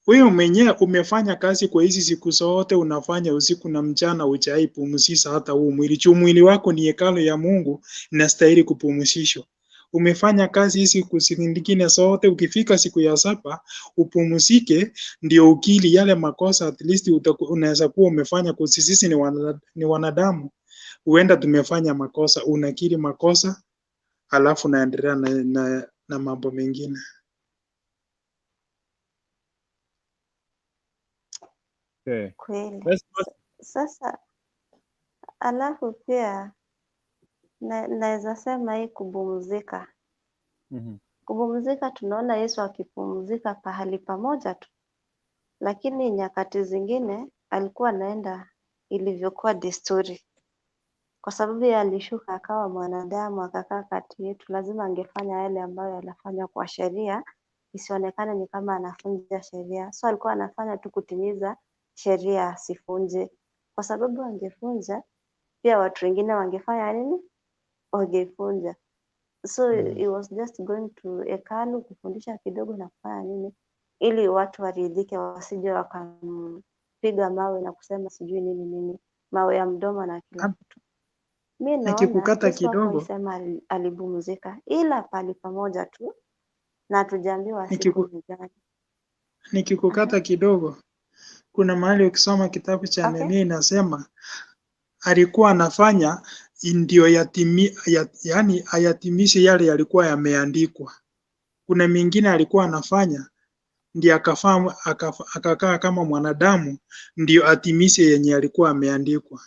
Speaker 6: wewe mwenyewe umefanya kazi kwa hizi siku zote, unafanya usiku na mchana, hujaipumzisha hata huu mwili. Juu mwili wako ni hekalu ya Mungu, inastahili kupumzishwa. Umefanya kazi hizi siku zingine zote, ukifika siku ya 7 upumzike, ndio ukili yale makosa at least unaweza kuwa umefanya. Kwa sisi ni wanadamu, huenda tumefanya makosa, unakiri makosa halafu naendelea na mambo mengine.
Speaker 3: Okay.
Speaker 4: Kweli. Sasa alafu pia naweza sema hii kupumzika. Kupumzika, tunaona Yesu akipumzika pahali pamoja tu, lakini nyakati zingine alikuwa anaenda ilivyokuwa desturi, kwa sababu yeye alishuka akawa mwanadamu akakaa kati yetu, lazima angefanya yale ambayo anafanya kwa sheria, isionekane ni kama anafunja sheria. So alikuwa anafanya tu kutimiza sheria, asifunje, kwa sababu angefunja pia watu wengine wangefanya nini? Wangeivunja. So he was just going to hekalu kufundisha kidogo na kufanya nini ili watu waridhike, wasije wakampiga mawe na kusema sijui nini nini, mawe ya mdomo na kila kitu. Mi naona
Speaker 6: Nikikukata
Speaker 4: Yesu
Speaker 6: kidogo,
Speaker 4: hakuisema alipumzika, ila pali pamoja tu, na hatujaambiwa siku ni gani.
Speaker 6: Nikikukata kidogo, kuna mahali ukisoma kitabu cha Nehemia inasema alikuwa anafanya ndio yaani ayatimishe yale yalikuwa yameandikwa. Kuna mingine alikuwa anafanya ndio akakaa kama mwanadamu ndio atimishe yenye alikuwa ameandikwa.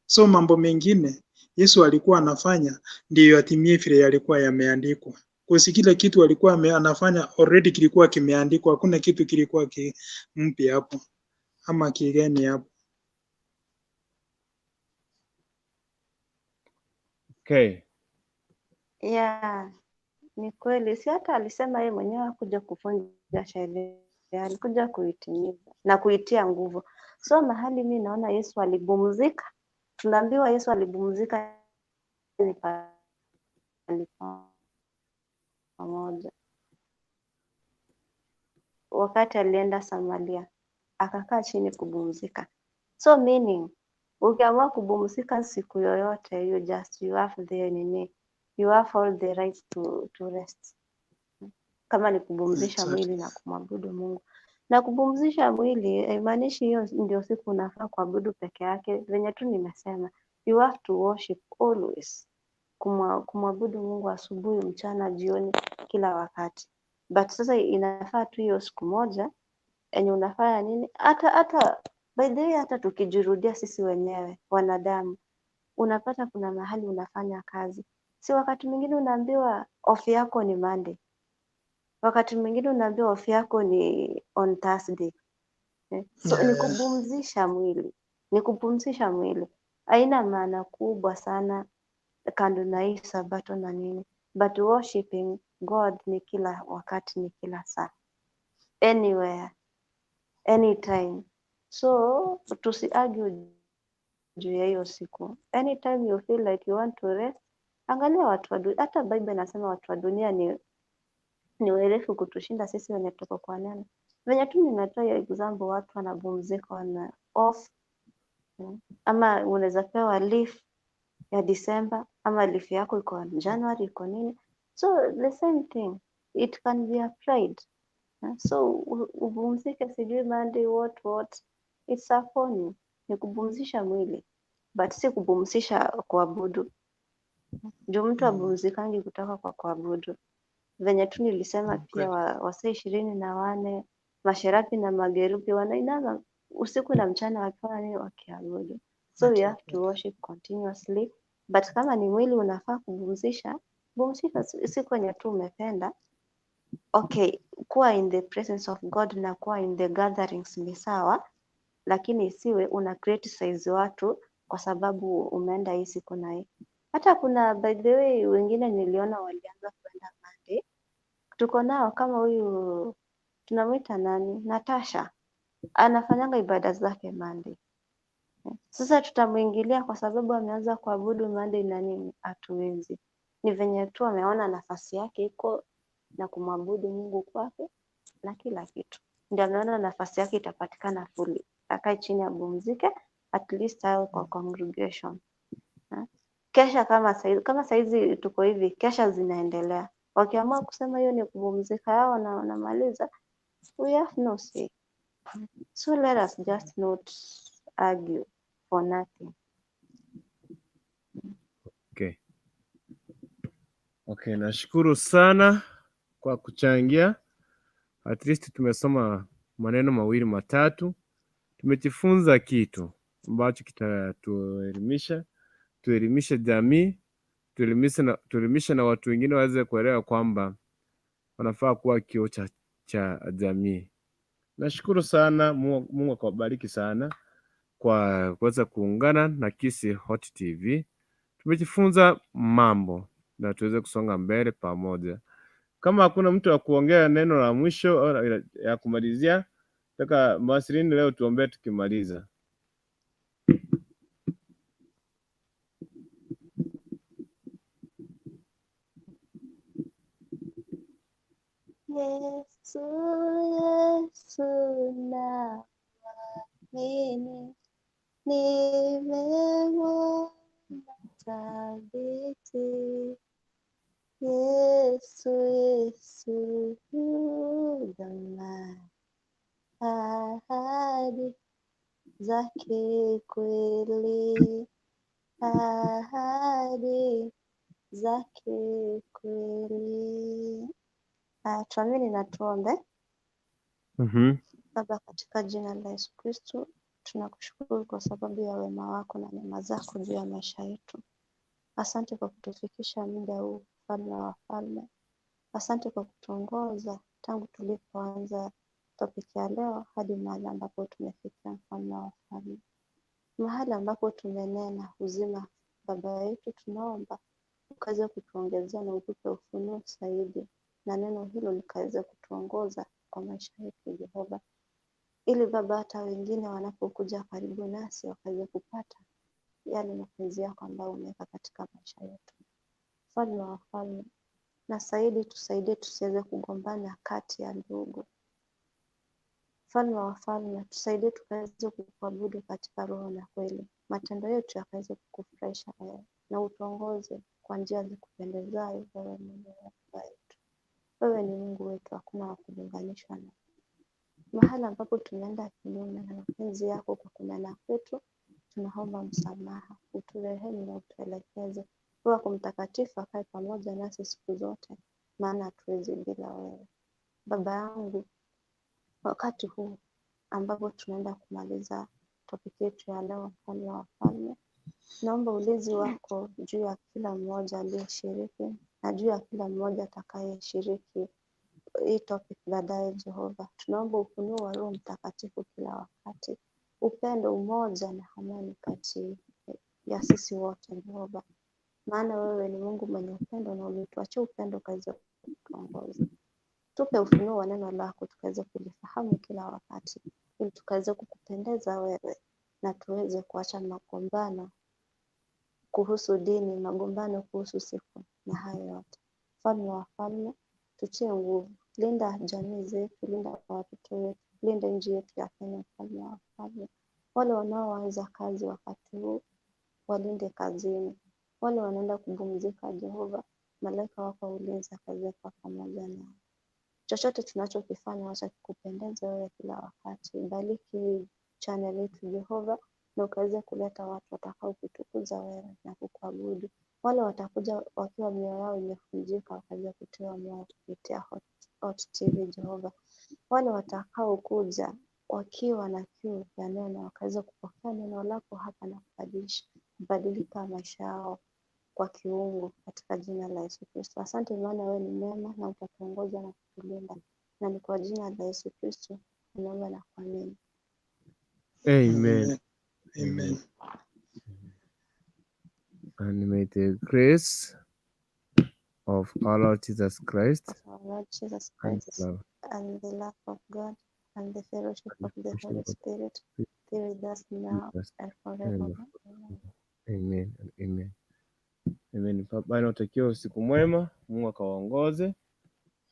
Speaker 6: So mambo mengine Yesu alikuwa anafanya ndiyo yatimie vile yalikuwa yameandikwa. Kwa kile kitu alikuwa anafanya already kilikuwa kimeandikwa, hakuna kitu kilikuwa mpya hapo ama kigeni hapo.
Speaker 3: Okay.
Speaker 4: Yeah, ni kweli. Si hata alisema yeye mwenyewe hakuja kuvunja sheria, alikuja kuitimiza na kuitia nguvu. So mahali mi naona Yesu alipumzika, tunaambiwa Yesu alipumzika ni pahali pamoja. Wakati alienda Samaria akakaa chini kupumzika. So meaning ukiamua kupumzika siku yoyote, you just you have the nini, you have all the rights to rest. Kama ni kupumzisha mwili na kumwabudu Mungu. Na kupumzisha mwili haimaanishi hiyo ndio siku unafaa kuabudu peke yake. Venye tu nimesema, you have to worship always. Kumwabudu Mungu asubuhi, mchana, jioni, kila wakati. But sasa inafaa tu hiyo siku moja enye unafanya nini, hata by the way, hata tukijirudia sisi wenyewe wanadamu, unapata kuna mahali unafanya kazi, si wakati mwingine unaambiwa off yako ni Monday, wakati mwingine unaambiwa off yako ni on Thursday. So ni kupumzisha mwili, ni kupumzisha mwili, haina maana kubwa sana kando na hii sabato na nini, but worshiping God ni kila wakati, ni kila saa, anywhere, anytime. So tusiargue juu ya hiyo siku. Anytime you feel like you want to rest, angalia watu wa dunia. Hata Bible inasema watu wa dunia ni werevu kutushinda sisi wenye tuko kwa neno. Venye tu nimetoa hiyo example, watu wanapumzika, wana off, ama unaweza pewa leave ya December ama leave yako iko January iko nini, so the same thing it can be applied. So upumzike sijui Monday what what, it's upon you. Ni kupumzisha mwili but si kupumzisha kuabudu. Juu mtu apumzikangi kutoka kwa kuabudu. Venye tu nilisema pia wasee 24 masherafi na magerubi wanainama usiku na mchana wakiwa nini, wakiabudu. So we have to worship continuously, but kama ni mwili unafaa kupumzisha, pumzika siku yenye tu umependa. Okay, kuwa in the presence of God na kuwa in the gatherings ni sawa, lakini isiwe una criticize watu kwa sababu umeenda hii siku na hii. Hata kuna by the way wengine niliona walianza kuenda Monday. Tuko nao kama huyu tunamwita nani, Natasha anafanyanga ibada zake Monday. Sasa tutamuingilia kwa sababu ameanza kuabudu Monday na nini? Hatuwezi. Ni venye tu ameona nafasi yake iko na kumwabudu Mungu kwake na kila kitu, ndio ameona nafasi yake itapatikana fully, akae chini apumzike, at least awe kwa congregation. Kesha kama saizi tuko hivi, kesha zinaendelea. Wakiamua kusema hiyo ni kupumzika yao na wanamaliza, we have no say. So let us just not argue for nothing.
Speaker 3: Okay. Okay, nashukuru sana kwa kuchangia. At least tumesoma maneno mawili matatu, tumejifunza kitu ambacho kitatuelimisha, tuelimishe jamii, tuelimishe na watu wengine waweze kuelewa kwamba wanafaa kuwa kioo cha jamii. Nashukuru sana, Mungu akawabariki sana kwa kuweza kuungana na Kisii Hot TV. Tumejifunza mambo na tuweze kusonga mbele pamoja. Kama hakuna mtu wa kuongea neno la mwisho au ya kumalizia, nataka Marceline leo tuombee tukimaliza.
Speaker 4: Yesu, Yesu naamini, nimemwona thabiti. Yesu, Yesu yu thamani, ahadi zake kweli, ahadi zake kweli. Haya, tuamini na tuombe. Baba, katika jina la Yesu Kristo, tunakushukuru kwa sababu ya wema wako na neema zako juu ya maisha yetu. Asante kwa kutufikisha muda huu, Mfalme wa wafalme. Asante kwa kutuongoza tangu tulipoanza topic ya leo hadi mahali ambapo tumefikia, Mfalme wa wafalme. Mahali ambapo tumenena uzima, Baba yetu, tunaomba ukaweze kutuongezea na utupe ufunuo zaidi, na neno hilo likaweze kutuongoza kwa maisha yetu, Jehova, ili Baba, hata wengine wanapokuja karibu nasi wakaweze kupata yale mapenzi yako ambayo umeweka katika maisha yetu. Mfalme wa wafalme, na zaidi tusaidie tusiweze kugombana kati ya ndugu. Mfalme wa wafalme, tusaidie tukaweze kukuabudu katika roho na kweli, matendo yetu yakaweze kukufurahisha wewe, na utuongoze kwa njia zikupendezayo wewe mwenyewe, Baba yetu. Wewe ni Mungu wetu, hakuna wa kulinganishwa na mahali ambapo tumeenda kinyume na mapenzi yako kwa kunena kwetu, tunaomba msamaha, uturehemu na utuelekeze. Roho wako Mtakatifu akae pamoja nasi siku zote, maana hatuwezi bila wewe. Baba yangu, wakati huu ambapo tunaenda kumaliza topic yetu ya leo, Mfalme wa Wafalme, naomba ulinzi wako juu ya kila mmoja aliyeshiriki na juu ya kila mmoja atakayeshiriki hii topic baadaye. Jehova, tunaomba ufunuo wa Roho Mtakatifu kila wakati, upendo, umoja na amani kati ya sisi wote, Jehova, maana wewe ni Mungu mwenye upendo na ulituachia upendo ukaweze kutuongoza. Tupe ufunuo wa neno lako tukaweze kulifahamu kila wakati, ili tukaweze kukupendeza wewe na tuweze kuacha magombano kuhusu dini, magombano kuhusu siku na hayo yote. Mfalme wa wafalme, tutie nguvu, linda jamii zetu, linda watoto wetu, linda nchi yetu ya Kenya, Mfalme wa wafalme. Wale wanaoanza kazi wakati huu walinde kazini, wale wanaenda kupumzika, Jehova, malaika wako wa ulinzi akaweze kuwa pamoja nao. Chochote tunachokifanya wacha kikupendeze wewe kila wakati. Bariki channel yetu, Jehova, na ukaweze kuleta watu watakao kutukuza wewe na kukuabudu. Wale watakuja wakiwa mioyo yao imevunjika wakaweze kutiwa moyo kupitia Hot TV, Jehova. Wale watakao kuja wakiwa na kiu ya neno wakaweze kupokea neno lako hapa na kubadilika maisha yao kwa kiungu katika jina la Yesu Kristo. Asante maana wewe ni mwema na utatuongoza na kutulinda, na ni kwa jina la Yesu Kristo tunaomba na kuamini.
Speaker 3: Amen.
Speaker 6: Amen.
Speaker 3: And may the grace of our Lord Jesus Christ
Speaker 4: Of our Lord Jesus
Speaker 3: and
Speaker 4: Christ
Speaker 3: the love
Speaker 4: and the love of God and the fellowship
Speaker 3: and
Speaker 4: of the
Speaker 3: fellowship
Speaker 4: Holy
Speaker 3: of
Speaker 4: Spirit
Speaker 3: the
Speaker 4: be with us now
Speaker 3: Jesus
Speaker 4: and
Speaker 3: and
Speaker 4: forevermore. Amen.
Speaker 3: Amen and amen. Amen. Baba, nawatakia usiku mwema. Mungu akawaongoze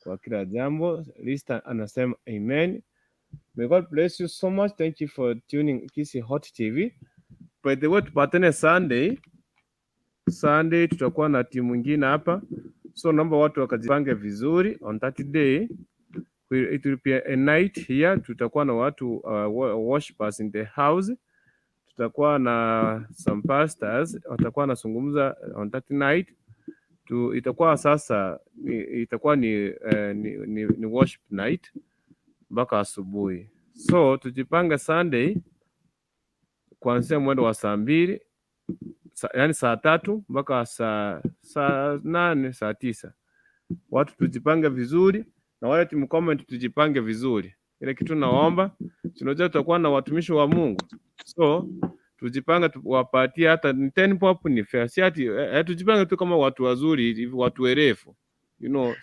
Speaker 3: kwa kila jambo. Lista anasema amen. May God bless you so much. Thank you for tuning Kisii Hot TV. By the way, tupatane Sunday. Sunday tutakuwa na timu nyingine hapa, so naomba watu wakajipange vizuri on that day. It will be a night here. Tutakuwa na watu worshipers in the house. Tutakuwa na some pastors watakuwa wanazungumza on that night. Itakuwa sasa ni, itakuwa ni worship night mpaka asubuhi. So tujipange Sunday kuanzia mwendo wa saa 2 yaani saa 3 mpaka saa 8, saa 9. Watu tujipange vizuri, na wale team comment tujipange vizuri. Ile kitu naomba, tunajua tutakuwa na watumishi wa Mungu, so tujipange, tuwapatie hata ni 10 bob ni fair, si ati tujipange tu kama watu wazuri hivi, watu werevu,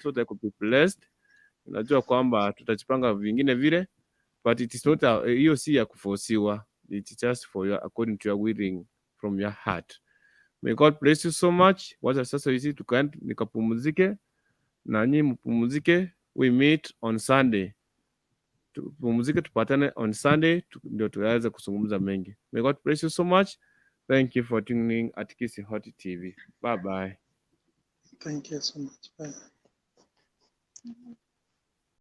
Speaker 3: so they could be blessed. Unajua kwamba tutajipanga vingine vile, but it is not hiyo si ya kufosiwa, it's just for your according to your willing from your heart. May God bless you so much. Wacha sasa hizi tukaende nikapumzike na nyinyi mpumzike. We meet on Sunday. Tupumzike, tupatane on Sunday ndio tuweze kuzungumza mengi. May God bless you so much. Thank you for tuning at Kisii Hot TV. Bye bye.
Speaker 6: Thank you so much. Bye.